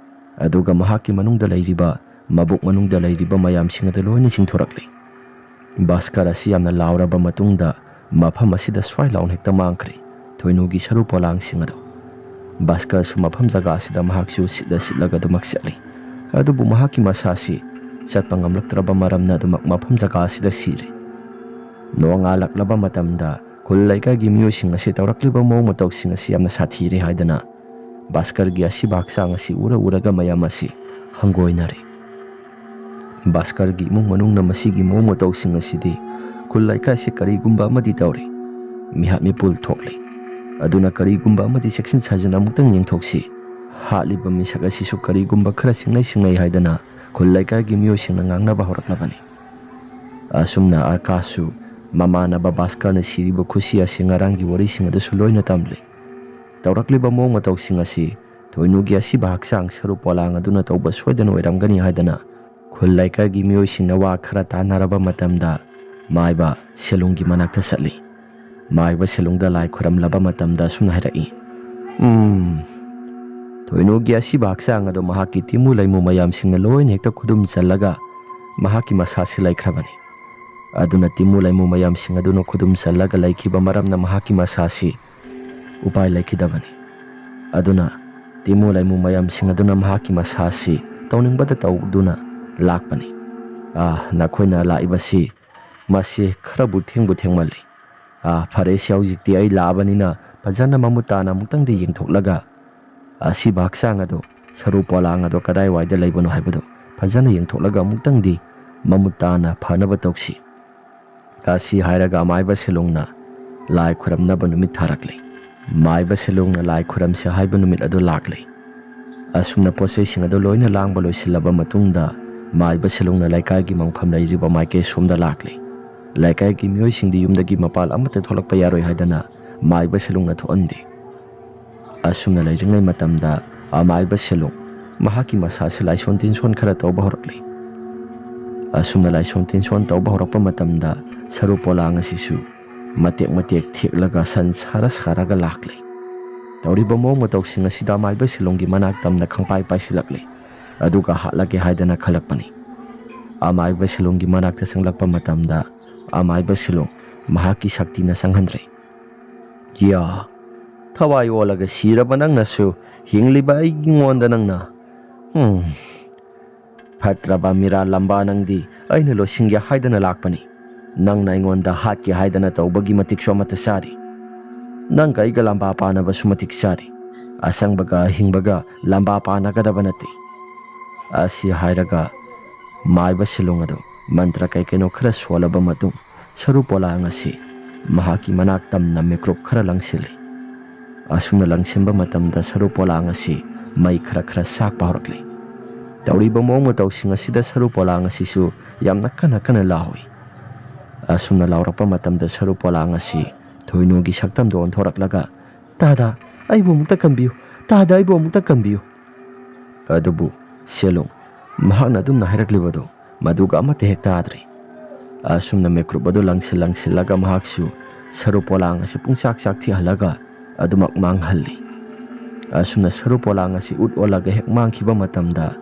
ꯑꯗꯨꯒ ꯃꯍꯥꯛꯀꯤ ꯃꯅꯨꯡꯗ ꯂꯩꯔꯤꯕ, ꯃꯕꯨꯛ ꯃꯅꯨꯡꯗ ꯂꯩꯔꯤꯕ ꯃꯌꯥꯝꯁꯤꯡ ꯑꯗꯨ ꯂꯣꯏꯅ ꯆꯤꯡꯊꯣꯔꯛꯂꯤ꯫ ꯚꯥꯁꯀꯔ ꯑꯁꯤ ꯌꯥꯝꯅ ꯂꯥꯎꯔꯕ ꯃꯇꯨꯡꯗ ꯃꯐꯝ ꯑꯁꯤꯗ ꯁ꯭ꯋꯥꯏ ꯂꯥꯎꯅ ꯍꯦꯛꯇ ꯃꯥꯡꯈ꯭ꯔꯦ ꯊꯣꯏꯅꯨꯒꯤ ꯁꯔꯨ ꯄꯣꯂꯥꯡꯁꯤꯡ ꯑꯗꯨ꯫ ꯚꯥꯁꯀꯔꯁꯨ ꯃꯐꯝ ꯖꯒꯥ ꯑꯁꯤꯗ ꯃꯍꯥꯛꯁꯨ ꯁꯤꯠꯂ ꯁꯤꯠꯂꯒ ꯑꯗꯨꯃꯛ ꯆꯠꯂꯤ꯫ ꯑꯗꯨꯕꯨ ꯃꯍꯥꯛꯀꯤ ꯃꯁꯥꯁꯤ ꯆꯠꯄ ꯉꯝꯂꯛꯇ꯭ꯔꯕ ꯃꯔꯝꯅ ꯑꯗꯨꯃꯛ ꯃꯐꯝ ꯖꯒꯥ ꯑꯁꯤꯗ ꯁꯤꯔꯦ꯫ ꯅꯣꯡꯉꯥꯜꯂꯛꯂꯕ ꯃꯇꯝꯗ ꯈꯨꯜ ꯂꯩꯀꯥꯏꯒꯤ ꯃꯤꯑꯣꯏꯁꯤꯡ ꯑꯁꯤ ꯇꯧꯔꯛꯂꯤꯕ ꯃꯑꯣꯡ ꯃꯇꯧꯁꯤꯡ ꯑꯁꯤ ꯌꯥꯝꯅ ꯁꯥꯊꯤꯔꯦ ꯍꯥꯏꯗꯅ ꯚꯥꯁꯀꯔꯒꯤ ꯑꯁꯤꯕ ꯍꯛꯆꯥꯡ ꯑꯁꯤ ꯎꯔ ꯎꯔꯒ ꯃꯌꯥꯝ ꯑꯁꯤ ꯍꯪꯒꯣꯏꯅꯔꯦ꯫ ꯚꯥꯁꯀꯔꯒꯤ ꯏꯃꯨꯡ ꯃꯅꯨꯡꯅ ꯃꯁꯤꯒꯤ ꯃꯑꯣꯡ ꯃꯇꯧꯁꯤꯡ ꯑꯁꯤꯗꯤ ꯈꯨꯜ ꯂꯩꯀꯥꯏꯁꯤ ꯀꯔꯤꯒꯨꯝꯕ ꯑꯃꯗꯤ ꯇꯧꯔꯦ꯫ ꯃꯤꯍꯥꯠ ꯃꯤꯄꯨꯜ ꯊꯣꯛꯂꯦ꯫ ꯑꯗꯨꯅ ꯀꯔꯤꯒꯨꯝꯕ ꯑꯃꯗꯤ ꯆꯦꯛꯁꯤꯟ ꯁꯥꯖꯤꯟ ꯑꯃꯨꯛꯇꯪ ꯌꯦꯡꯊꯣꯛꯁꯤ꯫ ꯍꯥꯠꯂꯤꯕ ꯃꯤꯁꯛ ꯑꯁꯤꯁꯨ ꯀꯔꯤꯒꯨꯝꯕ ꯈꯔ ꯁꯤꯡꯅꯩ ꯁꯤꯡꯅꯩ ꯍꯥꯏꯗꯅ ꯈꯨꯜ ꯂꯩꯀꯥꯏꯒꯤ ꯃꯤꯑꯣꯏꯁꯤꯡꯅ ꯉꯥꯡꯅꯕ ꯍꯧꯔꯛꯂꯕꯅꯤ꯫ ꯑꯁꯨꯝꯅ ꯑꯀꯥꯁꯁꯨ ꯃꯃꯥꯟꯅꯕ ꯚꯥꯁꯀꯔꯅ ꯁꯤꯔꯤꯕ ꯈꯨꯁꯤ ꯑꯁꯤ ꯉꯔꯥꯡꯒꯤ ꯋꯥꯔꯤꯁꯤꯡ ꯑꯗꯨꯁꯨ ꯂꯣꯏꯅ ꯇꯝꯂꯤ꯫ ꯇꯧꯔꯛꯂꯤꯕ ꯃꯑꯣꯡ ꯃꯇꯧꯁꯤꯡ ꯑꯁꯤ ꯊꯣꯏꯅꯨꯒꯤ ꯑꯁꯤꯕ ꯍꯛꯆꯥꯡ ꯁꯔꯨ ꯄꯣꯂꯥꯡ ꯑꯗꯨꯅ ꯇꯧꯕ ꯁꯣꯏꯗꯅ ꯑꯣꯏꯔꯝꯒꯅꯤ ꯍꯥꯏꯗꯅ ꯈꯨꯜ ꯂꯩꯀꯥꯏꯒꯤ ꯃꯤꯑꯣꯏꯁꯤꯡꯅ ꯋꯥ ꯈꯔ ꯇꯥꯟꯅꯔꯕ ꯃꯇꯝꯗ ꯃꯥꯏꯕ ꯁꯦꯂꯨꯡꯒꯤ ꯃꯅꯥꯛꯇ ꯆꯠꯂꯤ꯫ ꯃꯥꯏꯕ ꯁꯦꯂꯨꯡꯗ ꯂꯥꯏ ꯈꯨꯔꯝꯂꯕ ꯃꯇꯝꯗ ꯑꯁꯨꯝꯅ ꯍꯥꯏꯔꯛꯏ, "ꯎꯝ, ꯊꯣꯏꯅꯨꯒꯤ ꯑꯁꯤꯕ ꯍꯛꯆꯥꯡ ꯑꯗꯨ ꯃꯍꯥꯛꯀꯤ ꯇꯤꯃꯨ ꯂꯩꯃꯨ ꯃꯌꯥꯝꯁꯤꯡꯅ ꯂꯣꯏꯅ ꯍꯦꯛꯇ ꯈꯨꯗꯨꯝ ꯆꯜꯂꯒ ꯃꯍꯥꯛꯀꯤ ꯃꯁꯥꯁꯤ ꯂꯩꯈ꯭ꯔꯕꯅꯤ꯫ ꯑꯗꯨꯅ ꯇꯤꯃꯨ ꯂꯩꯃꯨ ꯃꯌꯥꯝꯁꯤꯡ ꯑꯗꯨꯅ ꯈꯨꯗꯨꯝ ꯆꯜꯂꯒ ꯂꯩꯈꯤꯕ ꯃꯔꯝꯅ ꯃꯍꯥꯛꯀꯤ ꯃꯁꯥꯁꯤ ꯎꯄꯥꯏ ꯂꯩꯈꯤꯗꯕꯅꯤ꯫ ꯑꯗꯨꯅ ꯇꯤꯃꯨ ꯂꯩꯃꯨ ꯃꯌꯥꯝꯁꯤꯡ ꯑꯗꯨꯅ ꯃꯍꯥꯛꯀꯤ ꯃꯁꯥꯁꯤ ꯇꯧꯅꯤꯡꯕꯗ ꯇꯧꯗꯨꯅ ꯂꯥꯛꯄꯅꯤ꯫ ꯑꯥ, ꯅꯈꯣꯏꯅ ꯂꯥꯛꯏꯕꯁꯤ ꯃꯁꯤ ꯈꯔꯕꯨ ꯊꯦꯡꯕꯨ ꯊꯦꯡꯃꯜꯂꯤ꯫ ꯑꯥ, ꯐꯔꯦꯁꯦ, ꯍꯧꯖꯤꯛꯇꯤ ꯑꯩ ꯂꯥꯛꯑꯕꯅꯤꯅ ꯐꯖꯅ ꯃꯃꯨꯠ ꯇꯥꯅ ꯑꯃꯨꯛꯇꯪꯗꯤ ꯌꯦꯡꯊꯣꯛꯂꯒ ꯑꯁꯤꯕ ꯍꯛꯆꯥꯡ ꯑꯗꯣ, ꯁꯔꯨ ꯄꯣꯂꯥꯡ ꯑꯗꯣ ꯀꯗꯥꯏꯋꯥꯏꯗ ꯂꯩꯕꯅꯣ ꯍꯥꯏꯕꯗꯣ ꯐꯖꯅ ꯌꯦꯡꯊꯣꯛꯂꯒ ꯑꯃꯨꯛꯇꯪꯗꯤ ꯃꯃꯨꯠ ꯇꯥꯅ ꯐꯅꯕ ꯇꯧꯁꯤ"꯫ ꯑꯁꯤ ꯍꯥꯏꯔꯒ ꯑꯃꯥꯏꯕ ꯁꯦꯂꯨꯡꯅ ꯂꯥꯏ ꯈꯨꯔꯝꯅꯕ ꯅꯨꯃꯤꯠ ꯊꯥꯔꯛꯂꯤ꯫ ꯃꯥꯏꯕ ꯁꯦꯂꯨꯡꯅ ꯂꯥꯏ ꯈꯨꯔꯝꯁꯦ ꯍꯥꯏꯕ ꯅꯨꯃꯤꯠ ꯑꯗꯨ ꯂꯥꯛꯂꯤ꯫ ꯑꯁꯨꯝꯅ ꯄꯣꯠ ꯆꯩꯁꯤꯡ ꯑꯗꯨ ꯂꯣꯏꯅ ꯂꯥꯡꯕ ꯂꯣꯏꯁꯤꯜꯂꯕ ꯃꯇꯨꯡꯗ ꯃꯥꯏꯕ ꯁꯦꯂꯨꯡꯅ ꯂꯩꯀꯥꯏꯒꯤ ꯃꯪꯐꯝ ꯂꯩꯔꯤꯕ ꯃꯥꯏꯀꯩ ꯁꯣꯝꯗ ꯂꯥꯛꯂꯤ꯫ ꯂꯩꯀꯥꯏꯒꯤ ꯃꯤꯑꯣꯏꯁꯤꯡꯗꯤ ꯌꯨꯝꯗꯒꯤ ꯃꯄꯥꯜ ꯑꯃꯠꯇ ꯊꯣꯛꯂꯛꯄ ꯌꯥꯔꯣꯏ ꯍꯥꯏꯗꯅ ꯃꯥꯏꯕ ꯁꯦꯂꯨꯡꯅ ꯊꯣꯛꯍꯟꯗꯦ꯫ ꯑꯁꯨꯝꯅ ꯂꯩꯔꯤꯉꯩ ꯃꯇꯝꯗ ꯑꯃꯥꯏꯕ ꯁꯦꯂꯨꯡ ꯃꯍꯥꯛꯀꯤ ꯃꯁꯥꯁꯦ ꯂꯥꯏꯁꯣꯟ ꯇꯤꯟꯁꯣꯟ ꯈꯔ ꯇꯧꯕ ꯍꯧꯔꯛꯂꯤ꯫ ꯑꯁꯨꯝꯅ ꯂꯥꯏꯁꯣꯟ ꯇꯤꯟꯁꯣꯟ ꯇꯧꯕ ꯍꯧꯔꯛꯄ ꯃꯇꯝꯗ ꯁꯔꯨ ꯄꯣꯂꯥꯡ ꯑꯁꯤꯁꯨ ꯃꯇꯦꯛ ꯃꯇꯦꯛ ꯊꯦꯛꯂꯒ ꯁꯟ ꯁꯥꯔ ꯁꯥꯔꯒ ꯂꯥꯛꯂꯦ꯫ ꯇꯧꯔꯤꯕ ꯃꯑꯣꯡ ꯃꯇꯧꯁꯤꯡ ꯑꯁꯤꯗ ꯑꯃꯥꯏꯕ ꯁꯤꯂꯣꯡꯒꯤ ꯃꯅꯥꯛ ꯇꯝꯅ ꯈꯪꯄꯥꯏ ꯄꯥꯏꯁꯤꯜꯂꯛꯂꯦ꯫ ꯑꯗꯨꯒ ꯍꯥꯠꯂꯒꯦ ꯍꯥꯏꯗꯅ ꯈꯜꯂꯛꯄꯅꯤ꯫ ꯑꯃꯥꯏꯕ ꯁꯤꯂꯣꯡꯒꯤ ꯃꯅꯥꯛꯇ ꯆꯪꯂꯛꯄ ꯃꯇꯝꯗ ꯑꯃꯥꯏꯕ ꯁꯤꯂꯣꯡ ꯃꯍꯥꯛꯀꯤ ꯁꯛꯇꯤꯅ ꯆꯪꯍꯟꯗ꯭ꯔꯦ꯫ "ꯌꯥ, ꯊꯋꯥꯏ ꯑꯣꯜꯂꯒ ꯁꯤꯔꯕ ꯅꯪꯅꯁꯨ ꯍꯤꯡꯂꯤꯕ ꯑꯩꯉꯣꯟꯗ ꯅꯪꯅ, ꯎꯝ, ꯐꯠꯇ꯭ꯔꯕ ꯃꯤꯔꯥ ꯂꯝꯕꯥ ꯅꯪꯗꯤ ꯑꯩꯅ ꯂꯣꯏꯁꯤꯟꯒꯦ ꯍꯥꯏꯗꯅ ꯂꯥꯛꯄꯅꯤ꯫ ꯅꯪꯅ ꯑꯩꯉꯣꯟꯗ ꯍꯥꯠꯀꯦ ꯍꯥꯏꯗꯅ ꯇꯧꯕꯒꯤ ꯃꯇꯤꯛꯁꯨ ꯑꯃꯠꯇ ꯆꯥꯗꯦ꯫ ꯅꯪꯒ ꯑꯩꯒ ꯂꯝꯕꯥ ꯄꯥꯅꯕꯁꯨ ꯃꯇꯤꯛ ꯆꯥꯗꯦ꯫ ꯑꯁꯪꯕꯒ ꯑꯍꯤꯡꯕꯒ ꯂꯝꯕꯥ ꯄꯥꯅꯒꯗꯕ ꯅꯠꯇꯦ"꯫ ꯑꯁꯤ ꯍꯥꯏꯔꯒ ꯃꯥꯏꯕ ꯁꯤꯂꯣꯡ ꯑꯗꯨ ꯃꯟꯇ꯭ꯔ ꯀꯩ ꯀꯩꯅꯣ ꯈꯔ ꯁꯣꯜꯂꯕ ꯃꯇꯨꯡ ꯁꯔꯨ ꯄꯣꯂꯥꯡ ꯑꯁꯤ ꯃꯍꯥꯛꯀꯤ ꯃꯅꯥꯛ ꯇꯝꯅ ꯃꯤꯀ꯭ꯔꯨꯞ ꯈꯔ ꯂꯪꯁꯤꯜꯂꯤ꯫ ꯑꯁꯨꯝꯅ ꯂꯪꯁꯤꯟꯕ ꯃꯇꯝꯗ ꯁꯔꯨ ꯄꯣꯂꯥꯡ ꯑꯁꯤ ꯃꯩ ꯈꯔ ꯈꯔ ꯆꯥꯛꯄ ꯍꯧꯔꯛꯂꯤ꯫ ꯇꯧꯔꯤꯕ ꯃꯑꯣꯡ ꯃꯇꯧꯁꯤꯡ ꯑꯁꯤꯗ ꯁꯔꯨ ꯄꯣꯂꯥꯡ ꯑꯁꯤꯁꯨ ꯌꯥꯝꯅ ꯀꯟꯅ ꯀꯟꯅ ꯂꯥꯎꯏ꯫ ꯑꯁꯨꯝꯅ ꯂꯥꯎꯔꯛꯄ ꯃꯇꯝꯗ ꯁꯔꯨ ꯄꯣꯂꯥꯡ ꯑꯁꯤ ꯊꯣꯏꯅꯨꯒꯤ ꯁꯛꯇꯝꯗ ꯑꯣꯟꯊꯣꯔꯛꯂꯒ, "ꯇꯥꯗ, ꯑꯩꯕꯨ ꯑꯃꯨꯛꯇ ꯀꯟꯕꯤꯌꯨ! ꯇꯥꯗ, ꯑꯩꯕꯨ ꯑꯃꯨꯛꯇ ꯀꯟꯕꯤꯌꯨ!" ꯑꯗꯨꯕꯨ ꯁꯦꯂꯨꯡ ꯃꯍꯥꯛꯅ ꯑꯗꯨꯝꯅ ꯍꯥꯏꯔꯛꯂꯤꯕꯗꯨ ꯃꯗꯨꯒ ꯑꯃꯠꯇ ꯍꯦꯛ ꯇꯥꯗ꯭ꯔꯦ꯫ ꯑꯁꯨꯝꯅ ꯃꯤꯀ꯭ꯔꯨꯞ ꯑꯗꯨ ꯂꯪꯁꯤꯜ ꯂꯪꯁꯤꯜꯂꯒ ꯃꯍꯥꯛꯁꯨ ꯁꯔꯨ ꯄꯣꯂꯥꯡ ꯑꯁꯤ ꯄꯨꯡꯆꯥꯛ ꯆꯥꯛꯊꯤꯍꯜꯂꯒ ꯑꯗꯨꯃꯛ ꯃꯥꯡꯍꯜꯂꯤ꯫ ꯑꯁꯨꯝꯅ ꯁꯔꯨ ꯄꯣꯂꯥꯡ ꯑꯁꯤ ꯎꯠ ꯑꯣꯜꯂꯒ ꯍꯦꯛ ꯃꯥꯡꯈꯤꯕ ꯃꯇꯝꯗ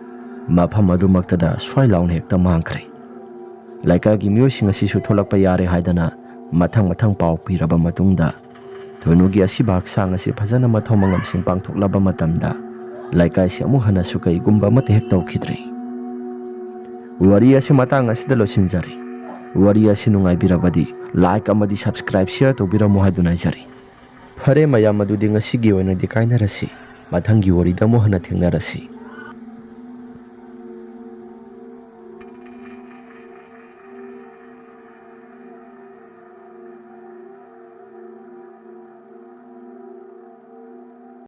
ꯃꯐꯝ ꯑꯗꯨꯃꯛꯇꯗ ꯁ꯭ꯋꯥꯏ ꯂꯥꯎꯅ ꯍꯦꯛꯇ ꯃꯥꯡꯈ꯭ꯔꯦ꯫ ꯂꯩꯀꯥꯏꯒꯤ ꯃꯤꯑꯣꯏꯁꯤꯡ ꯑꯁꯤꯁꯨ ꯊꯣꯛꯂꯛꯄ ꯌꯥꯔꯦ ꯍꯥꯏꯗꯅ ꯃꯊꯪ ꯃꯊꯪ ꯄꯥꯎ ꯄꯤꯔꯕ ꯃꯇꯨꯡꯗ ꯊꯣꯏꯅꯨꯒꯤ ꯑꯁꯤꯕ ꯍꯛꯆꯥꯡ ꯑꯁꯤ ꯐꯖꯅ ꯃꯊꯧ ꯃꯉꯝꯁꯤꯡ ꯄꯥꯡꯊꯣꯛꯂꯕ ꯃꯇꯝꯗ ꯂꯩꯀꯥꯏꯁꯤ ꯑꯃꯨꯛ ꯍꯟꯅꯁꯨ ꯀꯩꯒꯨꯝꯕ ꯑꯃꯠꯇ ꯍꯦꯛ ꯇꯧꯈꯤꯗ꯭ꯔꯦ꯫ ꯋꯥꯔꯤ ꯑꯁꯤ ꯃꯇꯥꯡ ꯑꯁꯤꯗ ꯂꯣꯏꯁꯤꯟꯖꯔꯦ꯫ ꯋꯥꯔꯤ ꯑꯁꯤ ꯅꯨꯡꯉꯥꯏꯕꯤꯔꯕꯗꯤ like ꯑꯃꯗꯤ subscribe, share ꯇꯧꯕꯤꯔꯝꯃꯨ ꯍꯥꯏꯗꯨꯅ ꯍꯥꯏꯖꯔꯤ꯫ ꯐꯔꯦ ꯃꯌꯥꯝ, ꯑꯗꯨꯗꯤ ꯉꯁꯤꯒꯤ ꯑꯣꯏꯅꯗꯤ ꯀꯥꯏꯅꯔꯁꯤ꯫ ꯃꯊꯪꯒꯤ ꯋꯥꯔꯤꯗ ꯑꯃꯨꯛ ꯍꯟꯅ ꯊꯦꯡꯅꯔꯁꯤ꯫